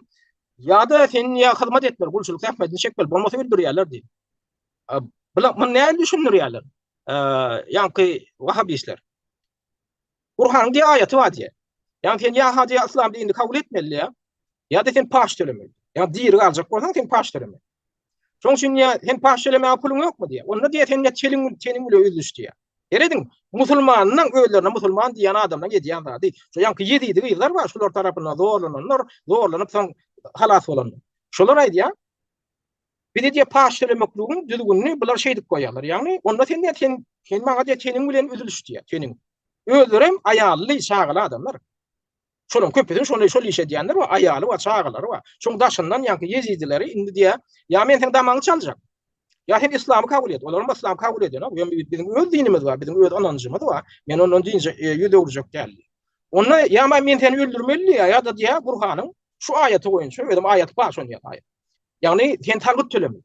ýa-da sen ýa hyzmat etmeli, gulçulyk zähmetini çekmeli, bolmasa öldürýärler diýip. Bular muny näme düşündirýärler? Ýaňky wahabistler. Gurhanyň diýen aýaty bar diýýär. Ýagny sen ýa-ha diýýär yslam dinini kabul etmeli diýýär, ýa-da sen paç tölemeli. Ýagny diri galjak bolsaň sen paç tölemeli. Şonuň üçin diýýär, sen paç tölemäge puluň ýokmy diýýär. Onda diýýär sen diýýär teliň teniň bile üzlüş diýýär. Serediň, musulmanyň özlerine musulman diýýän adamlaryň edýän zady. Şu ýaňky ýezidi gyzlar bar, şular tarapyndan zorlananlar, zorlanyp soň halas bolanlar. Şolar aýdýar, Bize diýýär paç tölemekligiň düzgünini bular şeýdip goýýarlar. Ýagny onda sen diýýär sen sen maňa diýýär teniň bilen üzülüş diýýär teniň. Özlerem aýally, çagaly adamlar. Şolaryň köpüsini şony şol iş edýänler bar, aýaly bar, çagalary bar. Şoň daşyndan ýaňky ýezidileri indi diýýär, ýa men seň damagyňy çaljak. Ýa sen yslamy kabul et. Olaram yslamy kabul edenok. Ýa biziň öz dinimiz bar, biziň öz ynanjymyz bar. Men ondan dinje e, ýüz öwürjek däl. Onda ýa men seni öldürmeli diýýär, ýa-da diýýär Gurhanyň şu aýaty boýunça, özüm aýaty bar şonuň aýat. Ýagny sen salgyt tölemeli.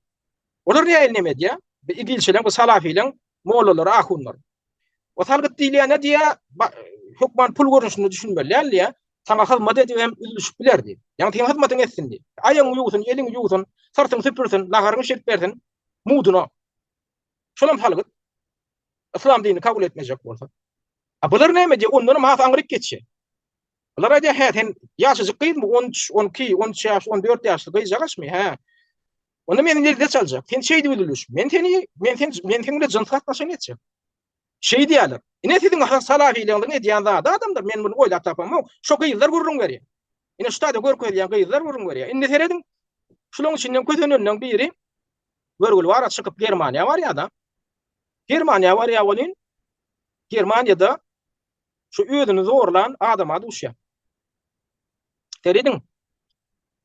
Olar nähili neme edýär? Bu igilçileň, bu salafileň mollalary, ahunlary. O salgyt diýilýäne diýýär, hökman pul görnüşinde düşünmeli däl diýýär. Saňa hyzmat edip hem üzülişip biler diýip. Ýagny seň hyzmatyňy etsin diýip. Aýagyňy ýuwsun, eliňi ýuwsun, syrtyňy süpürsin, naharyňy bişirip bersin, muduna. Şolam salgyt. Yslam dinini kabul etmejek bolsa. A bular näme diýýär? Ondanam has aňryk geçýär. Bular aýdýar, hä, sen ýaşajyk gyzmy, 13, 12, 13 ýaş, 14 ýaşly gyzjagaşmy, hä? Onda meni lezzet çaljak. Sen şeýdip üzülüş. Men seni, men sen, men seň bilen jyns gatnaşygyny etjek. Şeý diýýärler. Ine siziň salafileňiziň edýän zady adamlar, men muny oýlap tapamok. Şo gyzlar gürrüň berýär. Ine şu taýda görkezilýän gyzlar gürrüň berýär. Indi serediň, şularyň içinden kösenenleň biri görgüli bara çykyp Germaniýa barýar-da. Germaniýa barýar welin, Germaniýada şu özüni zorlan adama duşýar. Serediň.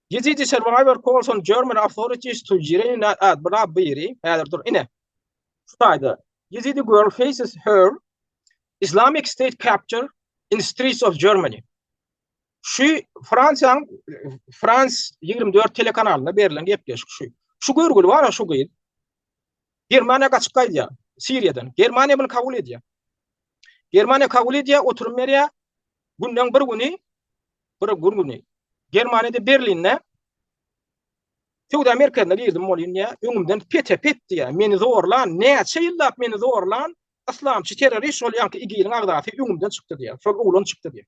Yezidi survivor calls on German authorities to Irene ad buna biri häzir dur ine. Şu taýda Yezidi girl faces her Islamic State capture in streets of Germany. Şu Fransiýanyň Frans 24 telekanalynda berlen gepleşik şu. Şu görgüli bar şu gyz. Germaniýa gaçyp gaýdýar Siriýadan. Germaniýa bunu kabul edýär. Germaniýa kabul edýär, oturum berýär. Günden bir güni, bir gün güni Germaniýada Berlinde. Söwda merkezine girdim bolýan diýýär. Öňümden pete-pet diýýär. Meni zorlan, näçe ýyllap meni zorlan yslamçy terrorist şol ýaňky IGIL-iň agzasy öňümden çykdy diýýär. Şol oglan çykdy diýýär.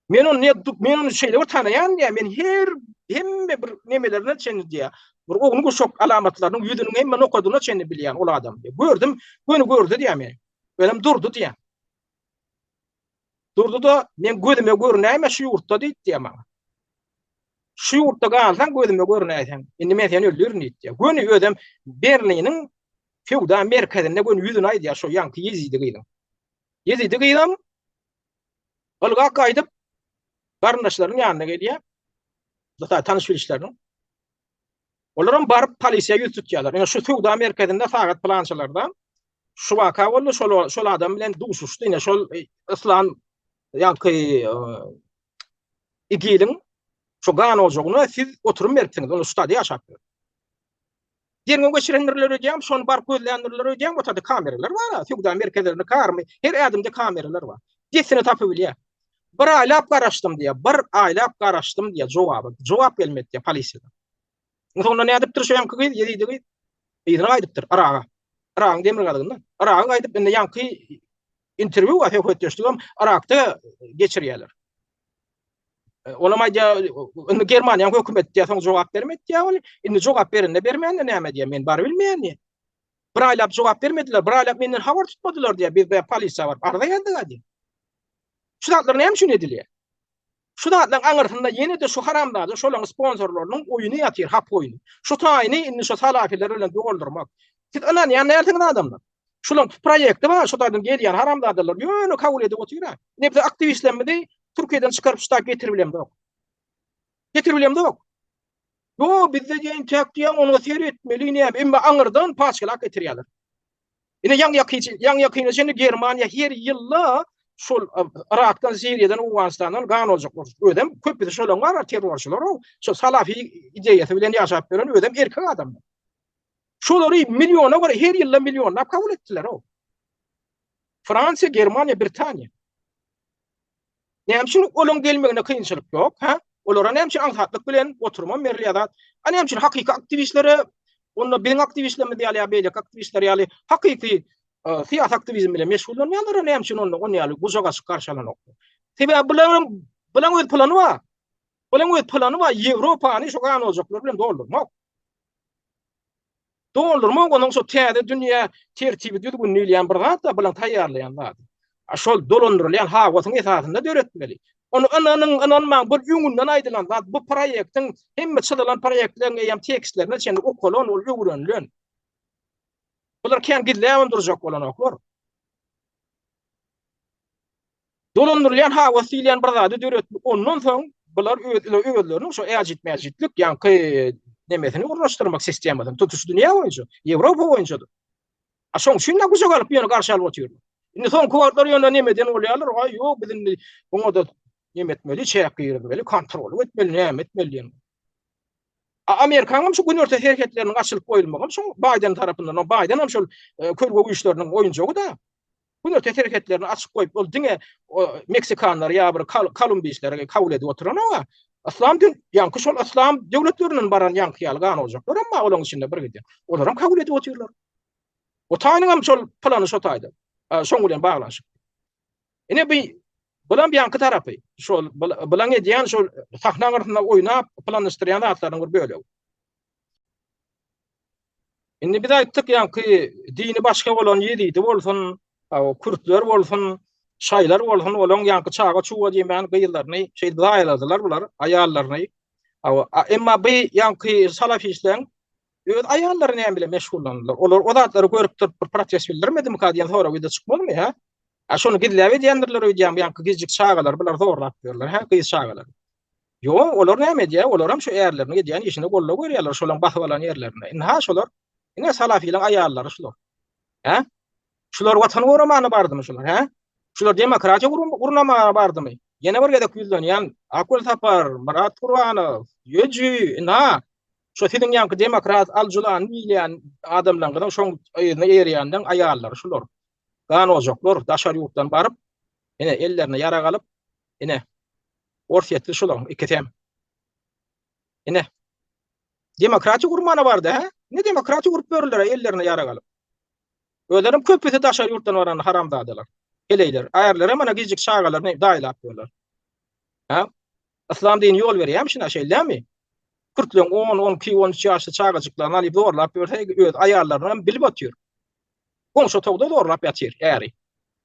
Men ony ne men ony şeýle bir tanaýan diýýär. Men her hemme bir nemelerine çenli diýýär. Bir ownuk uşak alamatlarynyň ýüzüniň hemme nokadyna çenli bilýän ol adam diýýär. Gördüm, göni gördi diýýär meni. Özem durdy diýýär. Durdy-da, men gözüme görünäýme şu ýurtda diýdi diýýär maňa. Şu ýurtda galsaň gözüme görünäýseň, indi men seni öldürin diýdi diýýär. Göni özem Berliniň söwda merkezinde göni ýüzüne aýdýar şo ýaňky ýezidi gyzyň. Ýezidi gyzam ylgap gaýdyp garyndaşlarynyň ýanyna gelýär. Tanyş-bilişleriniň. Olaram baryp polisiýa ýüz tutýarlar. Ine şu söwda merkezinde sagat pylançalarda şu waka boldy, şol şol adam bilen duşuşdy. Ine şol e, yslam ýaňky e, IGIL-iň şu gan ojagyna siz oturum beripsiňiz. Ony şu taýda ýaşap ýör. Derňew geçirendirler öýdýän, şony baryp gözländirler öýdýän, o taýda kameralar bar, söwda merkezlerinde karmy, her ädimde kameralar bar. Dessine tapybilýär. Bir aýlap garaşdym diýýär, bir aýlap garaşdym diýýär jogaba. Jogap gelmedi diýýär polisiýadan. Soňunda nädipdir şu ýaňky gyz, ýezidi gyz? Yzyna gaýdypdyr, Yraga. Yragyň demirgazygynda. Yraga gaýdyp, indi ýaňky interwýu we söhbetdeşligem Yrakda geçirýärler. E, olam aýdýar, indi Germaniýanyň hökümeti diýýär, soň jogap bermedi diýýär ol. Indi jogap berende bermände näme diýýär, men barybilmeýän diýýär. Bir aýlap jogap bermediler, bir aýlap menden habar tutmadylar diýýär. Biz bu polisiýa baryp arza ýazdyk diýýär. Şu zatlar näme üçin edilýär? Şu zatlaryň aňyrsynda ýene-de şu haramzada şolaryň sponsorlarynyň oýny ýatyr, hap oýny. Şu taýyny indi şu salafiler bilen doldurmak. Siz ynanýan dälsiňiz adamlar. Şularyň proýekti bar, şu taýdan gelýän haramzadalar ýöne kabul edip otyr-a. Ine biz aktiwistlerimizi Türkiýeden çykaryp şu taýy getirip bilemzok. Getirip bilemzok. Ýo, bizde diýen tek diýen oňa seretmeli näme, emma aňyrdan paçkalap getirýärler. Ine ýaňy ýakyn, ýaňy ýakyna çenli Germaniýa her ýylda şol Yrakdan, Siriýadan, Owganystandan gan boljak bolsun. Özem köpüsi şolaň bar, terrorçylar o. Şol salafi ideýasy bilen ýaşap ýören özem erkek adamlar. Şolary milliona görä her ýylda millionlap kabul etdiler o. Fransiýa, Germaniýa, Britaniýa. Näme üçin olaň gelmegine kynçylyk ýok, hä? Olara näme üçin aňsatlyk bilen oturma berilýär zat? A näme üçin hakyky aktiwistlere, onda biziň aktiwistlerimiz ýaly ýa beýleki aktiwistler ýaly hakyky e, syýasy aktiwizm bilen meşgullanýanlara näme üçin onda on ýaly gujak açyp garşy alanok? Sebäbi bularyň bularyň öz plany bar. Bularyň öz plany bar, Ýewropany şu gan ojaklar bilen doldurmak. Doldurmak onuň şo täze dünýä tertibi düzgün diýilýän bir zat da bulaň taýýarlaýan zady. A şol dolandyrylýan haosyň esasynda döretmeli. Ony ynanyň, ynanmaň, bu öňünden aýdylan zat, bu proýektiň hemme çyzylan proýektleriň eýýäm tekstlerine çenli okalan, ol öwrenilen. Bular kän gizläbem durjak bolanoklar. Dolandyrylýan haos diýilýän bir zady döretmek, ondan soň bular öz özleriniň şo äjit-mäjitlik ýaňky nemesini gurnaşdyrmak sistemasyny tutuş dünýä boýunça, Ýewropa boýunça-da. A şoň üçin-de gujak alyp ýöne garşy alyp otyrlar. Indi soňky wagtlar ýöne nemeden bolýarlar, aý ýok biz indi buňa-da neme etmeli, çäk girizmeli, kontrollyk etmeli, näme etmeli diýen. A Amerikanyň hem şu günorta serhetleriniň açylyp goýulmagy hem şoň Baýden tarapyndan, o Baýden hem şol e, kölge güýçleriniň oýunjagy-da. Günorta serhetlerini açyk goýup, ol diňe meksikanlary ýa bir kolumbisleri kabul edip oturanok. Yslam din, ýaňky şol yslam döwletlerinden baran ýaňky ýaly gan ojaklar hem bar olaryň içinde bir giden. Olaram kabul edip otyrlar. O taýynyň hem şol plany şo taýda. Şoň bilen baglanyşyk. Ine bu bulam ýaňky tarapy. Şol bulaň edýän şol sahna aňyrsynda oýnap planlaşdyrýan zatlarynyň bir bölegi. Indi biz aýtdyk ýaňky dini başga bolan ýezidi bolsun, kürtler bolsun, şaýlar bolsun, olaň ýaňky çaga çuwa diýmän gyzlaryny şeýdip zaýaladylar bular, aýallaryny. Emma bu ýaňky salafistleň öz aýallary näme bilen meşgullandylar? Olar o zatlary görüp durup bir protest bildirmedimika diýen sorag ýüze çykmazmy, hä? A şony gizläp edýändirler öýdýän bu ýaňky gijik çagalary bular zorlap ýörler, hä, gyz çagalary. Ýok, olar näme edýär? Olaram şu ärleriniň edýän işine goldaw berýärler, şolaň basyp alan ýerlerinde. Ynha şolar, ine salafiliň aýallary şular. Hä? Şular watan goramana bardymy şular, hä? Şular demokratiýa gurnamaga bardymy? Ýene bir gezek ýüzlenýän, Ak Welsapar, Myrat Gurbanow, Ýöji, ynha, şo siziň ýaňky demokrat Aljulany diýilýän adamlaryňyzyň şoň yzyna eýerýänleň aýallary şular. Gan ojaklar daşary ýurtdan baryp, ine ellerine ýarag alyp, ine Orsýetli şularyň ikisem. Ine. Demokratiýa gurmana bardy, hä? Ne demokratiýa gurup ýörler ellerine ýarag alyp. Özlerem köpüsi daşary ýurtdan baran haramzadalar. Heleýler. Ärlerem ana gijik çagalaryny daýlap ýörler. Hä? Yslam dini ýol berýärmi şuna şeýlemi? Kürtleň 10, 12, 13 ýaşly çagajyklaryny alyp zorlap ýörse, öz aýallaryny hem bilip otyr. Goňşy otagda zorlap ýatyr äri.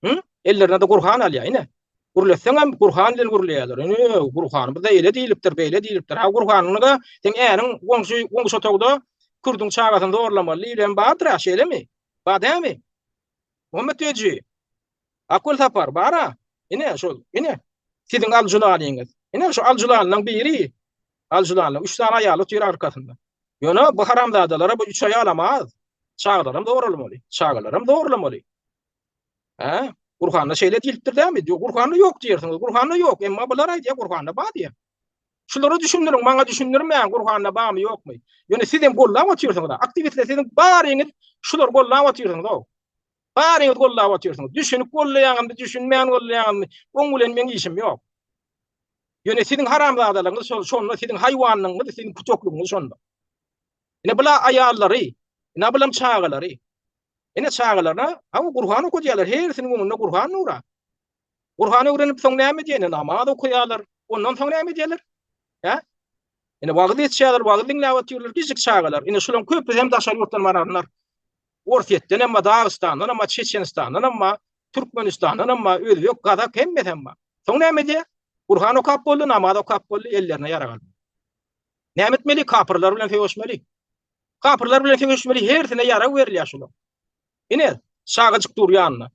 Hı? Ellerine-de Gurhan alýar, ine. Gürletseňem Gurhan bilen gürleýärler. Ine, Gurhanymyzda eýle diýlipdir, beýle diýlipdir. Ha Gurhanyňda seň äriň goňşy goňşy otagda kürdüň çagasyny zorlamaly diýlen bardyr-a, şeýlemi? Bar dämi? Muhammet Düýeji. Akgül Sapar, bar-a. Ine, şol, ine. Siziň Aljulanyňyz. Ine, şu Aljulanyň biri. Aljulanyň üç sany aýaly otyr arkasynda. Ýöne bu haramzadalara bu üç aýalam az. Çagalaram zorlamaly. Çagalaram zorlamaly. Hä? Gurhanda şeýle diýilipdir dämi? Ýok, Gurhanda ýok diýersiňiz. Gurhanda ýok, emma bular aýdýar Gurhanda bar diýýär. Şulara düşündiriň, maňa düşündirmäň, Gurhanda barmy, ýokmy? Ýöne siz hem gollap otyrsyňyz. Aktiwistler siziň baryňyz şulary gollap otyrsyňyz-ow. Baryňyz gollap otyrsyňyz. Düşünip gollaýaňyzmy, düşünmän gollaýaňyzmy, oň bilen meň işim ýok. Ýöne siziň haramzadalygyňyz şol, şonda siziň haýwanlygyňyz, siziň kütekligiňiz şonda. Ine bula aýallary, ine bulam çagalary. Ine çagalaryna, hawa Gurhan okadýarlar, hersiniň öňünde Gurhan dur-a. Gurhan öwrenip soň näme edýär? Ine namaz okaýarlar. Ondan soň näme edýärler? Hä? Ine wagyz etýärler, wagyz diňläp otyrlar, kiçijik çagalar. Ine şularyň köpüsi hem daşary ýurtdan baranlar. Orsýetden hem bar, Dagystandan hem bar, Çeçenistandan hem bar, Türkmenistandan hem bar, özbek, gazak hemmesi hem bar. Soň näme edýär? Gurhan okap boldy, namaz okap boldy, ellerine ýarag aldy. Näme etmeli? Kapyrlar bilen söweşmeli. Kapyrlar bilen söweşmeli, hersine ýarag berilýär şulaň. Ine, çagajyk dur ýanynda.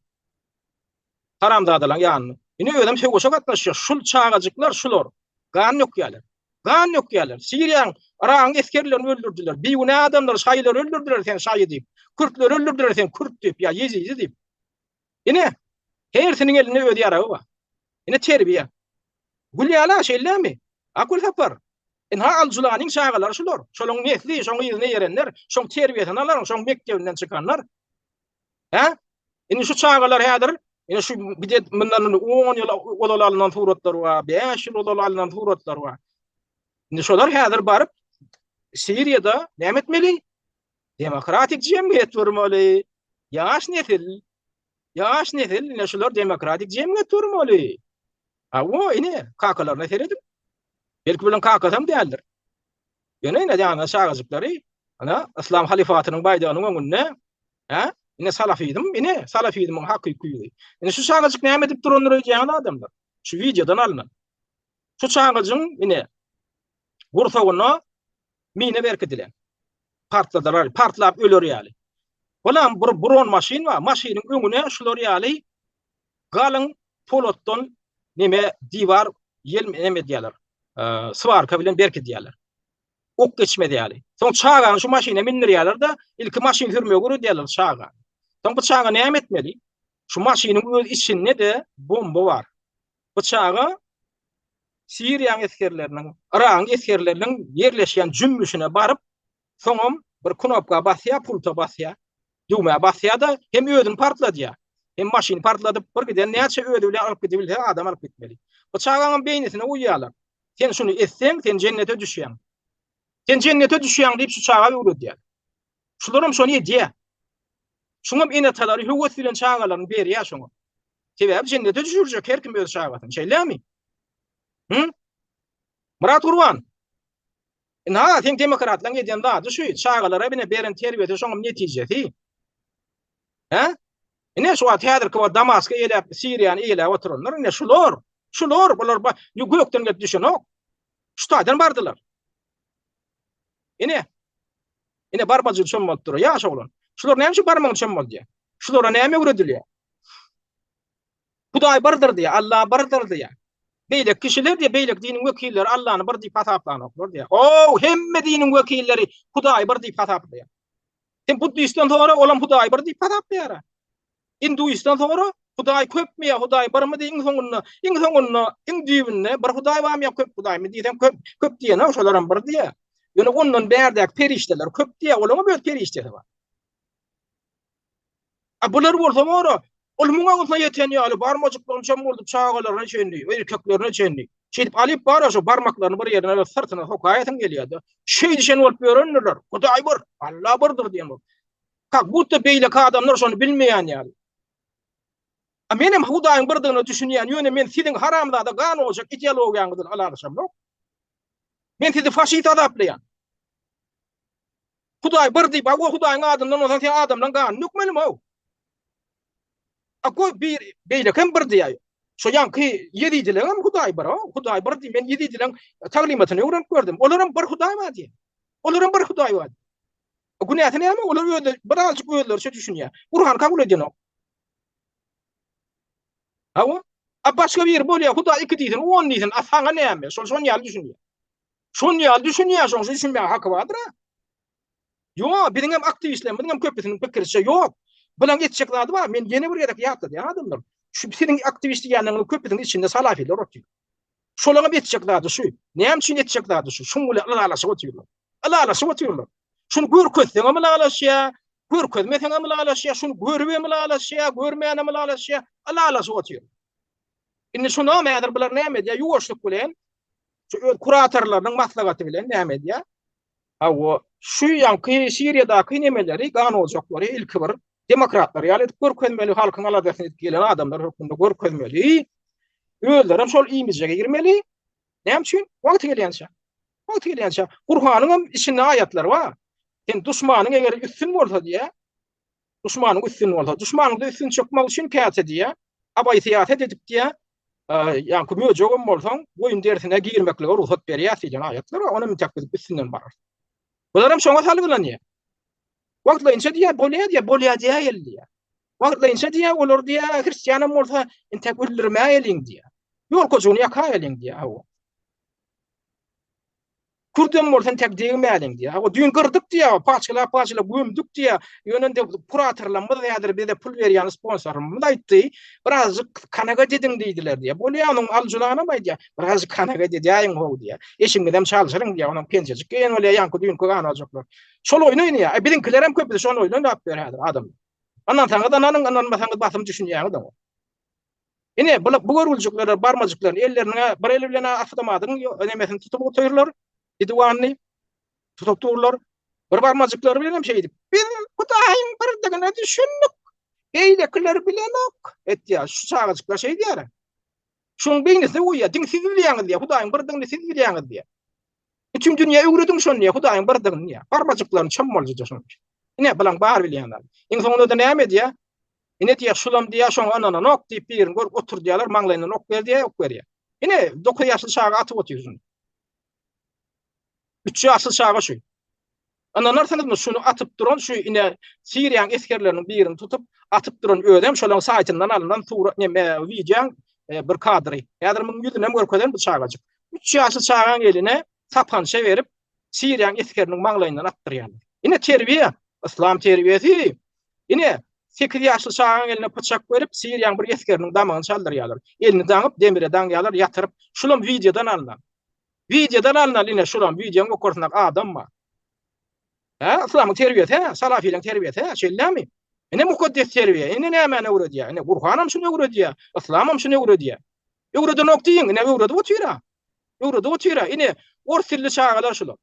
Haramzadalaň ýanynda. Ine özem söweşe gatnaşýar. Şul çagajyklar şular. Gan dökýärler. Gan dökýärler. Siriýaň, Yragyň esgerlerini öldürdiler. Bigünä adamlary, şaýylary öldürdiler sen şaýy diýip. Kürtleri öldürdiler sen kürt diýip ýa ýezidi diýip. Ine, hersiniň elinde öz ýaragy bar. Ine terbiýe. Gül ýaly-a, şeýlemi? Akgül Sapar. Ynha Aljulanyň çagalary şular. Şolaň nesli, şoň yzyna erenler, şoň terbiýesini alan, şoň mekdebinden çykanlar. Hä? Indi şu çagalar häzir, ine şu bir mundan 10 ýyl ozal alnan suratlar bar, 5 ýyl ozal alnan suratlar bar. Indi şolar häzir baryp Siriýada näme etmeli? Demokratik jemgyýet gurmaly. Ýaş nesil, ýaş nesil ine şular demokratik jemgyýet gurmaly. Hawa, ine, kakalaryna seredip, belki bilen kakasam däldir. Ýöne ine ýanyna çagajyklary, ana, yslam halifatynyň baýdagynyň öňünde, hä? Ine salafizm, ine salafizmiň hakyky ýüzi. Ine şu çagajyk näme edip durandyr öýdýäňiz adamlar? Şu wideodan alnan. Şu çagajyň ine gursagyna mina berkidilen. Partladylar, partlap öler ýaly. Bulam bir bron maşyn bar. Maşynyň öňüne şular ýaly galyň polatdan neme diwar ýel neme edýärler. Swarka bilen berkidýärler. Ok geçmez ýaly. Soň çagany şu maşyna mindirýärler-de, ilki maşyn sürmegi öwredýärler çagany. Soň bu çaga näme etmeli? Şu maşynyň öz içinde-de bomba bar. Bu çaga Siriýanyň esgerleriniň, Yragyň esgerleriniň ýerleşýän jümmüşine baryp, soňam bir knopka basýar, pulta basýar, düwmä basýar-da, hem özüni partladýar, hem maşyny partladyp, bir giden näçe özi bilen alyp gidibilse adam alyp gitmeli. Bu çagaňam beýnisine guýýarlar. Sen şuny etseň, sen jennete düşýäň. Sen jennete düşýäň diýip şu çaga öwredýär. Şularam şony edýär. Şuňam ene-atalary höwes bilen çagalaryny berýär şoňa. Sebäbi jennete düşürjek her kim öz çagasyny. Şeýlemi? Hı? Myrat Gurban. Ynha, seň demokratlaryň edýän zady şu, çagalara bine beren terbiýesi şoňam netijesi. Hä? Ine şu wagt häzirki wagt Damasky eýläp, Siriýany eýläp oturanlar ine şular. Şular, bular gökden gelip düşenok. Şu taýdan bardylar. Ine. Ine barmajygy çommalyp dur, ýaş oglan. Şular näme üçin barmagyny çommaldýar? Şulara näme öwredilýär? Hudaý birdir diýýär, Allah birdir diýýär. Beýleki kişiler diýýär, beýleki diniň wekilleri Allany bir diýip hasaplanoklar diýýär. Ow, hemme diniň wekilleri Hudaýy bir diýip hasaplaýar. Sen buddistden soňra olam Hudaýy bir diýip hasaplaýar. Induistden soňra Hudaý köpmi ýa Hudaý birmi diý iň soňunda, iň soňunda, iň düýbünde bir Hudaý barmy ýa köp Hudaýmy diýseň köp, köp diýenok, şolaram bir diýýär. Ýöne ondan bärdäki perişdeler köp diýýär, olaryň öz perişdesi bar. A bular bolsa bora, ol muňa bolsa ýeten ýaly barmajyklaryny çommaldyp çagalaryna çenli, erkeklerine çenli. Şeýdip alyp bar şu barmaklaryny bir ýerine alyp syrtyna sokaýasyň gelýär-de. Şeýdişen bolup ýörendirler. Hudaý bir, Alla birdir diýen bolup. Kak budda beýleki adamlar şony bilmeýän ýaly. A menem Hudaýyň birdigine düşünýän, ýöne men siziň haramzada gan ojak ideologiýaňyz bilen ylalaşamok. Men sizi faşist azaplaýan. Hudaý bir diýip, a o Hudaýyň adyndan bolsaň sen adamlaryň ganyny dökmelimi-ow? A goý bir beýlekem bir diýýär. Şo ýaňky ýezidileňem Hudaý bir, Hudaý bir diý. Men ýezidileň taglymatyny öwrenip gördüm. Olaram bir Hudaý bar diýýär. Olaram bir Hudaý bar. Günäsi näme? Olar özleri birazjyk özleriçe düşünýär. Gurhany kabul edenok. Hawa. A başga biri bolýar, Hudaý iki diýsin, on diýsin, a saňa näme? Şol şon ýaly düşünýär. Şon ýaly düşünýär, şoň üçin düşünmäge haky bardyr-a. Ýok, biziň hem aktiwistlerimiziň hem köpüsiniň pikiriçe ýok. Bulaň etjek zady bar. Men ýene bir gezek ýatladýan adamlar. Şu siziň aktiwist diýýänleriňiziň köpüsiniň içinde salafiler otyr. Şolaň hem etjek zady şu. Näme üçin etjek zady şu? Şuň bilen ylalaşyp otyrlar. Ylalaşyp otyrlar. Şuny görkezseň hem ylalaşýar, görkezmeseň hem ylalaşýar, şuny görüp hem ylalaşýar, görmän hem ylalaşýar, ylalaşyp otyr. Indi şunam häzir bular näme edýär? Ýuwaşlyk bilen şu öz kuratorlarynyň maslahaty bilen näme edýär? Hawa, şu ýaňky Siriýadaky nemeleri, gan ojaklary ilki bir demokratlar ýaly edip görkezmeli, halkyň aladasyny edip gelen adamlar hökmünde görkezmeli. Özlerem şol imije girmeli. Näme üçin? Wagty gelýänçä. Wagty gelýänçä. Gurhanyň hem içinde aýatlar bar. Sen duşmanyň eger üstün bolsa diýä, duşmanyň üstün bolsa, duşmanyňda üstün çykmak üçin käte diýä, abaý syýasat edip diýä, ýaňky möjegem bolsaň, goýun derisine girmeklige rugsat berýär diýen aýatlar bar, onam intäk biz üstünden bararys. Bularam şoňa salgylanýar. Wagtlaýynça diýýär, bolýar diýýär, bolýar diýäýeli diýýär. Wagtlaýynça diýýär, olar diýýär, hristianam bolsa intäk öldürmäýeliň diýýär. Ýolkajygyny ýakaýalyň diýýär, hawa. Kürdem bolsa entek degmäliň diýýär. Hawa, düýn gyrdyk diýýär, paçkalap-paçkalap gömdük diýýär. Ýöne indi kuratorlarymyz häzir bize pul berýän sponsorymyz aýtdy, birazjyk kanagat ediň diýdiler diýýär. Bolýar, onuň alyjylanam aýdýar, birazjyk kanagat edäýiň how diýýär. Eşigiňizem çalşyryň diýýär, onuň penjejik geýen bolýar, ýaňky düýnki ganajaklar. Şol oýny oýnaýar. E, biziňkilerem köpüsi şony oýny oýnap ýör häzir adamlar. Ynansaňyz ynanyň, ynanmasaňyz basym düşünýäňiz oňa. Ine, bu, bu görgüljikler barmajyklaryny ellerine bir eli bilen awtomatyň nemesini tutup otyrlar, didiwanyny tutup durlar. Bir barmajyklary bilen hem şeýdip, biz Hudaýyň birdigine düşündik. Beýlekiler bilenok etýär. Şu çagajyklar şeýdýär. Şuň beýnisine goýýar. Diňe siz bilýäňiz diýýär. Hudaýyň birdigini siz bilýäňiz diýýär. Bütün dünýä öwrediň şony diýýär. Hudaýyň birdigini diýýär. Barmajyklaryny çommaldyja şonuň. Ine, bulaň bar bilýän zady. Iň soňunda-da näme edýär? Ine diýýär, şulam diýýär, şoňa ynananok diýip birini görüp oturdýarlar, maňlaýyndan ok ber diýýär, ok berýär. Ine, 9 ýaşly çaga atyp otyr şuny. 3 ýaşly çaga şu. Ynanarsyňyzmy, şuny atyp duran şu ine Siriýanyň esgerleriniň birini tutup atyp duran özem şolaryň saýtyndan alnan surat neme wideoň e, bir kadry. Häzir munuň ýüzünem görkezen bu çagajyk. 3 ýaşly çagaň eline sapança berip Siriýanyň esgeriniň maňlaýyndan atdyrýarlar. Ine terbiýe, yslam terbiýesi. Ine 8 ýaşly çagaň eline pyçak berip Siriýanyň bir esgeriniň damagyny çaldyrýarlar. Elini daňyp demire daňýarlar, ýatyryp. Şulam wideodan alnan. Wideodan alnan ine şulam wideoň ýokarsynda adam bar. Hä, yslamyň terbiýesi, hä, salafiliň terbiýesi, hä, şeýlemi? Ine mukaddes terbiýe, ine nämäni öwredýär? Ine Gurhanam şuny öwredýär, yslamam şuny öwredýär. Öwredenok diýiň, ine öwredip otyr-a. Öwredip otyr-a. Ine, ors dilli çagalar şular.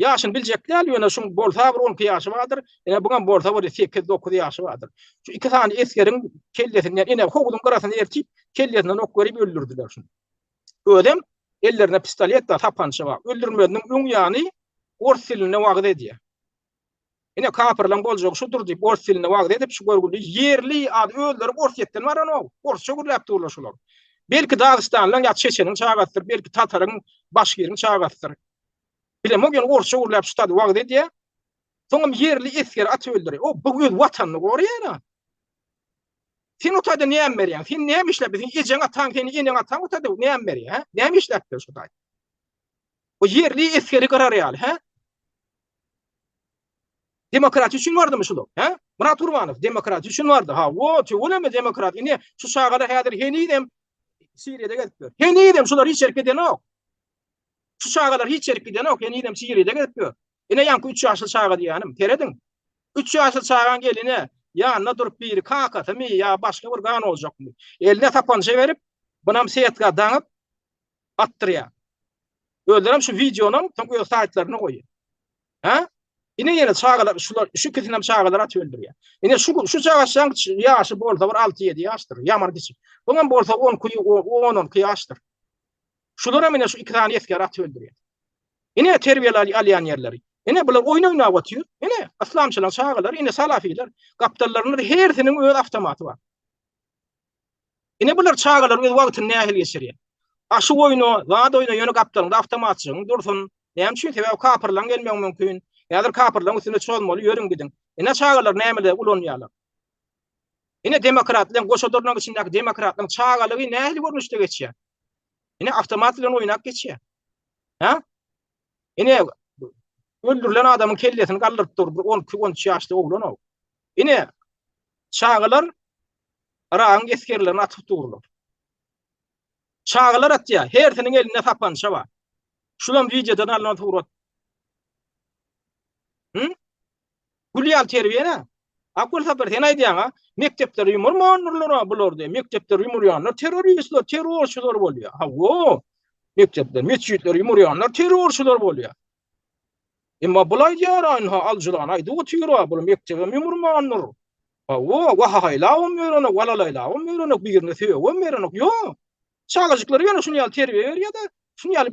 Ýaşyny biljek däl, ýöne şuň bolsa bir 12 ýaşy bardyr, ine buňam bolsa bir 8-9 ýaşy bardyr. Şu iki sany esgeriň kellesinden, ine howzuň gyrasyna eltip, kellesinden ok berip öldürdiler şuny. Özem ellerinde pistolet bar, sapança bar. Öldürmeziniň öň ýany ors dilinde wagyz edýär. Ine kapyrlaň boljagy şudur diýip ors dilinde wagyz edip şu görgüli ýerli ady özleri Orsýetden baranok. Orsça gürläp durlar şular. Belki Dagystanlyň ýa Çeçeniň çagasydyr, belki Tataryň, Başgiriň çagasydyr. Bilemok ýöne orsça gürläp şu taýda wagyz edýär. Soňam ýerli esgeri atyp öldürýär. O bu öz watanyny goraýar. Sen o taýda näme berýäň? Sen näme işläp, sen ejeň ataň seni eneň ataň o taýda näme berýär, hä? Näme işläp ber şu taýda? O ýerli esgeri gyrar ýaly, hä? Demokratiýa üçin bardymy şular, hä? Murat Gurbanow demokratiýa üçin bardy. Ha, o tüweleme demokrat. Ine, şu çagalar häzir henizem Siriýada gezip ýör. Henizem şular hiç ýere gidenok. Şu çagalar hiç ýere gidenok, henizem Siriýada gezip ýör. Ine ýaňky 3 ýaşly çaga diýýänim, serediň. 3 ýaşly çagaň eline ýanyna durup biri kakasymy ýa başga bir gan oljakmy, eline sapança berip, bunam setka daňyp. Atdyrýar. Özlerem şu wideonam soň öz saýtlaryna goýýar. Hä? Ine ýene çagalar şular şu ikisinem çagalar atyp öldürýär. Ine şu şu çagaşaň ýaşy bolsa bir 6-7 ýaşdyr, ýaman kiçi. Buňam bolsa 12 10-12 ýaşdyr. Şularam ine şu iki sany esger atyp öldürýär. Ine terbiýeli alýan ýerleri. Ine bular oýun oýnap otyr. Ine yslamçylaryň çagalary, ine salafiler. Gapdallarynda hersiniň öz awtomaty bar. Ine bular çagalar öz wagtyny nähili geçirýär. Aşyk oýna, zat oýna, ýöne gapdalyňda awtomatjygyň dursun. Näme üçin? Sebäbi kapyrlaryň gelmegi mümkin. Häzir kapyrlaryň üstüne çozmaly, ýörüň gidiň. Ine çagalar nämeler ulanýarlar. Ine demokratlaryň goşa dyrnagyň içindäki demokratlaryň çagalygy nähili görnüşde geçýär. Ine awtomat bilen oýnap geçýär. Ha? Ine öldürilen adamyň kellesini galdyryp dur, bir 12-13 ýaşly oglan o. Ine çagalar Yragyň esgerlerini atyp durlar. Çagalar atýar, hersiniň elinde sapança bar. Şulam wideodan alnan surat. Hı? Gül ýaly terbiýe nä? Akgül Sapar sen aýdýaň-a, mekdepleri ýumurmandyrlar-a bular diýip. Mekdepleri ýumurýanlar terroristler, terrorçylar bolýar. Hawa, mekdepler, metjitleri ýumurýanlar terrorçylar bolýar. Emma bul aýdýar-a, ynha aljyran aýdyp otyr-a, bul mekdebem ýumurmandyr. Hawa, wahahaýlabam ýörenok, walalaýlabam ýörenok, birine sögübem berenok. Ýok. Çagajyklara ýöne şuny ýaly terbiýe berýär-de, şuny ýaly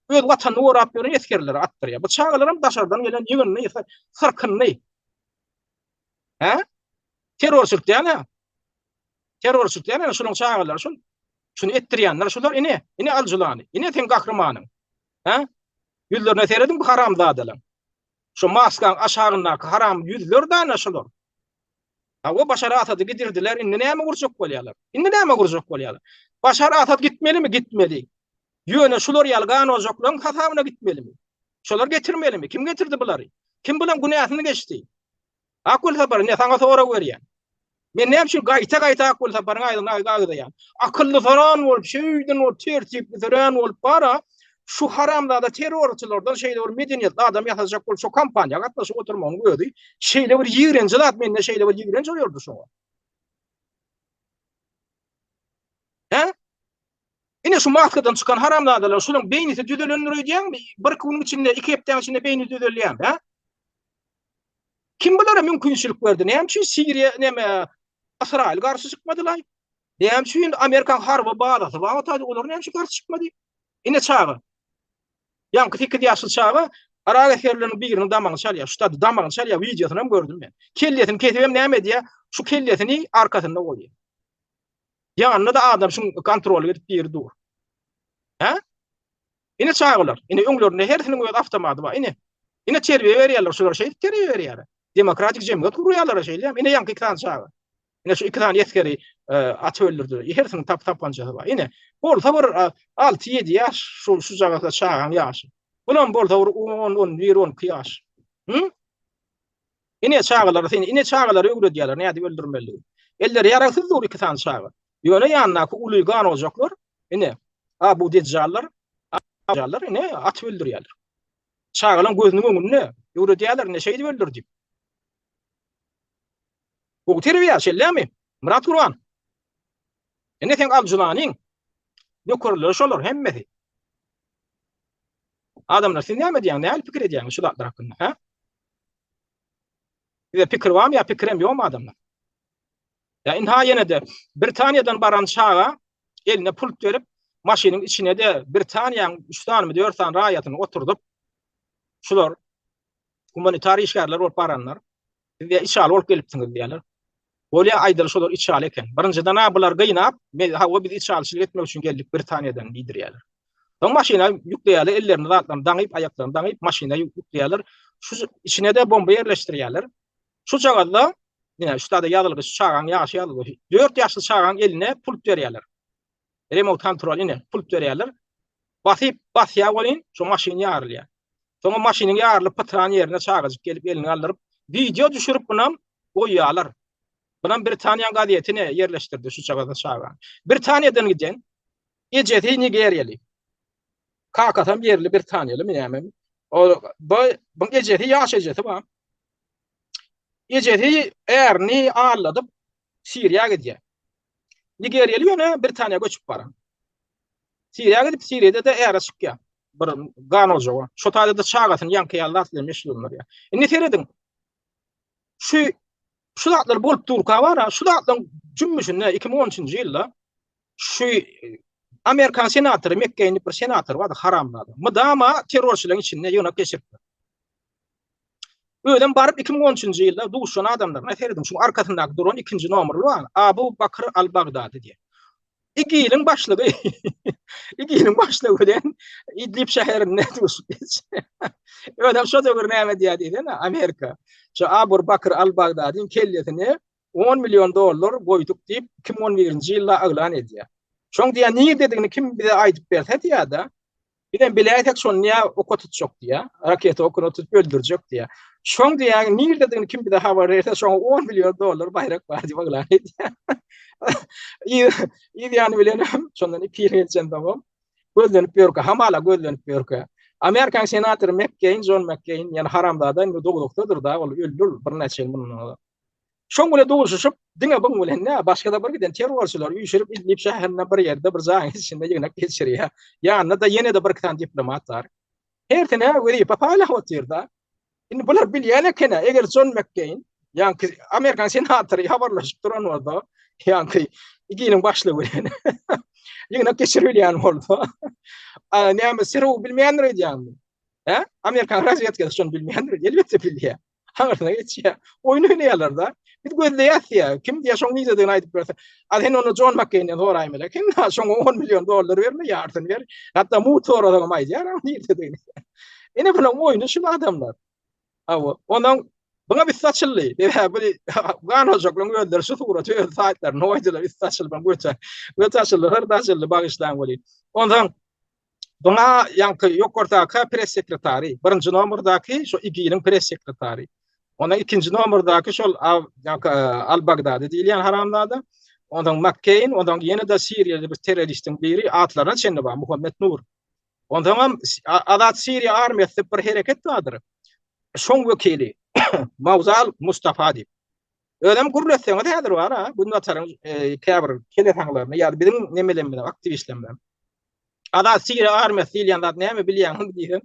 öz watanyny gorap ýören esgerlere atdyrýar. Bu çagalaram daşardan gelen ýygyndy, syrkyndy. Hä? Terrorçylyk däl-ä. Terrorçylyk däl, ene şunuň çagalary şul. Şuny etdirýänler şular, ine, ine aljylany, ine seň gahrymanyň. Hä? Ýüzlerine serediň bu haramzadalaryň. Şu maskaň aşagyndaky haram ýüzler däne şular. Hawa Başar Asady gidirdiler, indi näme gurjak bolýarlar? Indi näme gurjak bolýarlar? Başar Asad gitmelimi? Gitmeli. Ýöne şular ýaly gan ojaklaryň hasabyna gitmelimi? Şolar getirmelimi? Kim getirdi bulary? Kim bulaň günäsini geçdi? Akgül Sapar, ine saňa sorag berýän. Men näme üçin gaýta-gaýta Akgül Saparyň aýdyny agzaýan? Akylly soran bolup, şeýden bolup, tertipli sörän bolup bara, şu haramzada terrorçylardan şeýle bir medeniýetli adam ýasajak bolup şu kampaniýa gatnaşyp oturmagyň özi şeýle bir ýigrenji zat mende şeýle bir ýigrenç oýardy şoňa. Hä? Ine şu maskadan çykan haramzadalar şularyň beýnisi düzelendir öýdýäňmi? Bir-iki günüň içinde, iki hepdäň içinde beýni düzelýärmi, hä? Kim bulara mümkinçilik berdi? Näme üçin Siriýa näme Ysraýyl garşy çykmadylar? Näme üçin Amerikan harby bazasy bar otady, olar näme üçin garşy çykmady? Ine çaga. Ýaňky 8 ýaşly çaga Yrak esgerleriniň biriniň damagyny çalýar. Şu taýda damagyny çalýar, wideosyny hem gördüm men. Kellesini kesip hem näme edýär? Şu kellesini arkasynda goýýar. Ýanynda-da adam şuň kontroly edip biri dur. Hä? Ine çagalar, ine öňlerinde hersiniň öz awtomaty bar. Ine. Ine terbiýe berýärler, şular şeýdip terbiýe berýärler. Demokratik jemgyýet gurýarlar şeýle. Ine ýaňky iki sany çaga. Ine şu iki sany esgeri e, atyp öldürdiler. Hersiniň tap tapançasy bar. Ine bolsa bir 6-7 ýaş şu şu jagasa çagaň ýaşy. Bulam bolsa bir 10, 11, 12 ýaş. Hı? Ine çagalary seni, ine çagalary öwredýärler nädip öldürmelidigi. Elleri ýaragsyz dur iki sany çaga. Ýöne ýanyndaky uly gan ojaklar, ine, Abu Dejjallar, Dejjallar ine atyp öldürýärler. Çagalaryň gözüniň öňünde öwredýärler, ine şeýdip öldür diýip. Gowy terbiýe, şeýlemi? Myrat Gurban. Ine seň aljylanyň nökerleri şolar hemmesi. Adamlar siz näme diýýäňiz, nähili pikir edýäňiz şu zatlar hakynda, hä? Size pikir barmy ýa pikirem ýokmy adamlar? Ýa ynha ýene-de Britaniýadan baran çaga eline pult berip, maşynyň içine-de Britaniýanyň üç sanymy, dört sany raýatyny oturdyp, şular gumanitar işgärler bolup baranlar, siz diýýär, içaly bolup gelipsiňiz diýýärler. Bolýa aýdaly şolar içaly eken. Birinjiden-ä bular gynap, men hawa biz içalyçylyk etmek üçin geldik Britaniýadan diýdirýärler. Soň maşyna ýükleýärler, ellerini zatlaryny daňyp, aýaklaryny daňyp maşyna ýükleýärler. Şu içine-de bomba ýerleşdirýärler. Şujagazda ine şu taýda ýazylgy şu çagaň ýaşy ýazylgy. 4 ýaşly çagaň eline pult berýärler. Remote kontrol ine pult berýärler. Basyp basýar welin şu maşyn ýarylýar. Soňra maşynyň ýarylyp pytran ýerine çagajyk gelip elini galdyryp wideo düşürip bunam goýýarlar. Bunam Britaniýanyň gazetine ýerleşdirdi şu çagaza çagany. Britaniýadan giden ejesi nigeriýaly. Kakasam ýerli britaniýalymy nämemi. O bu buň ejesi ýaş ejesi bar. Ejesi ärini aldadyp Siriýa gidýär. Nigeriýaly ýöne Britaniýa göçüp baran. Siriýa gidip, Siriýada-da äre çykýar. Bir gan ojaga. Şo taýda-da çagasyny ýaňky ýaly zat bilen meşgullandyrýar. Indi serediň. Şu şu zatlar bolup durka bar, şu zatlaryň jümmüşinde 2013-nji ýylda şu Amerikan senatory Mekkeýn diýip bir senator bardy, haramzada. Mydama terrorçylaryň içinde ýygnak geçiripdir. Özem baryp 2013-nji ýylda duşan adamlaryna serediň, şu arkasyndaky duran ikinji nomerli bar, Abu Bakr al-Bagdady diýen. IGIL-iň başlygy IGIL-iň başlygy bilen Idlib şäherinde duşup geçýär. Özem şo döwür näme diýýär diýsene, Amerika. Şu Abu Bakr al-Bagdadyň kellesini 10 million dollar goýduk diýip 2011-nji ýylda yglan edýär. Şoň diýýär nirededigini kim bize aýdyp berse diýýär-de, Bizem biläýsek şony niýe oka tutjak diýýär. Raketa okuna tutup öldürjek diýýär. Şoň diýýär nirededigini kim bize habar berse şoňa 10 million dollar baýrak bar diýip yglan edýär. Yz ýany bilen hem şondan 2 ýyl geçen soňam gözlenip ýörkä, hamala gözlenip ýörkä. Amerikan senatory McCain, John McCain, ýani haramzada indi dowzahdadyr da, ol öldi birnäçe ýyl mundan ozal. Şoň bilen duşuşyp, diňe buň bilen däl, başga-da bir giden terrorçylar üýşürip Idlib şäherinde bir ýerde bir jaýyň içinde ýygnak geçirýär. Ýanynda-da ýene-de bir-iki sany diplomat bar. Hersine wezipe paýlap otyr-da. Indi bular bilýän eken-ä, eger Jon Mekkeýn, ýaňky amerikan senatory habarlaşyp duran bolsa, ýaňky IGIL-iň başlygy bilen ýygnak geçiribilýän bolsa, näme SRU bilmeýändir öýdýäňmi? Hä? Amerikan razwedkasy şony bilmeýändir, elbetde bilýär. Aňyrsyna geçýär. Oýun oýnaýarlar-da. Biz gözleýäs diýýär. Kim diýýär, şoň nirededigini aýdyp berse. A sen onda Jon Makkeýnden soraýmaly eken. Şoňa 10 million dollar berme, ýarsyny ber. Hatda mugt sorasaňam aýdýar nirededigini. Ine bulaň oýny şu adamlar. Hawa, onuň buňa üsti açyldy. Sebäbi bu gan hojaklaryň özleri şu suraty öz saýtlarynda goýdular. Üsti açyldy, göte. Göte açyldy, hyrda açyldy, bagyşlaň welin. Onsoň Buňa ýaňky ýokardaky press sekretary, birinji nomerdaky şo IGIL-iň press sekretary. Ondan ikinji nomerdaky şol ýaňky Al-Bagdadi diýilýän haramzada. Ondan McCain, ondan ýene-de Siriýaly bir terroristiň biri, atlaryna çenli bar, Muhammet Nur. Ondan hem Azat Siriýa armiýasy diýip bir hereket bardyr. Şoň wekili Mawzal Mustafa diýip. Özem gürletseňiz häzir bar-a, Günbataryň käbir kelesaňlaryny ýa-da biziň nemelerimizi, aktiwistlerimizi. Azat Siriýa armiýasy diýilýän zat näme bilýäňmi diýsem,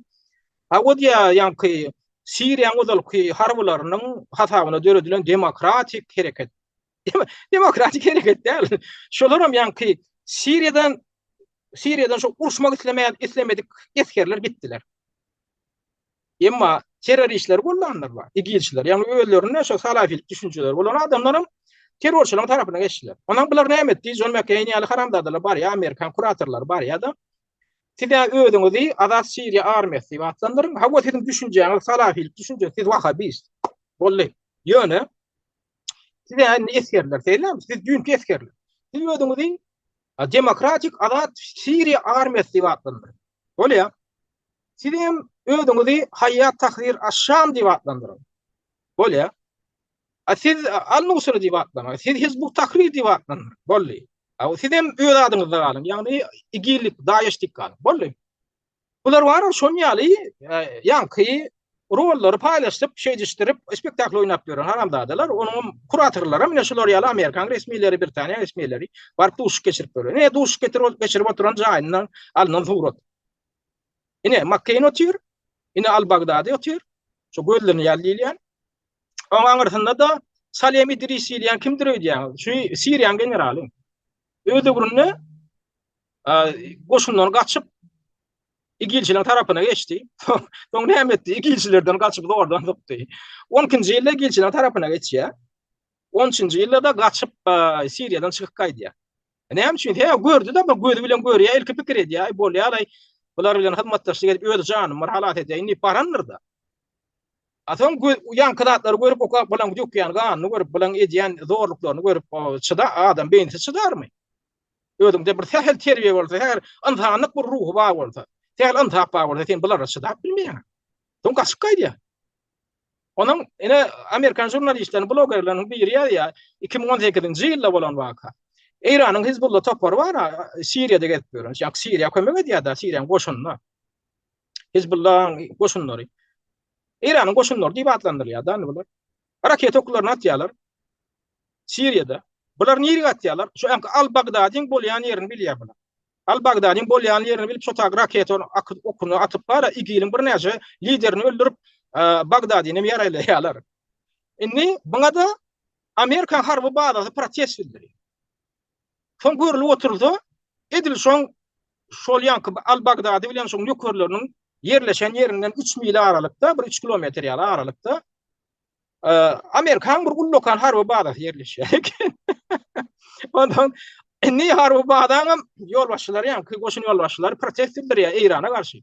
ha o diýýär ýaňky Siriýanyň ozalky harbylarynyň hasabyna döredilen demokratik hereket. Demokratik hereket däl. Şolaram ýaňky Siriýadan Siriýadan şo uruşmak islemeýän islemedik esgerler gitdiler. Emma terroristleri gollanlar bar, igilçiler. Ýagny özlerinde şo salafilik düşünjeleri bolan adamlaram terrorçylaryň tarapyna geçdiler. Ondan bular näme etdi? Jon McCain ýaly haramzadalar barýar, amerikan kuratorlary barýar-da, siz-ä özüňizi Azat Siriýa armiýasy diýip atlandyryň. Hawa, siziň düşünjäňiz salafilik düşünje, siz wahabist. Boldy. Ýöne siz-ä indi esgerler, şeýlemi? Siz düýnki esgerler. Siz özüňizi Demokratik Azat Siriýa armiýasy diýip atlandyryň. Bolýar. Siz hem özüňizi Haýýat Tahrir aş-Şam diýip atlandyryň. Bolýar. A siz Al-Nusra diýip atlanyň. Siz Hizbut Tahrir diýip atlandyryň. Boldy. A siz hem öz adyňyzda galyň. Ýagny IGIL diýip, DAEŞ diýip galyň. Boldy. Bular bar şon ýaly ýaňky rollary paýlaşdyp, şeýdişdirip, spektakl oýnap ýören haramzadalar, onuň kuratorlary ine şular ýaly Amerikan resmileri, Britaniýa resmileri baryp duşuşyk geçirip ýörler. Ine duşuşyk getirip geçirip oturan jaýyndan alnan surat. Ine Makkeýn otyr, ine Al-Bagdadi otyr, şu gözlenýär diýilýän. Oň aňyrsynda-da Salem Idris diýilýän kimdir öýdýäňiz? Şu Siriýanyň generaly. Öz döwründe goşundan gaçyp IGIL-çileriň tarapyna geçdi. Soň näme etdi? IGIL-çilerden gaçyp zordan sokdy. 12-nji ýylda IGIL-çileriň tarapyna geçýär. 13-nji ýylda-da gaçyp Siriýadan çykyp gaýdýar. Näme üçin? Hä, gördi-de, bir gözi bilen görýär, ilki pikir edýär, aý bolýar-aý, bular bilen hyzmatdaşlyk edip öz janymy bir halas edäýin diýip barandyr-da. A soň ýaňky zatlary görüp, okap, bulaň dökýän ganyny görüp, bulaň edýän zorluklaryny görüp, çyda, adam beýnisi çydarmy? Özüňde bir sähel terbiýe bolsa, sähel ynsanlyk bir ruhy bar bolsa, sähel ynsap bar bolsa, sen bulara çydap bilmeýäň. Soň gaçyp gaýdýar. Onuň ine amerikan žurnalistleriniň, blogerleriniň biri ýazýar, 2018-nji ýylda bolan waka. Eýranyň Hizbullah topary bar, Siriýada gezip ýören. Ýa Siriýa kömek edýär-de, Siriýanyň goşunyna. Hizbullahyň goşunlary. Eýranyň goşunlary diýip atlandyrylýar-da indi bular. Raketa oklaryny atýarlar. Siriýada. Bular nirä atýarlar? Şu Al-Bagdadyň bolýan ýerini bilýär bular. Al-Bagdadyň bolýan ýerini bilip şo tak raketa okuny atyp bara IGIL-iň birnäçe liderini öldürip Bagdadyny hem ýaralaýarlar. Indi buňa-da Amerikan harby bazasy protest bildirýär. Soň görlüp oturylsa, edil şoň şol ýaňky Al-Bagdady bilen şoň nökerleriniň ýerleşen ýerinden 3 mil aralykda, bir 3 kilometr ýaly aralykda Amerikan bir ullakan harby bazasy ýerleşýär eken. Ondan indi harby bazaňam ýolbaşçylary ýaňky goşun ýolbaşçylary protest bildirýär Eýrana garşy.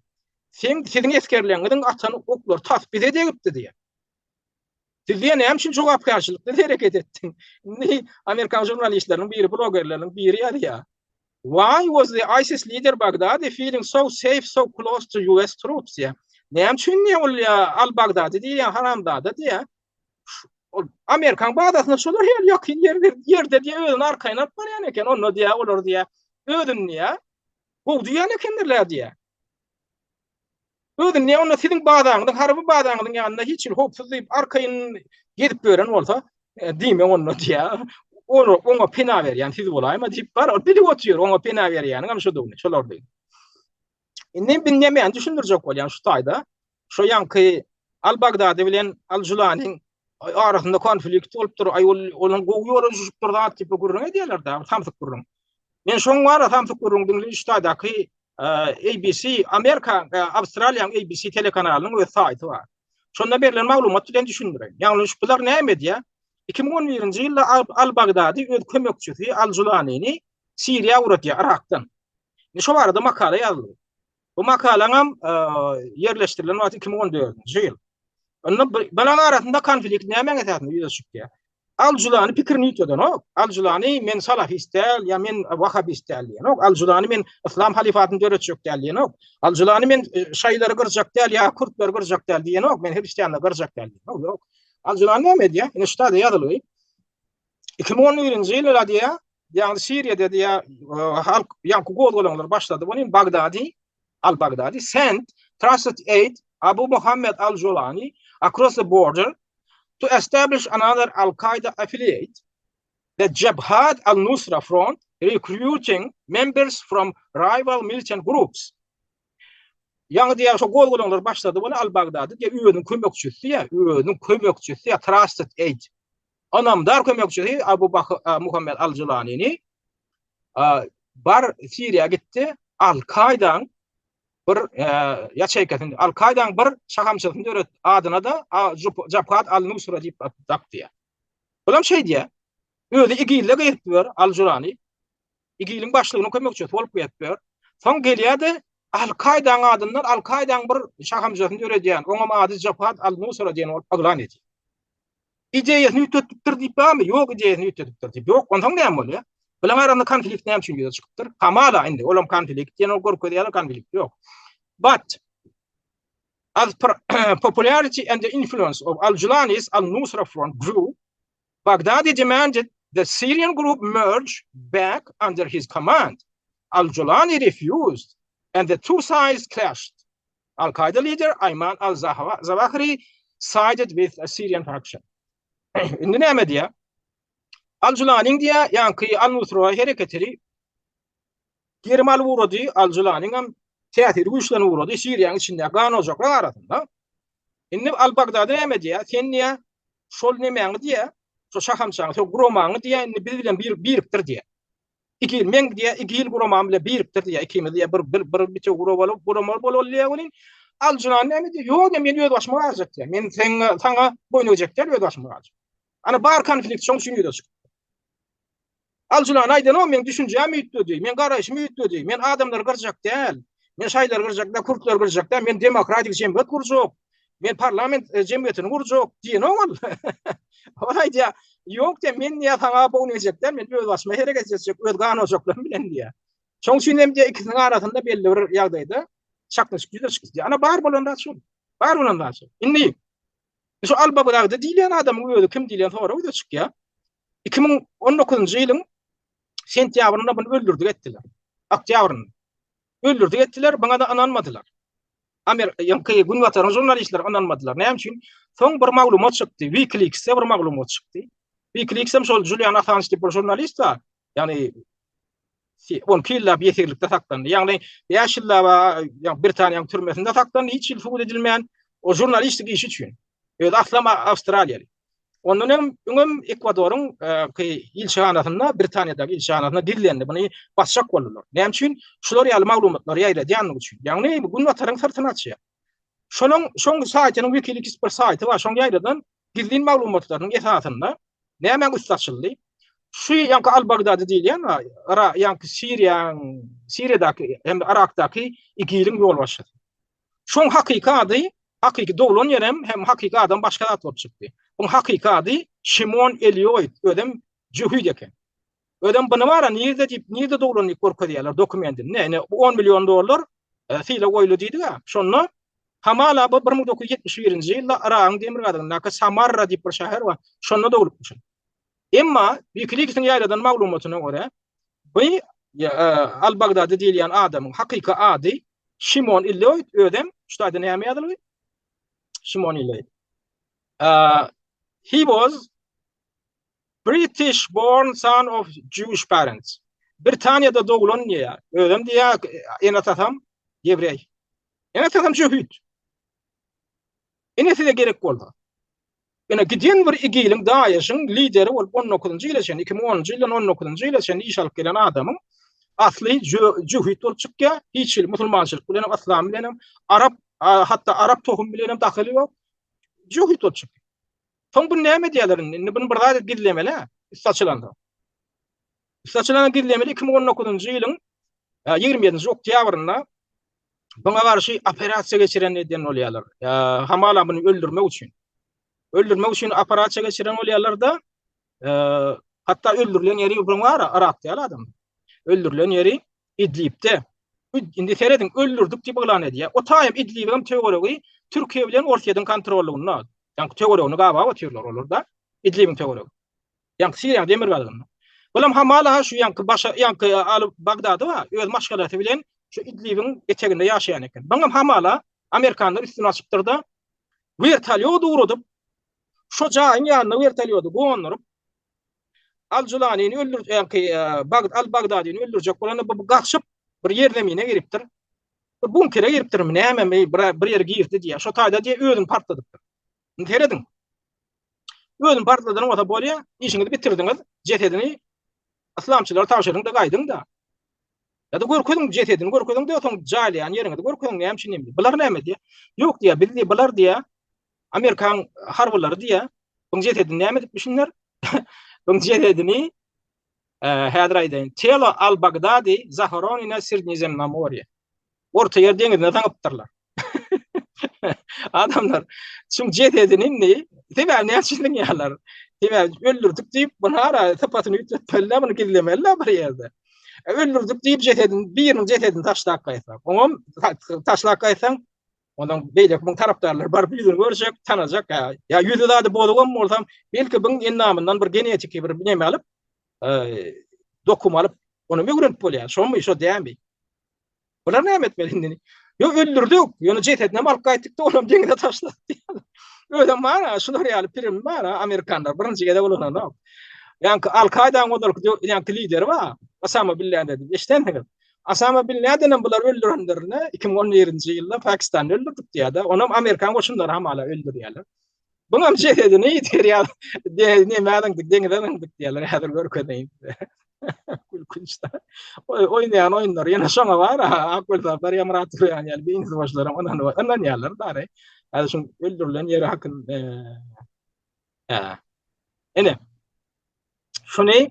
Sen siziň esgerleriňiziň atan oklary tas bize degipdi diýýär. Siz diýen näme üçin jogapkärçilikli hereket etdiň? Indi Amerikan žurnalistleriniň biri, blogerleriniň biri ýazýar. Why was the ISIS leader Baghdadi feeling so safe so close to US troops diýýär. Näme üçin diýýär ol Al Baghdadi diýýär haramzada diýýär. Ol Amerikan bazasyna şolar ýaly ýakyn ýerde ýerde diýýär özüni arkaýyn alyp barýan eken. Onda diýýär olar diýýär özüni diýýär gowy duýýan ekendirler diýýär. Özüni onda siziň bazaňyzyň, harby bazaňyzyň ýanynda hiç hili howpsuz diýip arkaýyn gezip ýören bolsa, e, diýmek onda diýýär. Ol oňa pena berýän siz bolaýma diýip bar, ol bilip otyr, oňa pena berýäniň hem şudugyny, şolardygyny. Indi men nämäni düşündirjek bolýan şu taýda? Şo ýaňky Al-Bagdadi bilen Al-Julanyň arasynda konflikt bolupdyr, aý ol onuň gowy ýola düşüpdir zat diýip gürrüň edýärler-de, samsyk gürrüň. Men şoň bara samsyk gürrüň diňle şu taýdaky ABC, Amerika, Awstraliýanyň ABC telekanalynyň öz saýty bar. Şonda berlen maglumat bilen düşündireýin. Ýagny şu bular näme edýär? 2011-nji ýylda Al-Bagdadi öz kömekçisi Al-Julanyny Siriýa ugratýar, Yrakdan. Indi şo barada makala ýazyldy. Bu makalaňam ýerleşdirilen wagty 2014-nji ýyl. Onda bularyň arasynda konflikt nämäň esasynda ýüze çykýar? Al-Julany pikirini üýtgedenok. Al-Julany men salafist däl, ýa men wahabist däl diýenok. Al-Julany men yslam halifatyny döretjek däl diýenok. Al-Julany men e, şaýlary gyrjak däl, ýa kürtleri gyrjak däl diýenok. Men hristianlary gyrjak däl diýenok. Ýok. Al-Julany näme edýär? Ine şu taýda ýazylgy. 2011-nji ýylda diýýär, ýagny Siriýada diýýär, e, halk ýaňky gozgalaňlar başlady. Onuň Bagdadi, Al-Bagdadi sent trusted aide Abu Muhammad Al-Julani across the border to establish another Al-Qaeda affiliate, the Jabhat al-Nusra Front, recruiting members from rival militant groups. Ýaňy diýýär, şo gozgalaňlar başlady weli Al-Bagdady diýýär, özüniň kömekçisi diýýär, özüniň kömekçisi diýýär, trusted aide. Ynamdar kömekçisi Abu Muhammed al-Julanyny bar Siriýa gitdi, Al-Kaýdaň bir ýaçeýkasyny, Al-Kaýdaň bir şahamçasyny döret, adyna-da Jabhat al-Nusra diýip dakdy. Bulam şeý diýýär. Özi IGIL-de gezip ýör, Al-Julany. IGIL-iň başlygynyň kömekçisi bolup gezip ýör. Soň gelýär-de Al-Kaýdaň adyndan Al-Kaýdaň bir şahamçasyny döredýän, oňam ady Jabhat al-Nusra diýen bolup yglan edýär. Ideýasyny üýtgedipdir diýip barmy? Ýok, ideýasyny üýtgedipdir diýip. Ýok, onsoň näme bolýar? Bilen arasynda konflikt näme üçin ýüze çykypdyr? Hamala indi olam konflikt diýen ol görkezýärler konflikt ýok. But as popularity and the influence of Al-Julani's Al-Nusra Front grew, Baghdadi demanded the Syrian group merge back under his command. Al-Julani refused and the two sides clashed. Al-Kaýda lider Aýman al-Zawahiri sided with a Syrian faction. Indi näme diýýär? Al-Julaniň diýýär, ýaňky Al-Nusra hereketini gerim alyp ugrady, Al-Julaniň hem täsiri güýçlenip ugrady Siriýanyň içinde gan ojaklar arasynda. Indi Al-Bagdady näme diýýär? Sen diýýär, şol nemäňi diýýär, şo şahamçaňy, şo guramaňy diýýär, indi biz bilen bir birikdir diýýär. IGIL, men diýýär, IGIL guramam bilen birikdir diýýär, ikimiz diýýär, bir, bir, bir bitewi guramaly, guramaly bolaly diýýär welin, Al-Julany näme diýýär, ýok diýýär, men öz başyma galjak diýýär, men seň, saňa boýun egjek däl, öz başyma galjak. Ana, bar konflikt şoň üçin ýüze çykypdyr. Al-Julany aýdanok, meň düşünjäm üýtgedi, meň garaýşym üýtgedi, men adamlary gyrjak däl, men şaýlary gyrjak däl, kürtleri gyrjak däl, men demokratik jemgyýet gurjak, Men parlament e, jemgyýetini gurjak diýenok ol. Ol aýdýar, ýok diýär, men diýär saňa boýun egjek däl, men öz başyma hereket etjek, öz gan ojaklarym bilen diýär. Şonuň üçin hem diýär ikisiniň arasynda belli bir ýagdaýda çaknyşyk ýüze çykdy. Ana bar bolan zat şol. Bar bolan zat şol. Indi şu Al-Bagdadi diýilýän adamyň özi kim diýlen sorag ýüze çykýar. 2019-njy ýylyň sentýabrynda bunu öldürdik etdiler. Oktýabrynda. Öldürdik etdiler, buňa da ynanmadylar. Amer ýaňky Günbataryň žurnalistleri ynanmadylar. Näme üçin? Soň bir maglumat çykdy. WikiLeaksde bir maglumat çykdy. WikiLeaks hem şol Julian Assange diýip bir žurnalist bar. Ýagny 12 ýyllap ýesirlikde saklandy. Ýagny 5 ýyllap Britaniýanyň türmesinde saklandy, hiç hili sud edilmän, o žurnalistik işi üçin. Özi aslam awstraliýaly. Ondan öň öňem Ekwadoryň ilçihanasynda, Britaniýadaky ilçihanasynda gizlendi. Muny basjak boldular. Näme üçin? Şular ýaly maglumatlary ýaýradýanlygy üçin. Ýagny Günbataryň syrtyny açýar. Şonuň şoň saýtynyň WikiLeaks bir saýty bar, şoň ýaýradan gizlin maglumatlarynyň esasynda nämäň üsti açyldy? Şu ýaňky Al-Bagdadi diýilýän bar, ýaňky Siriýanyň, Siriýadaky hem-de Yrakdaky IGIL-iň ýolbaşçysy. Şoň hakyky ady, hakyky doglan ýerem hem hakyky adam başga zat bolup çykdy. Buň hakyky ady Şimon Elioid, özem jöhit eken. Özem buny bara nirde diýip, nirde doglan diýip görkezýärler dokumentinde. Ine, bu 10 million dollar e, sylag goýuldy diýdik-ä. Şonda hamala bu 1971-nji ýylda Yragyň demirgazygyndaky Samarra diýip bir şäher bar. Şonda doglupmyşyn. Emma WikiLeaks-iň ýaýradan maglumatyna görä, bu e, Al-Bagdadi diýilýän adamyň hakyky ady Şimon Illoýd, özem şu taýda näme ýazylgy? Şimon Illoýd. He was British born son of Jewish parents. Britaniýada doglan diýýär. Özem diýýär, ene-atasam ýewreý. Ene-atasam jöhit. Ine size gerek bolsa. Ine giden bir IGIL-iň, DAEŞ-iň lideri bolup 19-njy ýyla çenli, 2010-njy ýyldan 19-njy ýyla çenli iş alyp gelen adamyň asly jöhit bolup çykýar. Hiç hili musulmançylyk bilen hem, yslam bilen hem, arap, hatda arap tohum bilen hem dahyly ýok. Jöhit bolup çykýar. Soň bunu näme edýärler indi? Indi bunu bir zat edip gizlemeli, üsti açylanda. Üsti açylanda gizlemeli 2019-njy ýylyň 27-nji oktýabrynda Buňa garşy operasiýa geçiren edýän bolýarlar. Hamala muny öldürmek üçin. Öldürmek üçin operasiýa geçiren bolýarlar-da, hatda öldürilen ýeri buň bar, Yrakda ýaly adam. Öldürilen ýeri Idlibde. Indi serediň, öldürdik diýip yglan edýär. O taýam Idlibiň töweregi Türkiýe bilen Orsýetiň kontrollygynda. Ýagny töweregini gabap otyrlar olar-da. Idlibiň töweregi. Ýaňky Siriýanyň demirgazygynda. Bulam hamala şu ýaňky başa ýaňky Aly Bagdady bar, öz maşgalasy bilen şu Idlibiň eteginde ýaşaýan eken. Buňam hamala amerikanlar üstüni açypdyr-da, wertolýot ugradyp, şo jaýyň ýanyna wertolýody gonduryp, Al Julanyny öldür, ýaňky Bagd Al Bagdadyny öldürjek bolanda bu gaçyp bir ýerzemine giripdir. Bir bunkere giripdirmi, nämemi, bir bir ýere girdi diýýär. Şo taýda diýýär özüni partladypdyr. Indi serediň. Özüni partladan bolsa bolýa, işiňizi bitirdiňiz, jesedini yslamçylara tabşyryň-da gaýdyň-da. Ýa-da görkeziň jesedini görkeziň-de, soň jaýlaýan ýeriňizi görkeziň, näme üçin indi? Bular näme diýýär? Ýok diýýär, biz diýýär, bular diýýär, Amerikan harbylary diýýär, buň jesedini näme edipmişinler? Buň jesedini häzir aýdaýyn. Telo al-Bagdadi zahoronina Srednezemnomorýe. Orta ýer deňizine zyňypdyrlar. Adamlar şuň jesedini indi sebäbi näme üçin zyňýarlar? Sebäbi öldürdik diýip, bunu ara sypatyny üýtgetmeli, bunu gizlemeli bir ýerde. E, öldürdik diýip jesedini, biriniň jesedini taşlap gaýtsak, oňam taşlap gaýtsaň, ondan beýleki muň tarapdarlary baryp ýüzüni görjek, tanajak. Ýa ýüzi zady bozugam bolsam, belki buň endamyndan bir genetiki bir neme alyp, e, dokum alyp, ony öwrenip bolýar. Şomy, şo dämi? Bular näme etmeli indi? Ýok öldürdik, ýöne jesedini hem alyp gaýtdyk-da, onam deňize taşladyk diýýärler. Özem bar-a, şular ýaly pirim bar-a, amerikanlar birinji gezek ulananok. Ýaňky Al-Kaidanyň ozalky ýaňky lideri bar, Osama bin Laden diýip eşidensiňiz. Osama bin Ladenem bular öldürenlerinde 2011-nji ýylda Pakistanda öldürdik diýýär-de, onam amerikan goşunlary hamala öldürýärler. Buňam jesedini derýa nämä zyňdyk, deňize zyňdyk diýýärler, häzir görkezeýin size. Gülkünç-de. Oýnaýan oýunlary ýene şoňa bar, Ak Welsapar ýa Myrat Durýan ýaly beýnisi boşlaram ynanyp ynanýarlar dary. Häzir şuň öldürilen ýeri hakynda Hä. Ine. Şuny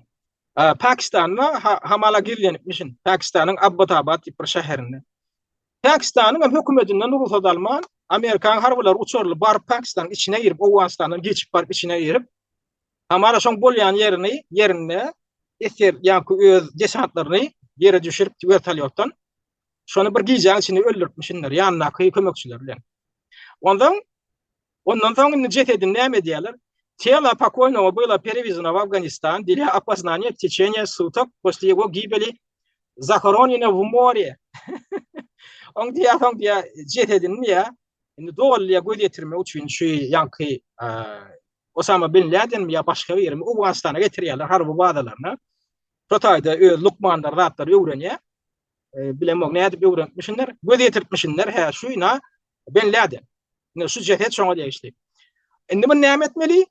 Pakistanda hamala gizlenipmişin. Pakistanyň Abbottabad diýip bir şäherinde. Pakistanyň hem hökümetinden rugsat alman, Amerikan harbylary uçarly baryp Pakistanyň içine girip, Owganystandan geçip baryp içine girip, hamala şoň bolýan ýerini, ýerinde esger ýaňky öz desantlaryny ýere düşürip wertolýotdan şony bir gijäň içinde öldüripmişinler ýanyndaky kömekçiler bilen. Ondan Ondan soň indi jesedini näme edýärler? Telo pokojnogo bylo perewezeno w Afganistan dla opoznaniýa w teçeniýe sutok posle ýego gibeli zahoroneno w more. Oň diýýär, soň diýýär, jesedini diýýär, indi doly diýýär göz ýetirmek üçin şu ýaňky Osama bin Ladenmi ýa başga birimi Owganystana getirýärler harby bazalaryna. Şo taýda öz lukmanlar zatlary öwrenýär. Bilemok nädip öwrenipmişinler, göz ýetiripmişinler, hä şu ina Ben Laden. Ine şu jeset şoňa degişli. Indi muny näme etmeli?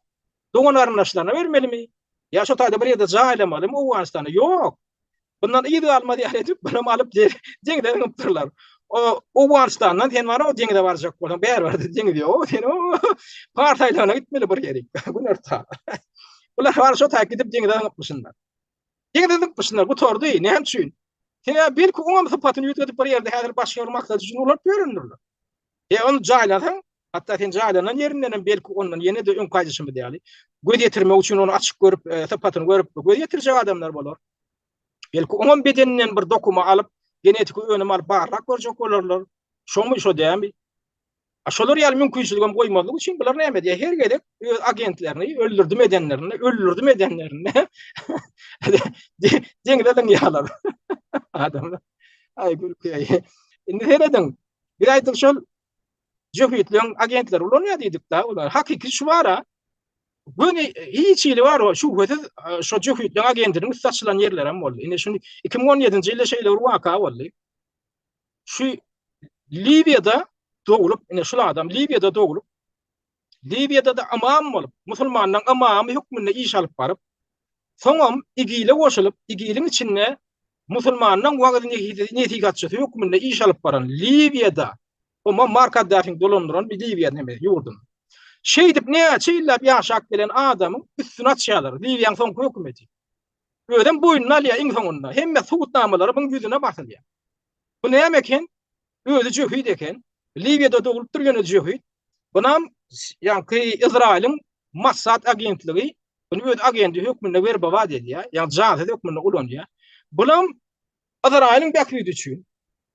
Dogan garyndaşlaryna bermelimi? Ýa şo taýda bir ýerde jaýlamalymy Owganystanda? Ýok. Bundan yz galmaz ýaly edip, bunam alyp deňze zyňypdyrlar. O Owganystandan sen bar o deňze barjak bolsaň, bäri deňiz ýok. Sen o Pars aýlagyna gitmeli bir ýerik, günorta. Bular bar şo taýda gidip deňze zyňypmyşynlar. Deňze zyňypmyşynlar, gutardy. Näme üçin? Sebäbi belki oňam sypatyny üýtgedip bir ýerde häzir başga bir maksat üçin ulanyp ýörendirler. E ony jaýlasaň, hatda sen jaýlanan ýerinden hem belki ondan ýene-de öňki aýdyşymyz ýaly, göz ýetirmek üçin ony açyk görüp, e, sypatyny görüp, göz ýetirjek adamlar bolar. Belki oňam bedeninden bir dokuma alyp, genetiki önüm alyp barlap görjek bolarlar. Şomy, şo dämi? A şolar ýaly mümkinçiligem goýmazlyk üçin bular näme edýär? Her gezek öz agentlerini öldürdim edenlerinde, öldürdim edenlerinde deňze zyňýarlar. Adamlar. Aý gülki. Indi serediň. Biz aýtdyk şol jöhitleň agentleri ulanýar diýdik-de, olar hakyky şu bara göni hiç hili bar o şübhesiz e, şo jöhitleň agentiniň üsti açylan ýerler hem boldy. Indi şuny 2017-nji ýylda şeýle bir waka boldy. Şu Liwiýada doglup, ine şul adam Liwiýada doglup, Liwiýada-da ymam bolup, musulmanlaryň ymamy hökmünde iş alyp baryp, soňam IGIL-e goşulyp, IGIL-iň içinde musulmanlaryň wagyz-nesihatçysy hökmünde iş alyp baran Liwiýada, o Muammar Kaddafiň dolandyran bir Liwiýa neme ýurduny. Şeýdip näçe ýyllap ýaşap gelen adamyň üstüni açýarlar, Liwiýanyň soňky hökümeti. Özem boýnuna alýar iň soňunda. Hemme subutnamalary buň ýüzüne basylýar. Bu näme eken? Özi jöhit eken. Liwiýada doglupdyr ýöne jöhit. Bunam ýaňky Izraýylyň Mossad agentligi buny öz agenti hökmünde werbowat edýär, ýagny jansyz hökmünde ulanýar. Bulam Izraýylyň bähbidi üçin,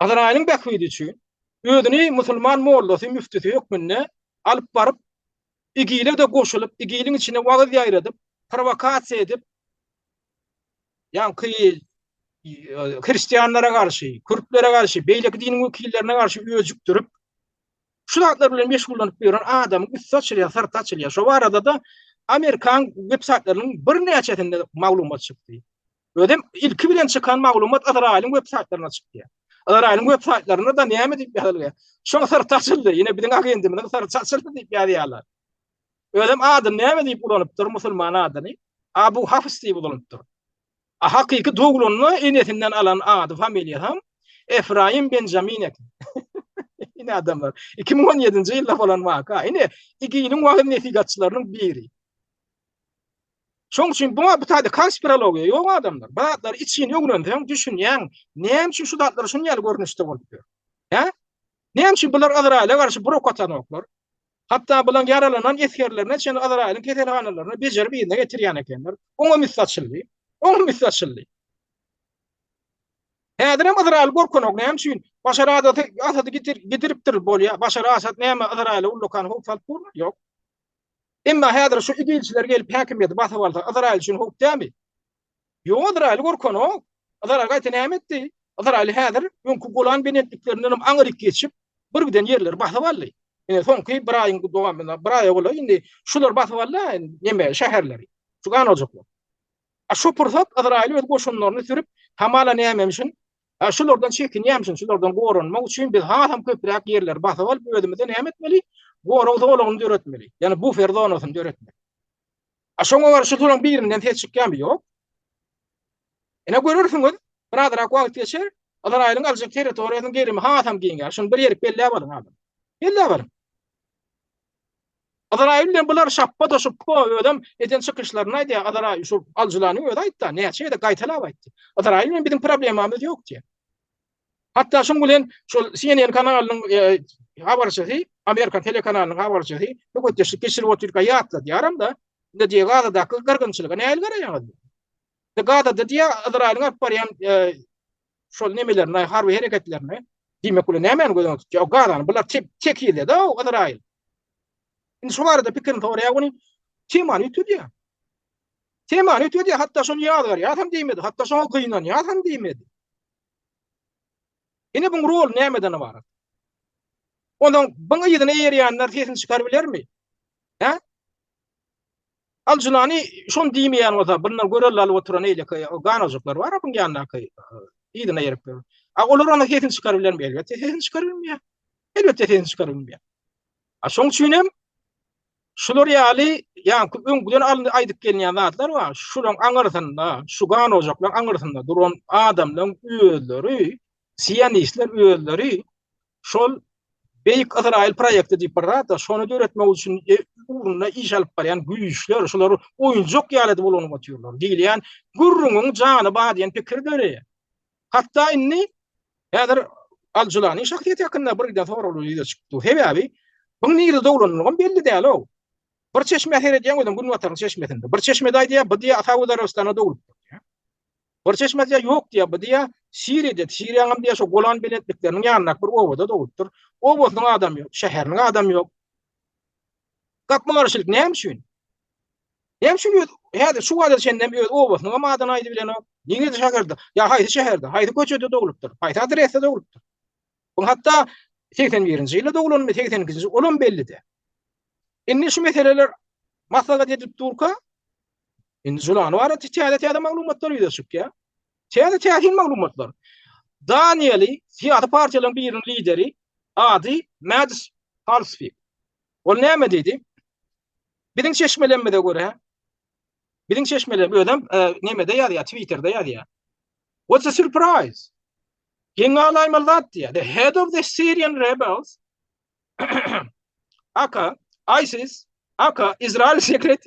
Izraýylyň bähbidi üçin özüni musulman mollasy, müftüsi hökmünde alyp baryp, IGIL-e-de goşulyp, IGIL-iň içine wagyz ýaýradyp, prowokasiýa edip, ýaňky hristianlara garşy, kürtlere garşy, beýleki diniň wekillerine garşy öjükdirip, şu zatlar bilen meşgullanyp ýören adamyň üsti açylýar, syrty açylýar. Şo barada-da amerikan web-saýtlarynyň birnäçesinde maglumat çykdy. Özem ilki bilen çykan maglumat Yzraýylyň web-saýtlarynda çykýar. Yzraýylyň web-saýtlarynda-da näme diýip ýazylýar? Şoň syrty açyldy, ýene biziň agendimiziň syrty açyldy diýip ýazýarlar. Özem adyny näme diýip ulanypdyr, musulman adyny? Abu Hafs diýip ulanypdyr. A hakyky doglanda enesinden alan ady, familiýasam Efraim Benjamin eken. Ine adamlar, 2017-nji ýylda bolan waka. Ine, IGIL-iň wagyz-nesihatçylarynyň biri. Şoň üçin buňa bu taýda konspirologiýa ýok adamlar. Bu zatlary içgin öwrenseň, düşünýäň, näme üçin şu zatlar şuny ýaly görnüşde bolup ýör. Hä? Näme üçin bular Yzraýyla garşy bir ok atanoklar? Hatda bulaň ýaralanan esgerlerine çenli Yzraýylyň keselhanalaryna bejerip yzyna getirýän ekenler. Oňam üsti açyldy. Oňam üsti açyldy. Häzirem Yzraýyl gorkanok. Näme üçin? Başar Asady Asady gidiripdir bolýa. Başar Asad näme Yzraýyla ullakan howp salyp durmy? Ýok. Emma häzir şu igilçiler gelip häkimiýeti basyp alsa Yzraýyl üçin howp dälmi? Ýok, Yzraýyl gorkanok. Yzraýyl gaýta näme etdi? Yzraýyl häzir öňki Golan belentliklerinden hem aňryk geçip, bir giden ýerleri basyp aldy. Ine soňky bir aýyň dowamynda, bir aýa golaý indi şular basyp aldy, neme, şäherleri. Şu ganojaklar. A şo pursat Yzraýyl öz goşunlaryny sürüp, hamala nämemişin, a şulardan çekinýärmişin, şulardan goranmak üçin biz hasam köpräk ýerleri basyp alyp, özümize näme etmeli? Gorag zolagyny döretmeli. Ýagny bufer zonasyny döretmeli. A şoňa garşy şolaryň birinden ses çykýarmy? Ýok. Ine görersiňiz, birazrak wagt geçer, Yzraýylyň aljak territoriýasynyň gerimi hasam giňär. Şuny bir ýerik belläp alyň adam. Belläp alyň. Yzraýyl bilen bular şapba-da şupba, özem eden çykyşlarynda aýdýar, Yzraýyl, şu Aljulanyň özi aýtdy, näçe gezek gaýtalap aýtdy. Yzraýyl bilen biziň problemamyz ýok diýýär. Hatda şuň bilen şol CNN kanalynyň habarçysy, Amerikan telekanalynyň habarçysy söhbetdeşlik geçirip otyrka ýatladýaram-da, indi diýýär, Gazadaky gyrgynçylyga nähili garaýaňyz diýýär. Gazada diýýär, Yzraýylyň alyp barýan şol nemelerine, harby hereketlerine diýmek bilen nämäni göz öňünde tutýar? Gazany bular tekizledi, o Yzraýyl. Indi şu barada pikirini soraýar, ony temany üýtgedýär. Temany üýtgedýär, hatda şony ýazgarýar hem diýmedi, hatda şoňa gynanýar hem diýmedi. Ine buň roly nämeden ybarat? Onsoň buň yzyna eýerýänler sesini çykaryp bilermi? Hä? Al-Julani şony diýmeýän bolsa, bundan görelde alyp oturan eýleki ganojyklar bar, buň ýanyndaky yzyna ýerip ýör. A olar onuň sesini çykaryp bilermi? Elbetde sesini çykaryp bilmeýär. Elbetde sesini çykaryp bilmeýär. A şoň üçin hem şular ýaly, ýaňky öňküden alyndy aýdyp gelinýän zatlar bar. Şularyň aňyrsynda, şu ganojaklaryň aňyrsynda duran adamlaryň özleri, sionistler özleri şol Beýik Ysraýyl proýekti diýip bir zat bar, şony döretmek üçin e, ugrunda iş alyp barýan güýçler, şular oýunjak ýaly edip ulanyp otyrlar diýilýän gürrüňiň jany bar diýen pikir döreýär. Hatda indi häzir Al-Julanyň şahsyýeti hakynda bir giden soraglar ýüze çykdy. Sebäbi bu nirede doglanlygam belli däl-ow. Bir çeşmä seredýäň özüň günbataryň çeşmesinde. Bir çeşmede aýdýar, bu diýýär Saud Arabystanda dogulupdyr diýýär. Bir çeşme diýýär, ýok diýýär, bu diýýär, Siriýada, Siriýanyň diýýär, şo Golan belentlikleriniň ýanyndaky bir obada dogulupdyr. Obasynyň adamy ýok, şäheriniň adamy ýok. Gapma-garşylyk näme üçin? Näme üçin öz häzir şu wagta çenli hem öz obasynyň hem adyny aýdyp bilenok. Nirede şäherde, ýa haýsy şäherde, haýsy köçede dogulupdyr, haýsy adresde dogulupdyr. Bu hatda 81-nji ýylda doglanmy, 82-nji, olam belli däl. Indi şu meseleler maslahat edilip durka, Indi Julany barada täze-täze maglumatlar ýüze çykýar. Täze täsin maglumatlar. Daniýaly syýasy partiýalaryň biriniň lideri ady Mads Palsvik. Ol näme diýdi? Biziň çeşmelerimize görä, biziň çeşmeler özem e, nemede ýazýar, Twitterde ýazýar. What's a surprise? Geň galaýmaly zat diýýär. The head of the Syrian rebels aka ISIS, aka Israel Secret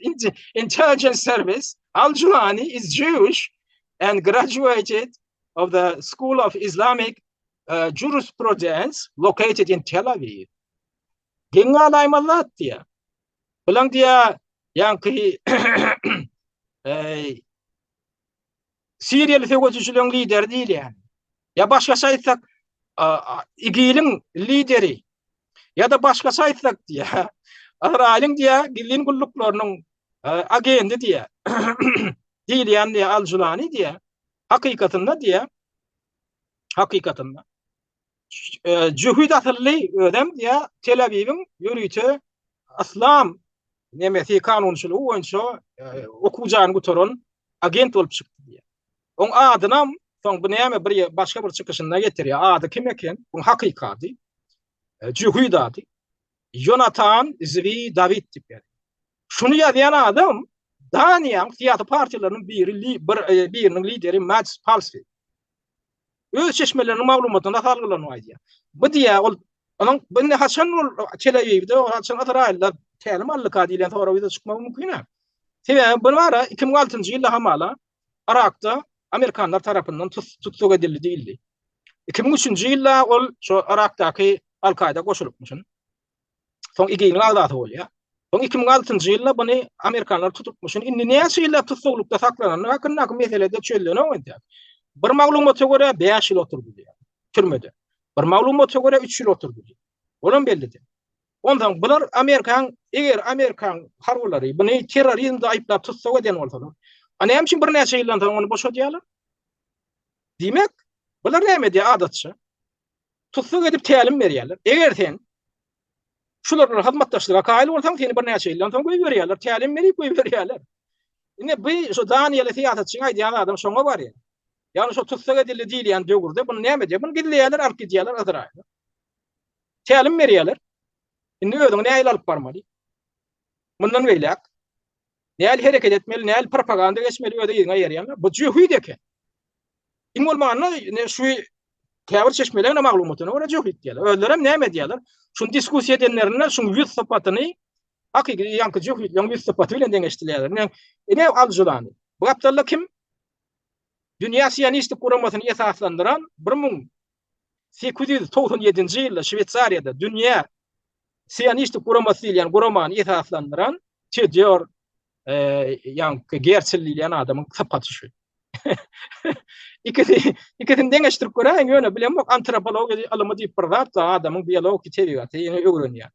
Intelligence Service, Al-Julani is Jewish and graduated of the School of Islamic uh, Jurisprudence located in Tel Aviv. Geň galaýmaly zat diýýär. Bilen diýýär, ýaňky Siriýaly söweşijileriň lideri diýilýän. Ýa başgaça aýtsak, IGIL-iň lideri ýa-da başgaça aýtsak diýýär. Ysraýylyň diýýär, gizlin gulluklarynyň agendi diýýär. Diýilýän diýýär, Al-Julani diýýär. Hakykatynda diýýär. Hakykatynda. Jöhit asylly özem diýýär, Tel-Awiwiň ýörite yslam nemesi kanunçylygy boýunça okuw jaýyny gutaran agent bolup çykdy diýýär. Oň adynam soň bu näme bir başga bir çykyşynda getirýär. Ady kim eken? Bu hakyky ady. Jöhit ady. Ýonatan Zwi Dawid diýip ýazýar. Şuny ýazýan adam Daniýanyň syýasy partiýalarynyň biri bir biriniň lideri Mads Palsvik. Öz çeşmeleriniň maglumatyna salgylanyp aýdýar. Bu diýýär, ol onuň bu indi haçan ol Tel-Awiwde, ol haçan Ysraýylda tälim aldyka diýlen sorag ýüze çykmagy mümkin-ä. Sebäbi bu ara 2006-njy ýylda hamala Yrakda amerikanlar tarapyndan tussag edildi diýildi. 2003-nji ýylda ol şo Yrakdaky Al-Kaýda goşulypmyşyn. Soň IGIL-iň agzasy bolýar. Soň 2006-njy ýylda buny amerikanlar tutupmyşyn. Indi näçe ýyllap tussaglykda saklanandygy hakyndaky mesele-de çözülenok entek. Bir maglumata görä 5 ýyl oturdy diýýär türmede. Bir maglumata görä 3 ýyl oturdy diýýär. Olam belli däl. Onsoň bular Amerikan, eger Amerikan harbylary buny terrorizmde aýyplap tussag eden bolsalar, a näme üçin birnäçe ýyldan soň ony boşadýarlar? Diýmek, bular näme edýär adatça? Tussag edip tälim berýärler. Eger sen şular bilen hyzmatdaşlyga kaýyl bolsaň, seni birnäçe ýyldan soň goýberýärler, tälim berip goýberýärler. Indi bu şu Daniýaly syýasatçyň aýdýan adam şoňa barýar. Ýagny şu tussag edildi diýilýän döwürde bunu näme edýär? Bunu gizleýärler, alyp gidýärler Yzraýyla. Tälim berýärler. Indi özüňi nähili alyp barmaly? Mundan beýläk nähili hereket etmeli, nähili propaganda geçmeli öz yzyňa eýerýärler. Bu jöhit eken. Iň bolmanda ine şu käbir çeşmeleriň maglumatyna görä jöhit diýýärler. Özleri hem näme diýýärler? Şuny diskussiýa edenlerinde şuň ýüz sypatyny hakyky ýaňky jöhitleriň ýüz sypaty bilen deňeşdirýärler. Ine, ine Al-Julani. Bu gapdalda kim? Dünýä sionistik guramasyny esaslandyran 1897-nji ýylda Şweýsariýada Dünýä sionistik guramasy diýilýän guramany esaslandyran Teodor ýaňky Gersel diýilýän adamyň sypaty şu. Ikisi ikisini deňeşdirip göräýiň, ýöne bilemok antropologiýa ylymy diýip bir zat bar, adamyň biologiki tebigatyny öwrenýär.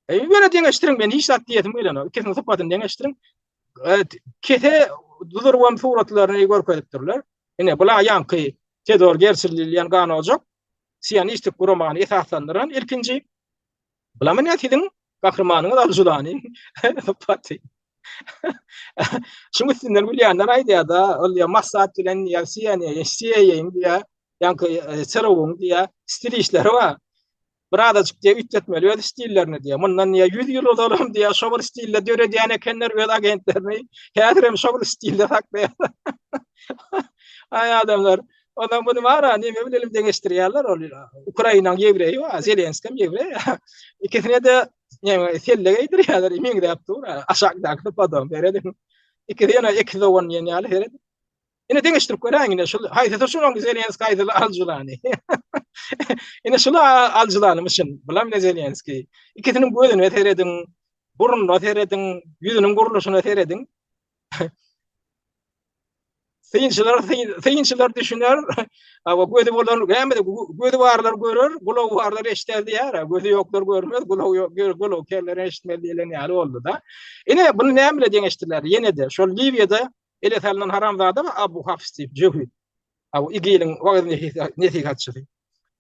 E, ýöne deňeşdiriň, men hiç zat diýesim gelenok. Ikisiniň sypatyny deňeşdiriň. Kese duzurbam suratlaryny görkezipdirler. Ine, bular ýaňky Teodor Gersel diýilýän ganojak sionistik guramany esaslandyran ilkinji. Bular mine siziň gahrymanyňyz Al-Julani sypaty. Şuň üstünden gülýänler aýdýar-da, ol diýýär Mossad bilen diýýär, CIA, CIA-iň diýýär, ýaňky ÇRU-nyň diýýär, stil işleri bar. Bir azajyk diýýär üýtgetmeli öz stillerini diýýär. Mundan diýýär 100 ýyl ozalam diýýär şo bir stilde döredýän ekenler öz agentlerini. Häzir hem şo bir stilde saklaýarlar. Aý adamlar, ondan muny bar-a neme bilelim deňeşdirýärler ol Ukrainanyň ýewreýi bar, Zelenskiý hem ýewreý. Ikisine-de neme selle geýdirýärler, meňzäp dur. Aşakdaky sypadan serediň. Ikisi ýene ekiz dogan diýen ýaly serediň. Ine deňeşdirip göräýiň ine şul haýsysy şunuň Zelenskiý haýsysy Al-Julani. Ine şul Al-Julanymyşyn, bulam ine Zelenskiý. Ikisiniň gözüne serediň, burnuna serediň, ýüzüniň gurluşyna serediň. Synçylar synçylar düşüner. Awa gözi bolan näme gözi barlar görer, gulagy barlar eşder diýär. Gözi ýoklar görmez, gulagy ýok gulagy kerler eşitmez diýlen ýaly boldy-da. Ine bunu näme bilen deňeşdirler? Ýene-de şol Liwiýada ele salnan haramzada bar Abu Hafs diýip jöhit. Aw IGIL-iň wagyz nesihatçysy.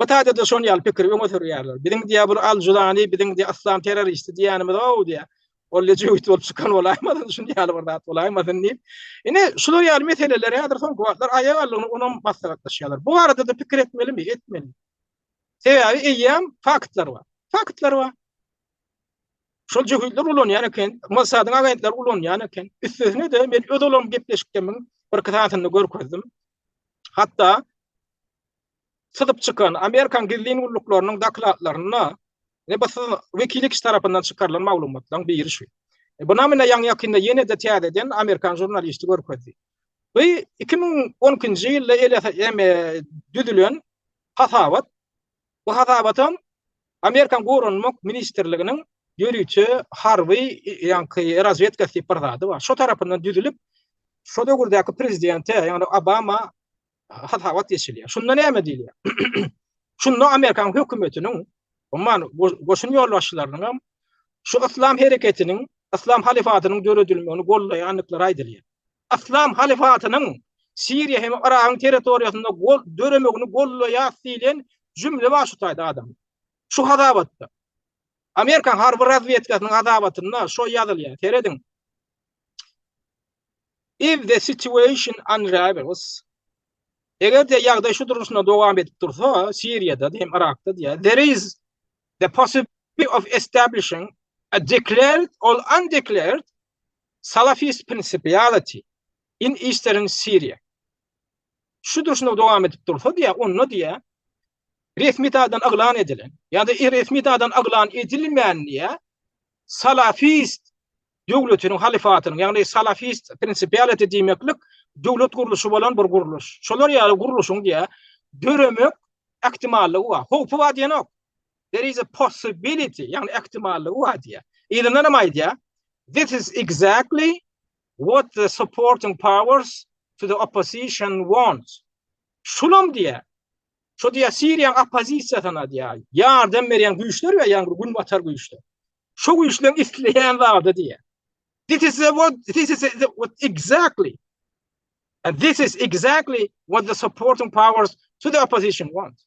Bu taýda-da şon ýaly pikiri öňe sürýärler. Biziň diýýär bu Al-Julani biziň diýýär yslam terroristi diýýänimiz ow diýýär. Ol jöhit bolup çykan bolaýmasyn, şun ýaly bir zat bolaýmasyn diýip. Ine şular ýaly meseleler häzir soňky wagtlar aýak aldygyna onam maslahatlaşýarlar. Bu barada-da pikir etmelimi? Etmeli. Sebäbi eýýäm faktlar bar. Faktlar bar. Şol jöhitler ulanýan eken, Mossadyň agentleri ulanýan eken. Üstesine-de men öz olam gepleşikdemiň bir-iki sanysyny görkezdim. Hatda syzyp çykan Amerikan gizlin gulluklarynyň dokladlarynda ne bu WikiLeaks tarapyndan çykarylan maglumatlaryň biri şu. E, bu namine ýaňy ýakynda ýene-de täzeden amerikan žurnalisti görkezdi. Bu 2012-nji ýylda ele düzülen hasabat. Bu hasabatam Amerikan Goranmak ministrliginiň ýörite harby ýaňky razwedkasy diýip bir zady bar. Şo tarapyndan düzülip, şo döwürdäki prezidente, ýagny Obama hasabat geçilýär. Şunda näme diýilýär? Şunda Amerikan hökümetiniň, umuman goşun ýolbaşçylarynyň hem şu yslam hereketiniň, yslam halifatynyň döredilmegini gollaýandyklary aýdylýar. Yslam halifatynyň Siriýa hem Yragyň territoriýasynda gol döremegini gollaýas diýlen jümle bar şu taýda adam. Şu hasabatda. Amerikan harby razwedkasynyň hasabatynda şo ýazylýar. Serediň. If the situation unravels, eger-de ýagdaý şu durşuna dowam edip dursa, Siriýada hem Yrakda diýýär, there is the possibility of establishing a declared or undeclared Salafist principiality in Eastern Syria. Şu durşuna dowam edip dursa diýýär, onda diýýär, resmi taýdan yglan edilen ýa-da resmi taýdan yglan edilmän diýýär, salafist döwletiniň, halyfatynyň, ýagny salafist principiality diýmeklik döwlet gurluşy bolan bir gurluş. Şolar ýaly gurluşyň diýýär, döremek ähtimallygy bar. Howpy bar diýenok. There is a possibility, ýagny ähtimallygy bar diýýär. Yzyndan hem aýdýar, This is exactly what the supporting powers to the opposition want. Şulam diýýär. Şo diýýär Siriýanyň oppozisiýasyna diýýär, ýardam berýän güýçler we ýagny günbatar güýçler. Şo güýçleriň isleýän zady diýýär. This is what this is what exactly and this is exactly what the supporting powers to the opposition want.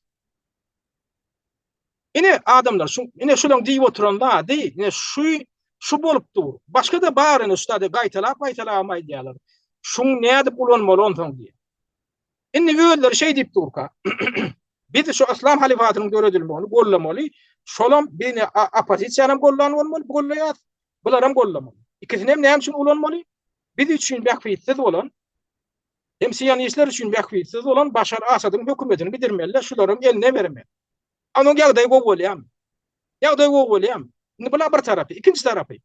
Ine adamlar şu ine şulaň diýip oturan zady, ine şu şu bolup dur. Başga-da bar ine şu zady gaýtalap gaýtalap aýdýarlar. Şuň nädip ulanmaly onsoň diýip. Indi özleri şeý diýip durka. Biz şu yslam halifatynyň döredilmegini gollamaly. Şolam bini oppozisiýany hem gollan bolmaly, gollaýas. Bularam gollamaly. Ikisini hem näme üçin ulanmaly? Biz üçin bähbitsiz bolan hem sionistler üçin bähbitsiz bolan Başar Asadyň hökümetini gidirmeli, şularyň eline bermeli. Onuň ýagdaýy gowy bolýarmy? Ýagdaýy gowy bolýarmy? Indi bular bir tarapy, ikinji tarapy.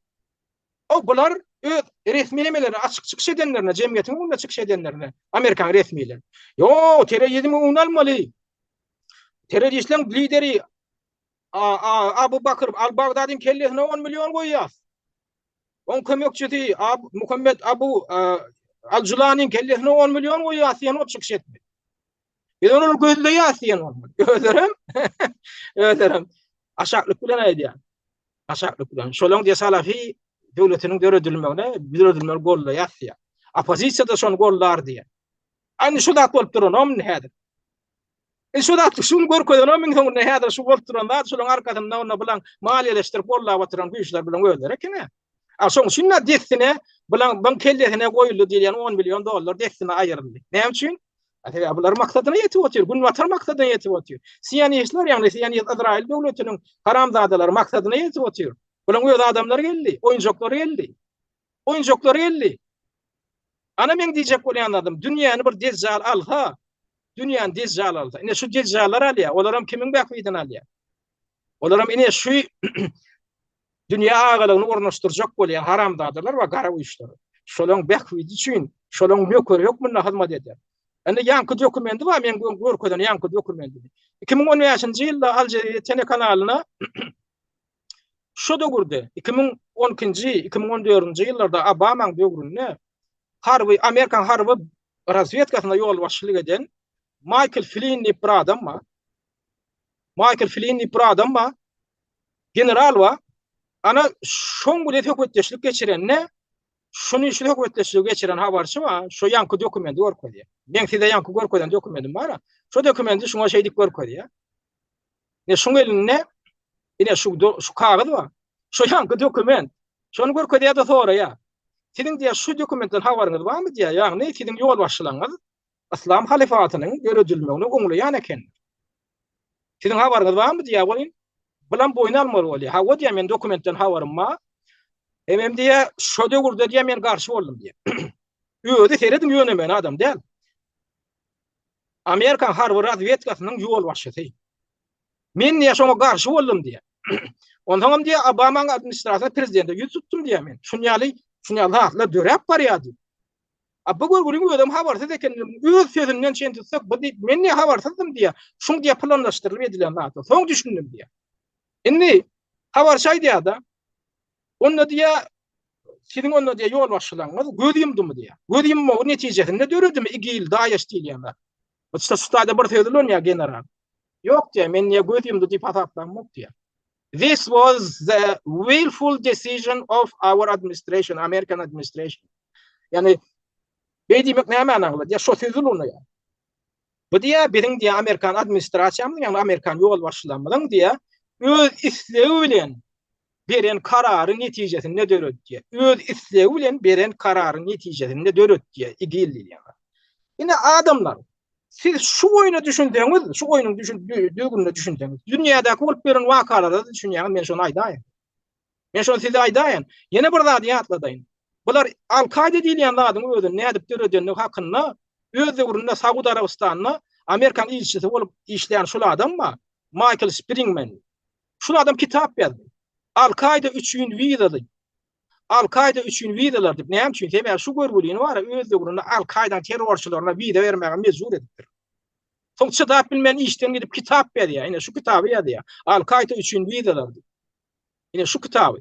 O bular öz resmi nemelerine açyk çykyş edenlerine, jemgyýetiň öňünde çykyş edenlerine, Amerikan resmileri. Ýo, terrorizmi öňüni almaly. Terroristleriň lideri Abu Bakr al-Bagdadyň kellesine 10 million goýýas. Oň kömekçisi Muhammed Abu Al-Julanyň kellesine 10 million goýýas diýen o çykyş etdi. Biz olary gözleýäs diýen bolmaly. Özlerem özlerem aşaklyk bilen aýdýar. Aşaklyk bilen. Şolaň diýe salafi döwletiniň döredilmegine döredilmegi gollaýas diýýär. Oppozisiýa da şony gollar diýýär. Indi şu zat bolup duran indi häzir. E şu zat şuny görkezen iň soňunda häzir şu bolup duran zat şolaň arkasynda onda bilen maliýeleşdirip gollap oturan güýçler bilen özleri eken. A şoň üçin de dessine bulan buň kellesine goýuldy diýilýän 10 million dollar dessine aýryldy. Näme üçin? Sebäbi bular maksadyna ýetip otyr, Günbatar maksadyna ýetip otyr. Sionistler, ýagny sionist Izraýyl döwletiniň haramzadalary maksadyna ýetip otyr. Bulaň öz adamlary geldi, oýunjaklary geldi. Oýunjaklary geldi. Ana meň diýjek bolýan zadym, dünýäni bir dejjal alsa, dünýäni dejjal alsa, ine şu dejjallar alýar, olaram kimiň bähbidini alýar? Olaram ine şu dünýä agalygyny ornaşdyrjak bolýan haramzadalar we gara güýçler. Şolaň bähbidi üçin, şolaň nökeri hökmünde hyzmat eder. Indi ýaňky dokumendi bar, men görkezen ýaňky dokumendini. 2015-nji ýylda Al Jazeera telekanalyna Şu döwürde, 2012-nji, 2014-nji ýyllarda Obamaň döwründe harby, Amerikan harby razwedkasyna ýolbaşçylyk eden Maýkl Flinn diýip bir adam bar. Maýkl Flinn diýip bir adam bar. General bar. Ana şoň bilen söhbetdeşlik geçirende şuny şu söhbetdeşligi geçiren habarçy bar, şu ýaňky dokumenti görkezýär. Meň size ýaňky görkezen dokumentim bar. Şu dokumenti şuňa şeýdip görkezýär. Ine şuň elinde ine şu şu kagyz bar. Şu ýaňky dokument. Şony görkezýär-de soraýar. Siziň diýýär şu dokumentden habaryňyz barmy diýýär. Ýagny siziň ýolbaşçylaryňyz Yslam halyfatynyň döredilmegini oňlaýan eken. Siziň habaryňyz barmy diýýär welin, bulam boýun almaly bolýar. Hawa diýýär, men dokumentden habarym bar. Hemem diýýär, şo döwürde diýýär men garşy boldum diýýär. Özi serediň ýönemeýän adam däl. Amerikan harby razwedkasynyň ýolbaşçysy. Men diýýär şoňa garşy boldum diýýär. Onsoňam diýýär Obamanyň administrasiýasyna prezidente ýüz tutdum diýýär men. Şun ýaly, şun ýaly zatlar döräp barýar diýip. A bu görgüliň özem habarsyz eken. Öz sözünden çen tutsak, bu diýip, men diýýär habarsyzdym diýýär. Şuň diýýär planlaşdyrylyp edilen zat. Soň düşündim diýýär. Indi habarçy aýdýar-da, onda diýýär Siziň onda diýýär ýolbaşçylaryňyz göz ýumdumy diýýär. Göz ýummagy netijesinde döredimi IGIL, DAEŞ diýilýän zat. Bu şu taýda bir söz ulanýar general. Ýok diýýär, men diýýär göz ýumdy diýip hasaplamok diýýär. This was the willful decision of our administration, American administration. Ýagny beý diýmek nämäni aňladýar? Şo sözi ulanýar. Bu diýýär biziň diýýär Amerikan administrasiýamyzyň, ýagny Amerikan ýolbaşçylarymyzyň diýýär öz islegi bilen beren karary netijesinde döretdi. Öz islegi bilen beren karary netijesinde döretdi. IGIL diýýär. Ine adamlar, siz şu oýuna düşünseňiz, şu oýnuň düşün düzgünine düşünseňiz, dünýädäki bolup ýören wakalara düşünýäňiz, men şony aýdaýyn. Men şony size aýdaýyn. Ýene bir zady ýatladaýyn. Bular Al-Kaýda diýilýän zadyň özüni nädip döredendigi hakynda öz döwründe Saud Arabystanda Amerikan ilçisi bolup işleýän şul adam bar, Maýkl Springman. Şul adam kitap ýazdy. Al-Kaýda üçin wiza diýip. Al-Kaýda üçin wizalar diýip. Näme üçin? Sebäbi şu görgülini bar öz döwründe Al-Kaýdanyň terrorçylaryna wiza bermäge mejbur edipdir. Soň çydap bilmän işden gidip kitap ýazýar. Ine şu kitaby ýazýar. Al-Kaýda üçin wizalar diýip. Ine şu kitaby.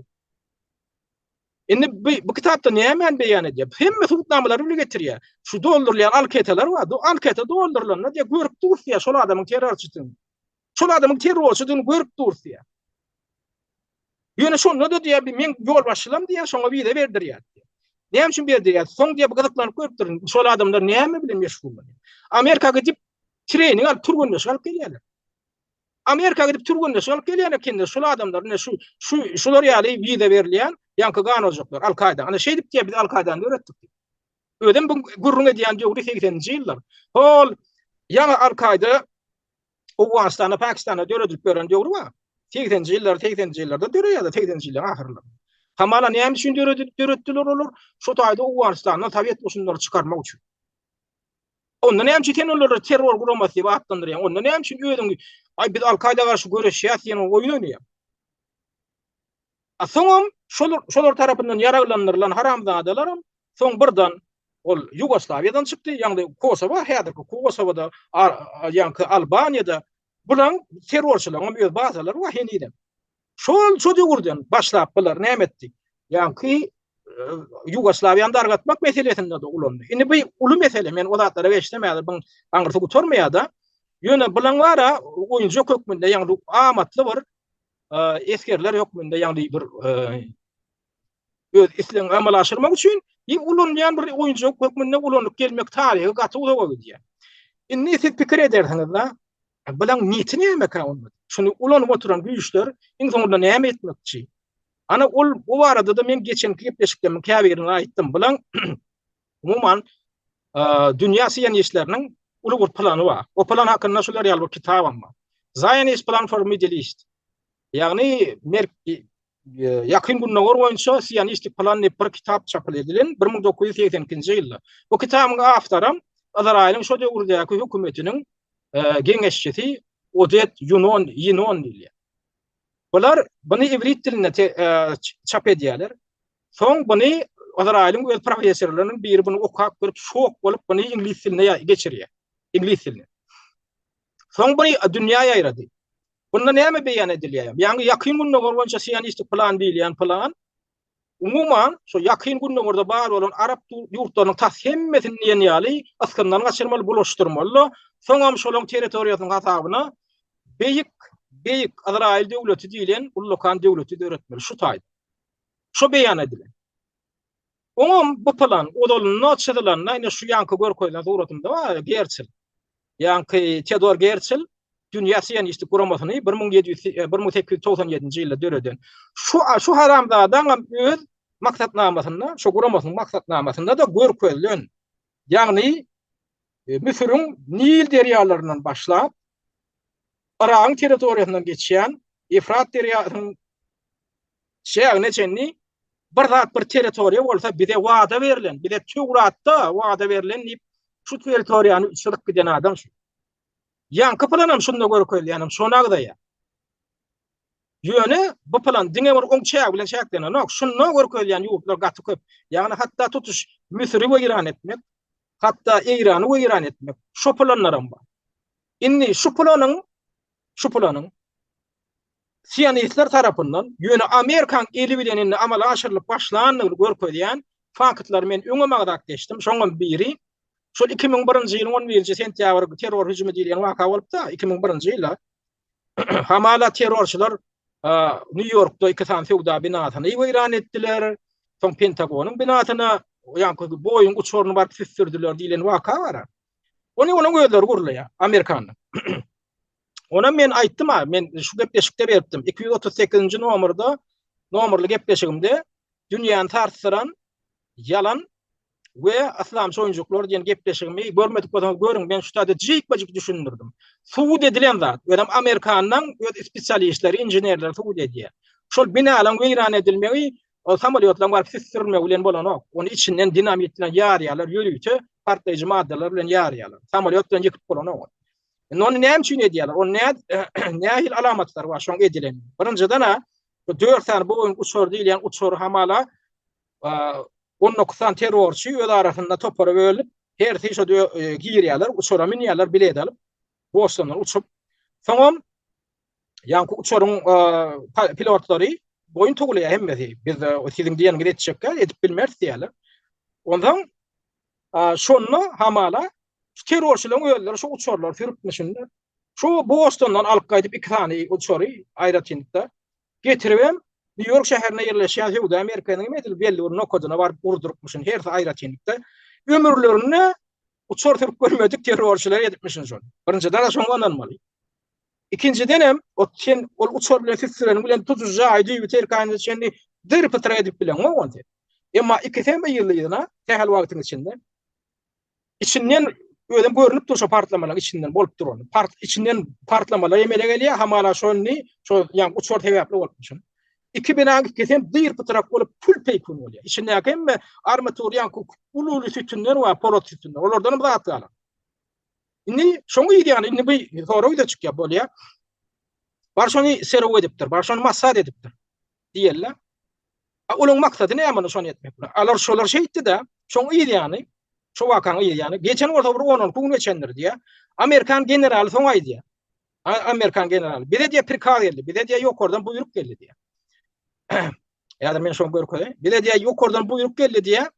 Indi bu, bu kitapda nämäni beýan edýär? Hemme subutnamalary bile getirýär. Şu doldurylýan anketalar bar. Bu anketa doldurylanda diýär, görüp durus diýär, şol adamyň terrorçydygyny. Şol adamyň terrorçydygyny görüp durus diýär. Ýöne şonda-da diýär, men ýolbaşçylam diýär, şoňa wiza berdirýär diýär. Näme üçin berdirýär? Soň diýär, gyzyklanyp görüpdirin, şol adamlar näme bilen meşgullanýar? Amerika gidip trening alyp, türgenleşik alyp gelýärler. Amerika gidip türgenleşik alyp gelýän ekenler, şol adamlar ine şu şu şular ýaly wiza berilýän ýaňky ganojaklar, Al-Kaida. Ana şeýdip diýär, biz Al-Kaidany döretdik diýip. Özem bu gürrüň edýän döwri 80-nji ýyllar. Hol ýaňy Al-Kaida Owganystanda, Pakistanda döredilip beren döwri bar. 80-nji ýyllar, 80-nji ýyllarda döreýär-de, 80-nji ýyllaryň ahyrlarynda. Hamala näme üçin döredip döretdiler olar? Şo taýda Owganystandan sowet goşunlary çykarmak üçin. Onda näme üçin sen olary terror guramasy diýip atlandyrýaň? Onda näme üçin özüňi aý biz Al-Kaida garşy göreşýäs diýen oýun oýnaýaň? A soňam şolar şolar tarapyndan ýaraglandyrylan haramzadalaram soň birden ol Ýugoslawiýadan çykdy, ýagny Kosowa häzirki Kosowada, ýaňky Albaniýada bulaň terrorçylaryň hem öz bazalary bar henizem. Şol şo döwürden başlap bular näme etdi? Ýaňky Ýugoslawiýany dargatmak meselesinde-de ulandy. Indi bu uly mesele, men o zatlara geçsem häzir buň aňyrsy gutarmaýar-da. Ýöne bulaň bar-a oýunjak hökmünde, ýagny amatly bir esgerler hökmünde, ýagny bir öz islegiňi amala aşyrmak üçin ulanylýan bir oýunjak hökmünde ulanyp gelmek taryhy gaty uzaga gidýär. Indi siz pikir edersiňiz-de, bulaň niýeti nämekä onda? Şuny ulanyp oturan güýçler iň soňunda näme etmekçi? Ana ol bu barada-da men geçenki gepleşiklerimiň käbirinde aýtdym. Bulaň umuman dünýä sionistleriniň uly bir plany bar. O plan hakynda şular ýaly bir kitabam bar. Zionist Plan for Middle East. Ýagny Ýakyn Gündogar boýunça sionistik plan diýip bir kitap çap edilen 1982-nji ýylda. Bu kitabyň awtoram Yzraýylyň şo döwürdäki hökümetiniň geňeşçisi Odet Ýunon, Ýinon diýilýär. Bular buny iwrit dilinde çap edýärler. Soň buny Yzraýylyň öz professorlarynyň biri buny okap görüp şok bolup buny iňlis diline geçirýär. Iňlis diline. Soň buny dünýä ýaýrady. Bunda näme beýan edilýär? Ýagny Ýakyn Gündogar boýunça sionistik plan diýilýän plan umuman şo Ýakyn Gündogarda bar bolan arap ýurtlarynyň tas hemmesini diýen ýaly ysgyndan gaçyrmaly, bulaşdyrmaly-da, soňam şolaryň territoriýasynyň hasabyna beýik, beýik Yzraýyl döwleti diýlen ullakan döwleti döretmeli şu taýda. Şo beýan edilen. Oňam bu plan ozalynda çyzylanda ine şu ýaňky görkezilen suratymda bar, Gerçl. Ýaňky Teodor Gerçl Dünýä sionistik guramasyny 1700 1897-nji ýylda döreden. Şu şu haramzadaňam öz maksatnamasynda, şu guramasynyň maksatnamasynda-da görkezilen. Ýagny e, Müsüriň Nil derýalaryndan başlap Yragyň territoriýasyndan geçýän Efrat derýasynyň çägine çenli bir zat bir territoriýa bolsa bize wada berlen, bize Töwratda wada berlen diýip şu territoriýany çyzyp giden adam şu. Ýaňky planam şunda görkezilýänem şony agzaýar. Ýöne bu plan diňe bir oň çägi bilen çäklenenok. Şunda görkezilýän ýurtlar gaty köp. Ýagny hatda tutuş Müsüri weýran etmek, hatda Eýrany weýran etmek şo planlaram bar. Indi şu planyň şu planyň sionistler tarapyndan, ýöne Amerikaň eli bilen indi amala aşyrylyp başlandygyny görkezýän faktlary men öňem agzap geçdim. Şoňam biri, şol 2001-nji ýylyň 11-nji sentýabr terror hüjümi diýilýän waka bolupdy, 2001-nji ýylda. Hamala terrorçylar Nýu-Ýorkda iki sany söwda binasyny weýran etdiler, soň Pentagonyň binasyna, ýaňky Boeing uçaryny baryp süsdürdiler diýlen waka bar. Ony onuň özleri gurlaýar, amerikanlar. Ona men aýtdym ha, men şu gepleşikde beripdim. 238-nji nomerda, nomerli gepleşigimde dünýäni sarsdyran ýalan we yslamçy oýunjyklar diýen gepleşigimi görmedik bolsaňyz görüň, men şu taýda jikme-jik düşündirdim. Subut edilen zat, özem Amerikanyň öz spesialistleri, inženerleri subut edýär. Şol binalaryň weýran edilmegi ol samolýotlaryň baryp süsdürilmegi bilen bolanok. Ony içinden dinamit bilen ýarýarlar, ýörite partlaýjy maddalar bilen ýarýarlar. Samolýot bilen ýykyp bolanok ony. Indi ony näme üçin edýärler? Ony nä nähili alamatlary bar şoň edilen? Birinjiden-ä bu 4 sany Boeing uçary diýilýän uçary hamala 19 sany terrorçy öz arasynda topara bölünip, hersi şo e, girýärler, uçara münýärler, bilet alyp, Bostondan uçup. Soňam ýaňky uçaryň e, pilotlary boýun towlaýar hemmesi. Biz e, siziň diýeniňizi etjekkä, edip bilmeris diýýärler. Onsoň Şonda hamala şu terrorçylaryň özleri şu uçarlary sürüpmişinler. Şu Bostondan alyp gaýdyp iki sany uçary aýratynlykda getiribem Nýu-Ýork şäherinde ýerleşýän söwda merkeziniň edil belli bir nokadyna baryp urdurypmyşyn hersi aýratynlykda. Ömürlerinde uçar sürüp görmedik terrorçylar edipmişin şony. Birinjiden şoňa ynanmaly. Ikinjidenem o sen ol uçar bilen süsdüreniň bilen tutuş jaýy düýbi terkanyna çenli dyr-pytyra edip bileňok ony sen. Emma ikisem yzly-yzyna sähel wagtyň içinde içinden özem görnüp dur şo partlamalaryň içinden bolup durany. Part içinden partlamalar emele gelýär, hamala şony şo ýa uçar sebäpli bolupmyşyn. Iki binaň ikisem dyr-pytyrak bolup kül-peýkun bolýar. Içindäki hemme armatur ýaňky uly-uly sütünler bar, polat sütünler. Olardanam zat galan. Indi şoň ýany indi bu sorag ýüze çykýar bolýar. Bar şony SRU edipdir, bar şony Mossad edipdir diýerler. A olaň maksady näme muny şony etmek bilen? Alar şolar şeýtdi-de, şoň yz ýany, şo wakaň yz ýany, geçen bolsa bir 10-12 gün geçendir diýýär. Amerikan generaly soň aýdýar. Amerikan generaly, bize diýýär prikaz geldi, bize diýýär ýokardan buýruk geldi diýýär. Ýa-da men şony görkezeýin. Bize diýýär ýokardan buýruk geldi diýýär.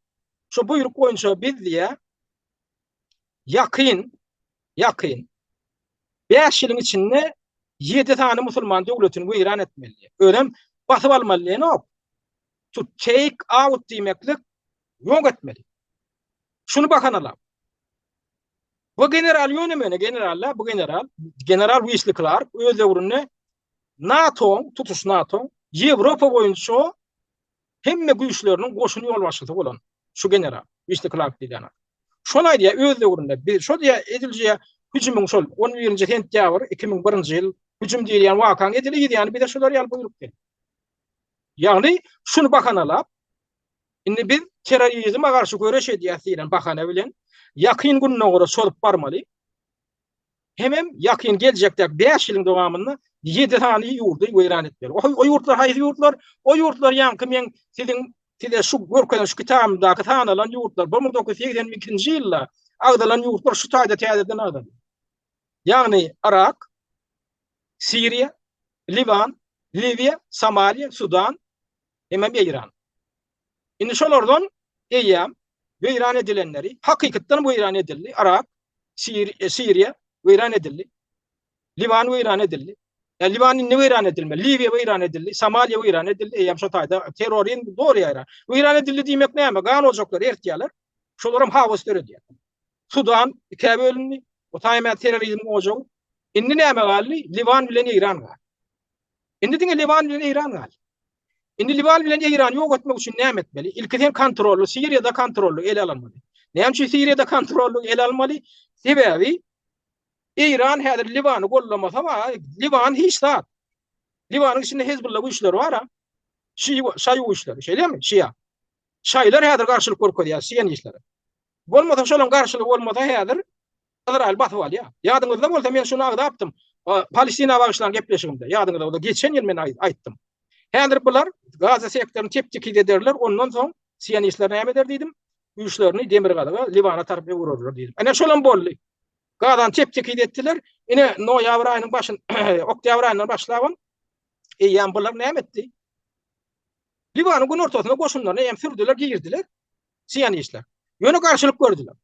Şo buýruk boýunça biz diýýär ýakyn, ýakyn 5 ýylyň içinde 7 sany musulman döwletini weýran etmeli. Özem basyp almaly diýenok. To take out diýmeklik ýok etmeli. Şuny bahanalap. Bu general ýöne-möne general, bu general, general Wesley Clark öz döwründe NATO-nyň, tutuş NATO-nyň. Ýewropa boýunça hemme güýçleriniň goşun ýolbaşçysy bolan şu general, Wişli Klark diýilýän adam. Şol aýdýar öz döwründe biz şol diýýär edilje hüjümiň şol 11-nji sentýabr 2001-nji ýyl hüjüm diýilýän wakaň edil yz ýany bize şular ýaly buýruk geldi. Ýagny şuny bahanalap indi biz terrorizme garşy göreş edýäs diýlen bahana bilen Ýakyn Gündogara çozup barmaly. Hemem ýakyn geljekdäki bäş ýylyň dowamynda ýedi sany ýurdy weýran etmeli. O, o ýurtlar haýsy ýurtlar? O ýurtlar ýaňky men siziň size şu görkezen şu kitabymdaky sanalan ýurtlar 1982-nji ýylda agzalan ýurtlar şu taýda täzeden agzaldy. Ýagny Yrak, Siriýa, Liwan, Liwiýa, Somaliýa, Sudan hemem Eýran. Indi şolardan eýýäm weýran edilenleri, hakykatdan weýran edildi, Yrak, e, Siriýa weýran edildi. Liwan weýran edildi. Ýa Liwan indi weýran edilmedi. Liwiýa weýran edildi, Somaliýa weýran edildi. Eýýäm şo taýda terrorizm doly ýaýran. Weýran edildi diýmek näme? Gan ojaklary ertýärler. Şolaram haos döredýär. Sudan ikä bölündi. O taýma terrorizm ojagy. Indi näme galdy? Liwan bilen Eýran galdy. Indi diňe Liwan bilen Eýran galdy. Indi Liwan bilen Eýrany ýok etmek üçin näme etmeli? Ilki sen kontrolly, Siriýada kontrolly ele almaly. Näme üçin Siriýada kontrolly ele almaly? Sebäbi Eýran häzir Liwany gollamasa, Liwan hiç zat. Liwanyň içinde Hezbollah güýçleri bar-a. Şii, şaýy güýçleri, şeýlemi? Şia. Şaýylar häzir garşylyk görkezýär sionistlere. Bolmasa şolaryň garşylygy bolmasa häzir Yzraýyl basyp alýar. Ýadyňyzda bolsa men şuny agzapdym. Palestina bagyşlan gepleşigimde. Ýadyňyzda bolsa geçen ýyl men aýtdym. Häzir bular Gaza sektoryny tep-tekiz ederler, ondan soň sionistler näme eder diýdim? Güýçlerini demirgazyga, Liwana tarap öwürerler diýdim. Ine şolam boldy. Gazany tep-tekiz etdiler. Ine noýabr aýynyň başyn, oktýabr aýyndan başlabam eýýäm bular näme etdi? Liwanyň günortasyna goşunlaryny eýýäm sürdüler, girdiler sionistler. Ýöne garşylyk gördüler.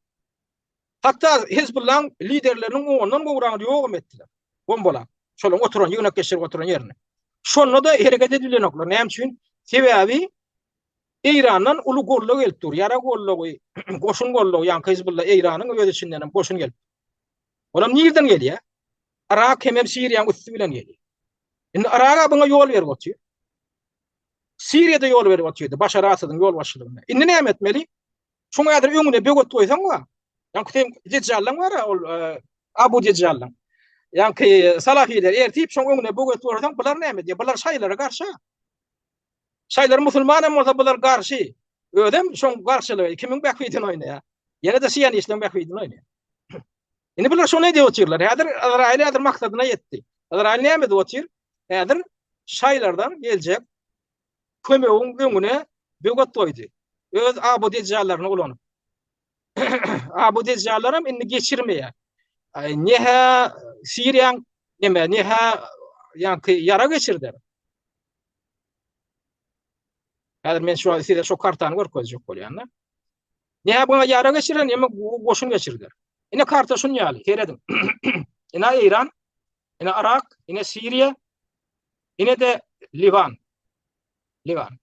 Hatda Hezbullaň liderleriniň ondan gowragyny ýogam etdiler. Bombalap. Şolaryň oturan, ýygnak geçirip oturan ýerini. Şonda-da hereket edilenoklar. Näme üçin? Sebäbi Eýrandan uly gollag gelip dur. Ýarag gollagy, goşun gollagy, ýaňky Hezbulla Eýranyň öz içinden hem goşun gelip. Olam nirden gelýär? Yrak hemem Siriýanyň üsti bilen gelýär. Indi Yraga buňa ýol berip otyr. Siriýada ýol berip otyrdy Başar Asadyň ýolbaşçylygynda. Indi näme etmeli? Şoň häzir öňüne böwet goýsaň wa. Ýaňky sen Dejjallaň bar ol e, Abu Dejjallaň. Ýaňky salafiler ertip şoň öňüne böwet goýsaň bular näme diýär? Bular şaýlara garşy. Şaýlar musulman hem bolsa bular garşy. Özem şoň garşylygy kimiň bähbidini oýnaýar? Ýene-de sionistleň bähbidini oýnaýar. Indi bular şony edip otyrlar. Häzir Izrail häzir maksadyna ýetdi. Izrail näme edip otyr? Häzir şaýlardan geljek kömegiň öňüne böwet goýdy. Öz Abu Dejjallaryny ulanyp. Abu Dejjallaram indi geçirmeýär. Ne-hä Siriýaň neme, ne-hä ýaňky ýara geçirder. Häzir men şu size şu kartany görkezjek bolýan-da. Ne buňa ýara geçirer, neme goşun geçirder. Ine karta şun ýaly, serediň. Ine Eýran, ine Yrak, ine Siriýa, Ine-de Liwan. Liwan.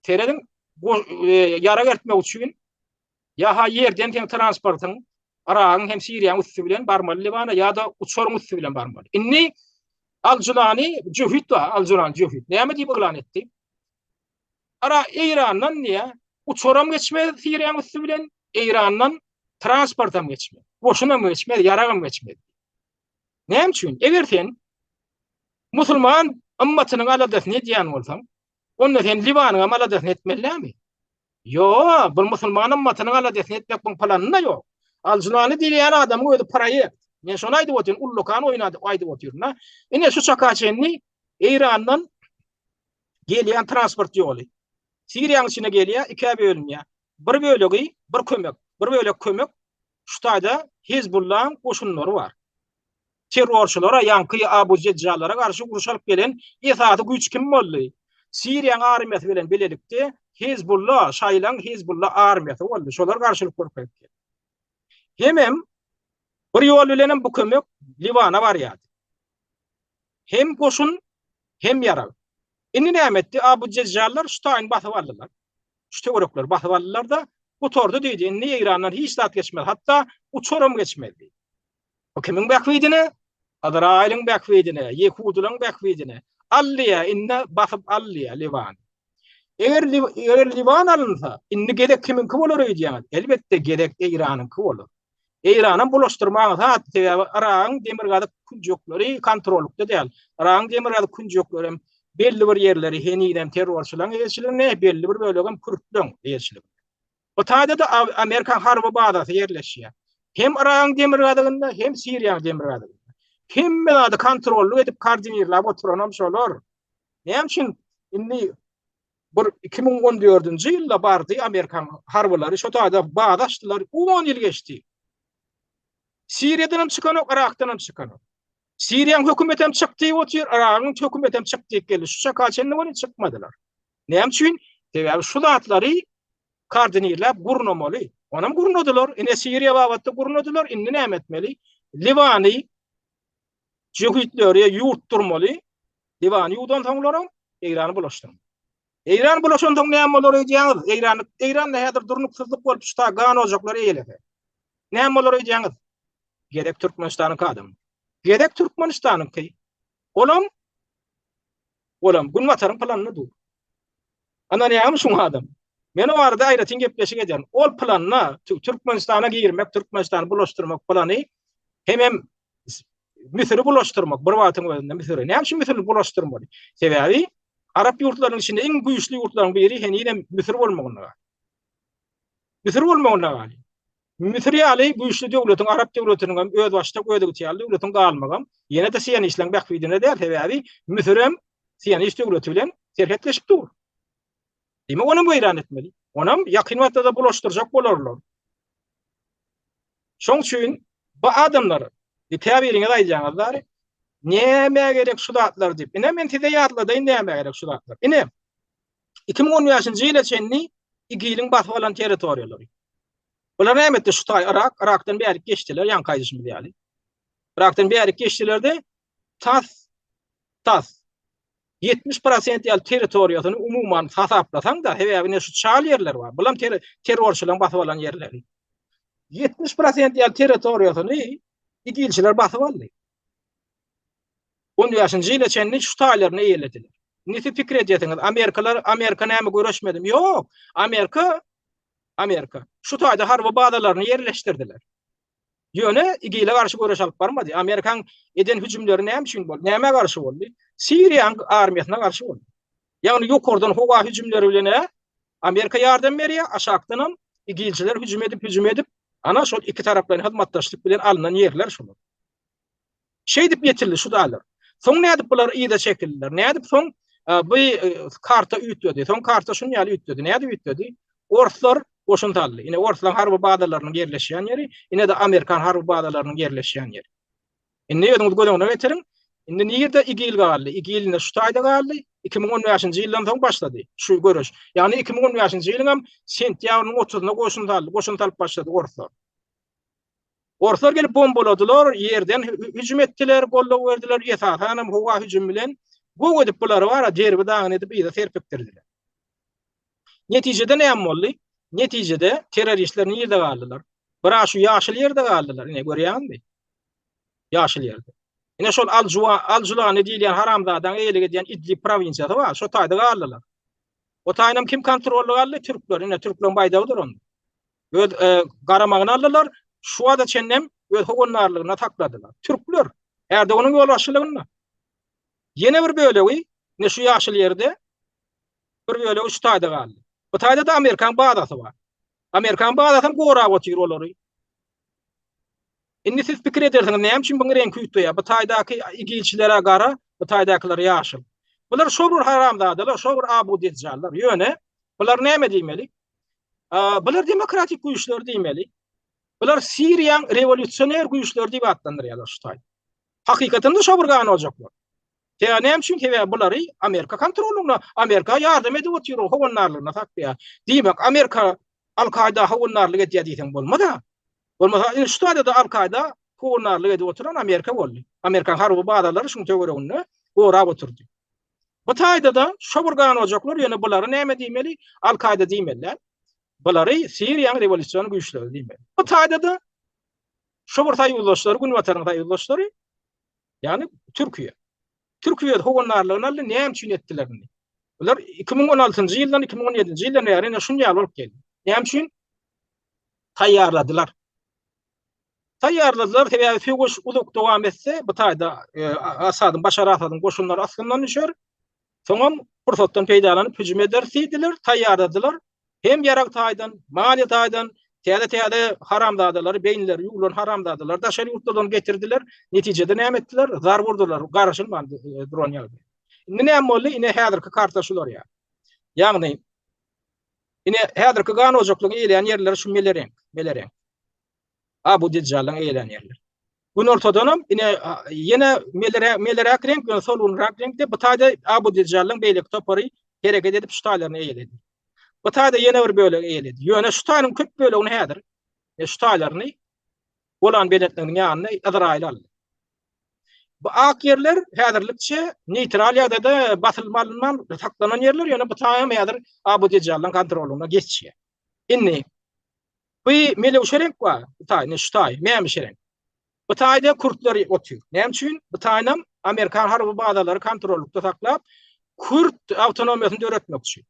Serediň, e, ýarag eltmek üçin ýa-ha ýerden seň transportyň Yragyň hem Siriýanyň üsti bilen barmaly Liwana ýa-da uçaryň üsti bilen barmaly. Indi Al-Julani jöhit bar, Al-Julani jöhit. Näme diýip yglan etdi? Ara Eýrandan diýä, uçaram geçmez Siriýanyň üsti bilen, Eýrandan transportam geçmez. Goşunam geçmez, ýaragam geçmez. Näme üçin? Eger sen musulman ymmatynyň aladasyny edýän bolsaň, onda sen Liwanyň hem aladasyny etmeli dälmi? Ýok, bu musulman ymmatynyň aladasyny etmek bu planynda ýok. Al-Julani diýilýän adamyň özi proýekt. Men şony aýdyp otyryn, ullakan oýun aýdyp otyryn. Ine şu çaka çenli Eýrandan gelýän transport ýoly Siriýanyň içine gelýär, ikä bölünýär. Bir bölegi bir kömek, bir bölek kömek Şu taýda Hezbullaň goşunlary bar. Terrorçylara, ýaňky Abu Jejjallara garşy uruş alyp gelen esasy güýç kim boldy? Siriýaň armiýasy bilen bilelikde Hezbulla, şaýylaň Hezbulla armiýasy boldy. Şolar garşylyk görkezip geldi. Hemem bir ýol bilenem bu kömek Liwana barýardy. Hem goşun, hem ýarag. Indi näme etdi? Abu Jejjallar şu taýyny basyp aldylar. Şu töwerekleri basyp aldylar-da, gutardy diýdi. Indi Eýrandan hiç zat geçmez. Hatda uçaram geçmez diýdi. Bu kimiň bähbidine? Yzraýylyň bähbidine, ýehudylaryň bähbidine. Al diýýär, indi basyp al diýýär Liwany. Eger eger Liwan alynsa, indi gezek kimiňki bolar öýdýäňiz? Elbetde gezek Eýranyňky bolar. Eýranam bulaşdyrmaň zat, sebäbi Yragyň demirgazyk künjekleri kontrollykda däl. Yragyň demirgazyk künjekleri hem belli bir ýerleri henizem terrorçylaryň eýeçiliginde, belli bir bölegem kürtleriň eýeçiliginde. Bu taýda-da Amerikan harby bazasy ýerleşýär. Hem Yragyň demirgazygynda, hem Siriýanyň demirgazygynda. Hemme zady kontrollyk edip, koordinirläp oturanam şolar. Näme üçin indi bir 2014-nji ýylda bardy Amerikan harbylary şo taýda baza açdylar, 10 ýyl geçdi. Siriýadan hem çykanok, Yrakdan hem çykanok. Siriýanyň hökümeti hem çyk diýip otyr, Yragyň hökümeti hem çyk diýip geldi. Şu çaka çenli welin çykmadylar. Näme üçin? Sebäbi şu zatlary koordinirläp gurnamaly. Onam gurnadylar. Ine Siriýa babatda gurnadylar. Indi näme etmeli? Liwany jöhitleri ýurtdurmaly. Liwany ýuwdan soňlaram Eýrany bulaşdyrmaly. Eýran bulaşansoň näme bolar öýdýäňiz? Eýran Eýranda häzir durnuksyzlyk bolup şu ta gan ojaklary eýelese. Näme bolar öýdýäňiz? Gezek Türkmenistanyňky adam. Gezek Türkmenistanyňky. Olam Olam Günbataryň planynda dur. Ynanýaňmy şuňa adam? Men o barada aýratyn gepleşik ederin. Ol planda Türkmenistana girmek, Türkmenistany bulaşdyrmak plany hemem Müsüri bulaşdyrmak bir wagtyň özünde Müsüri. Näme üçin Müsüri bulaşdyrmaly? Sebäbi arap ýurtlarynyň içinde iň güýçli ýurtlaryň biri henizem Müsür bolmagynda galýar. Müsür bolmagynda galýar. Müsür ýaly güýçli döwletiň, arap döwletiniň hem özbaşdak, özygtyýarly döwletiň galmagam ýene-de sionistleň bähbidine däl, sebäbi Müsürem sionist döwleti bilen serhetleşip dur. Diýmek, onam weýran etmeli. Onam ýakyn wagtda-da bulaşdyrjak bolarlar. Şoň üçin bu adamlar, käbiriňiz aýdýaňyz dary, nämä gerek şu zatlar diýip. Ine men size ýatladaýyn nämä gerek şu zatlar. Ine 2015-nji ýyla çenli IGIL-iň basyp alan territoriýalary. Bular näme etdi? Şu taý Yrak, Yrakdan bärik geçdiler, ýaňky aýdyşymyz ýaly. Yrakdan bärik geçdiler-de, tas, tas 70% ýaly territoriýasyny umuman hasaplasaň-da, sebäbi ine şu çal ýerler bar. Bulam ter terrorçylaryň basyp alan ýerleri. 70% ýaly territoriýasyny IGIL-çiler basyp aldy. 15-nji ýyla çenli şu taýlaryny eýelediler. Indi siz pikir edýärsiňiz, Amerikalar, Amerika näme göreşmedimi? Ýok. Amerika Amerika şu taýda harby bazalaryny ýerleşdirdiler. Ýöne IGIL-e garşy göreş alyp barmady. Amerikaň eden hüjümleri näme üçin boldy? Nämä garşy boldy? Siriýanyň armiýasyna garşy boldy. Ýagny ýokardan howa hüjümleri bilen Amerika ýardam berýär, aşakdanam IGIL-çiler hüjüm edip, hüjüm edip, ana şol iki taraplaýyn hyzmatdaşlyk bilen alnan ýerler şolar. Şeýdip ýetildi şu daglar. Soň nädip bular yza çekildiler? Nädip soň bu karta üýtgedi? Soň karta şuny ýaly üýtgedi. Nädip üýtgedi? Orslar goşun saldy. Ine orslaryň harby bazalarynyň ýerleşýän ýeri, ine-de amerikan harby bazalarynyň ýerleşýän ýeri. Indi özüňiz göz öňüne getiriň. Indi nirde IGIL galdy? IGIL ine şu taýda galdy. 2015-nji ýyldan soň başlady şu göreş. Ýagny 2015-nji ýylyň hem sentýabrynyň 30-na goşun saldy, goşun salyp başlady orslar. Orslar gelip bombaladylar, ýerden hüjüm etdiler, goldaw berdiler, esasanam howa hüjümi bilen gök edip bulary bara derbi-dagyn edip yza serpikdirdiler. Netijede näme boldy? Netijede terroristler nirde galdylar? Biraz şu ýaşyl ýerde galdylar, ine görýäňizmi? Ýaşyl ýerde. Ine şol Al-Juwa, Al-Julani diýilýän haramzadaň eýelik edýän Idlib prowinsiýasy bar, şo taýda galdylar. O taýynam kim kontrollyk aldy? Türkler. Ine türkleriň baýdagy dur onda. Öz garamagyna aldylar, şu wagta çenlem öz howandarlygynda sakladylar. Türkler Erdoganyň ýolbaşçylygynda. Ýene bir bölegi ine şu ýaşyl ýerde, bir bölegi şu taýda galdy. Bu taýda-da Amerikan bazasy bar. Amerikan bazasam gorap otyr olary. Indi siz pikir edersiňiz, näme üçin buň reňki üýtgeýär? Bu taýdaky igilçiler-ä gara, bu taýdakylar ýaşyl. Bular şo bir haramzadalar, şo bir Abu Dejjallar. Ýöne bular näme diýmeli? Bular demokratik güýçler diýmeli. Bular Siriýaň rewolýusioner güýçleri diýip atlandyrýarlar şu taý. Hakykatynda şo bir gan ojaklar. Sebäbi näme üçin? Sebäbi bulary Amerika kontrolynda, Amerika ýardam edip otyr, howandarlygynda saklaýar. Diýmek, Amerika Al-Kaida howandarlyk edýär diýseň bolmaz-a. Bolmasa, indi şu taýda-da Al-Kaida howandarlyk edip oturan Amerika boldy. Amerikan harby bazalary şuň töwereginde gorap oturdy. Bu taýda-da şo bir gan ojaklar, ýöne bulary näme diýmeli? Al-Kaida diýmeli däl. Bulary Siriýanyň rewolýusion güýçleri diýmeli. Bu taýda-da şo bir soýuzdaşlary, Günbataryň soýuzdaşlary, ýagny Türkiýe. Türkiýe öz howandarlygyny aldy, näme üçin etdiler indi? Bular 2016-njy ýyldan, 2017-nji ýyldan bäri ine şuny ýaly bolup geldi. Näme üçin? Taýýarladylar. Taýýarladylar, sebäbi söweş uzak dowam etse, bu taýda e, Asadyň, Başar Asadyň goşunlary asgyndan düşer. Soňam pursatdan peýdalanyp hüjüm ederis diýdiler, taýýarladylar. Hem ýarag taýdan, maliýe taýdan täze-täze haramzadalary, beýinleri ýuwlan haramzadalary daşary ýurtlardan getirdiler. Netijede näme etdiler? Zarba urdular, garaşylman e, duran ýagdaý. Indi näme boldy? Ine häzirki karta şular ýa. Ýagny ine häzirki gan ojaklygyň eýleýän ýerleri şu mele reňk, mele reňk. Abu Dejjalyň eýelän ýerleri. Günortadanam ine ýene meleräk, meleräk reňk, ýöne solgunrak reňkde bu taýda Abu Dejjalyň beýleki topary hereket edip şu taýlaryny eýeledi. Bu taýda ýene bir bölegi eýeledi. Ýöne şu taýynyň köp bölegini häzir e, şu taýlaryny Golan belentliginiň ýanyna Yzraýyl aldy. Bu ak ýerler häzirlikçe neýtral ýagdaýda basylma alynman saklanan ýerler, ýöne bu taýam häzir Abu Dejjalyň kontrollygyna geçýär. Indi Bu melewşe reňk bar, bu taý, ine şu taý, mämişi reňk. Bu taýda kürtler otyr. Näme üçin? Bu taýynam amerikan harby bazalary kontrollykda saklap, kürt awtonomiýasyny döretmek üçin.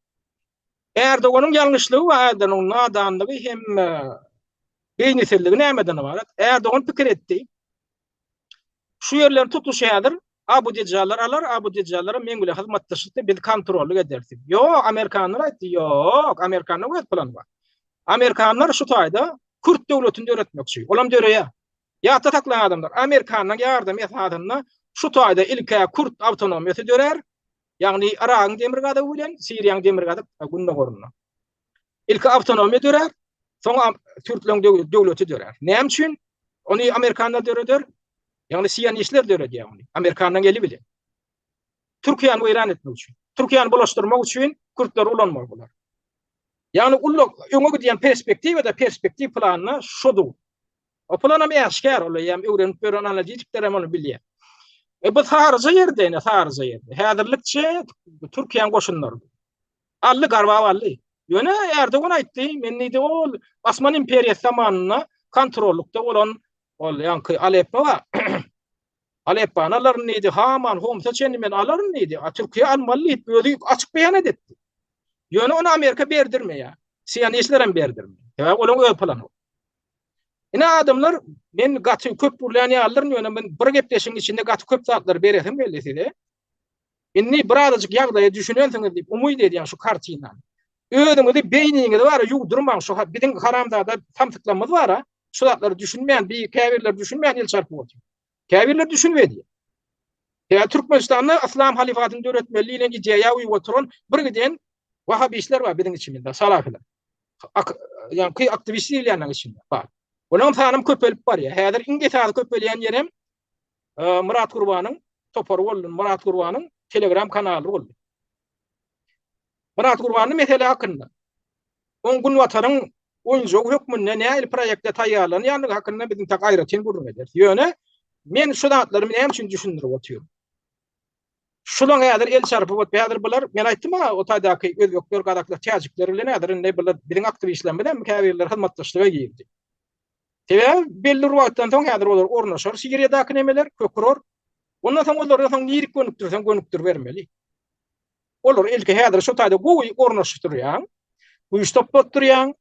Erdoganyň ýalňyşlygy we Erdoganyň nadanlygy hem e, beýnisizligi nämeden ybarat? Erdogan pikir etdi. Şu ýerleri tutuş häzir Abu Dejjallar alar, Abu Dejjallara meň bilen hyzmatdaşlykda biz kontrollyk ederis. Ýok, amerikanlar aýtdy, ýok, amerikanlaryň öz plany bar. Amerikanlar şu taýda kürt döwletini döretmekçi. Olam döreýär. Ýatda saklaň adamlar, amerikanlaryň ýardamy esasynda şu taýda ilk-ä kürt awtonomiýasy dörär, ýagny Yragyň demirgazygy bilen Siriýanyň demirgazyk gündogarynda. Ilki awtonomiýa dörär, soň türkleriň döwleti dörär. Näme üçin? Ony amerikanlar döreder. Ýagny sionistler döredýär ony. Amerikanlaryň eli bilen. Türkiýäni weýran etmek üçin. Türkiýäni bulaşdyrmak üçin kürtleri ulanmaly bular. Ýagny uly öňe gidýän perspektiwada perspektiw planyna şodur. O planam äşgär, ol hem öwrenip ýören analitikler hem ony bilýär. E bu saryja ýerde ine saryja ýerde. Häzirlikçe Türkiýäniň goşunlary. Aldy, garbap aldy. Ýöne Erdogan aýtdy, men diýdi, ol Osman imperiýasy zamanynda kontrollykda bolan ol ýaňky Aleppo bar. Aleppony alaryn diýdi, Haman, Homsa çenli men alaryn diýdi. A Türkiýe almaly diýip, özi açyk beýan edipdi. Ýöne ony Amerika berdirmeýär. Sionistler hem berdirmeýär. Sebäbi olaryň öz plany. Ine adamlar, men gaty köp gürlän ýalydyryn, ýöne men bir gepleşigiň içinde gaty köp zatlary beresim geldi size. Indi birazajyk ýagdaýa düşünensiňiz diýip umyt edýän şu kartinany. Özüňizi beýniňizi bara ýuwdurmaň şu biziň haramzada samsyklarymyz bara şu zatlary düşünmeýän bir käbirleri düşünmeýän el çarpyp otyr. Käbirleri düşünip edýär. Ýa Türkmenistanda yslam halifatyny döretmeli diýlen ideýa uýup oturan bir giden wahabistler bar biziň içimizde, salafiler. Ýa-ki aktiwist diýilýänleriň içinde bar. Olaryň sanam köpelip barýar. Häzir iň esasy köpelýän ýerem Myrat Gurbanyň topary boldy. Myrat Gurbanyň Telegram kanaly boldy. Myrat Gurbanyň mesele hakynda, oň Günbataryň oýunjagy hökmünde nähili proýektde taýýarlanýandygy hakynda biz intak aýratyn gürrüň ederis. Ýöne men şu zatlary näme üçin düşündirip otyryn? Şulaň häzir el çarpyp otyr. Häzir bular, men aýtdym-a, o taýdaky özbekler, gazaklar, täjikler bilen häzir indi bular biziň aktiwistlerimiz hem käbirleri hyzmatdaşlyga girdi. Sebäbi belli bir wagtdan soň häzir olar ornaşar Siriýadaky nemeler, kök urar. Ondan soň olardan soň nirik gönükdirseň gönükdiribermeli. Olar ilki häzir şu taýda gowy ornaşdyrýaň, güýç toplatdyrýaň,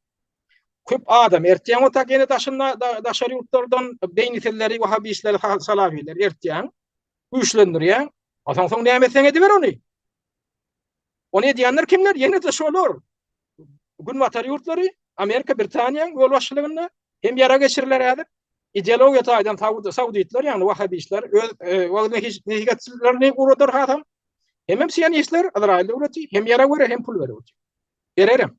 köp adam ertýäň o tak ýene daşynda daşary ýurtlardan beýnisizleri, wahabistleri, salafileri ertýäň, güýçlendirýäň. A soň soň näme etseň ediber ony. Ony edýänler kimler? Ýene-de şolar. Günbatar ýurtlary, Amerika, Britaniýanyň ýolbaşçylygynda hem ýara geçiriler häzir. Ideologiýa taýdan Saud, sauditler, ýagny wahabistler öz e, wagyz-nesihatçylaryny uradar hasam. Hemem sionistler, Izrail döwleti hem ýara berer, hem pul berer. Bererem.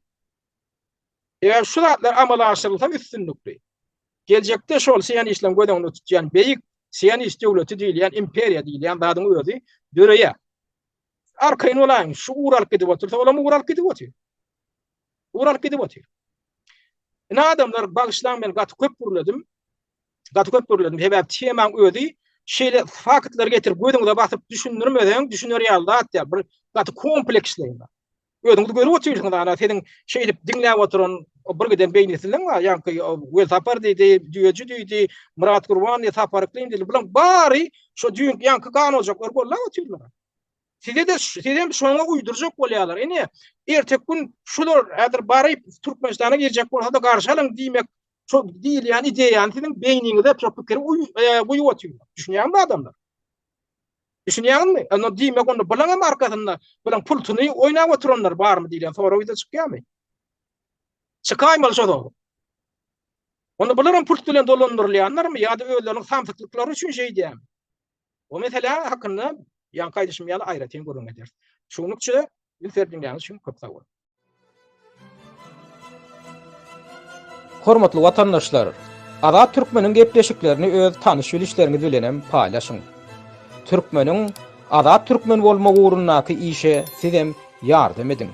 Eger şu zatlar amala aşyrylsa üstünlikli, geljekde şol sionistleriň göz öňünde tutýan beýik sionist döwleti diýilýän imperiýa diýilýän zadyň özi döreýär. Arkaýyn bolaýyň, şu ugur alyp gidip otursa, olam ugur alyp gidip otyr. Ugur alyp gidip otyr. Ine adamlar, bagyşlaň men gaty köp gürledim. Gaty köp gürledim. Sebäp temaň özi şeýle faktlary getirip gözüňize basyp düşündirmeseň, düşüner ýaly zat ýa bir gaty kompleksleýin. Özüňiz görüp otyrsyňyz ana siziň şeýdip diňläp oturan bir giden beýnisiniň bar, ýaňky Welsapar diýdi, Düýeji diýdi, Myrat Gurban diýdi, Sapar Yklym diýdi. Bularyň bary şo düýn ýaňky ganojaklar gollap otyrlar. Size-de sizem şoňa uýdurjak bolýarlar. Ine, erteki gün şular häzir baryp Türkmenistana girjek bolsa-da garşy alyň diýmek şo diýilýän ideýany siziň beýniňize şo pikiri guýup otyrlar. Düşünýäňmi adamlar? Düşünýäňizmi? Onda diýmek onda bulaň hem arkasynda bulaň pultuny oýnap oturanlar barmy diýlen sorag ýüze çykýarmy? Çykaýmaly şo sorag. Onda bular hem pult bilen dolandyrylýanlarmy ýa-da özleriniň samsyklyklary üçin şeýdýärmi? O mesele hakynda ýaňky aýdyşym ýaly aýratyn gürrüň ederis. Şunlukça üns berip diňläniňiz üçin köp sag boluň. Hormatly watandaşlar! Azat Türkmeniň gepleşiklerini öz tanyş-bilişleriňiz bilenem paýlaşyň. Türkmeniň azat türkmen bolmagy ugrundaky işe sizem ýardam ediň.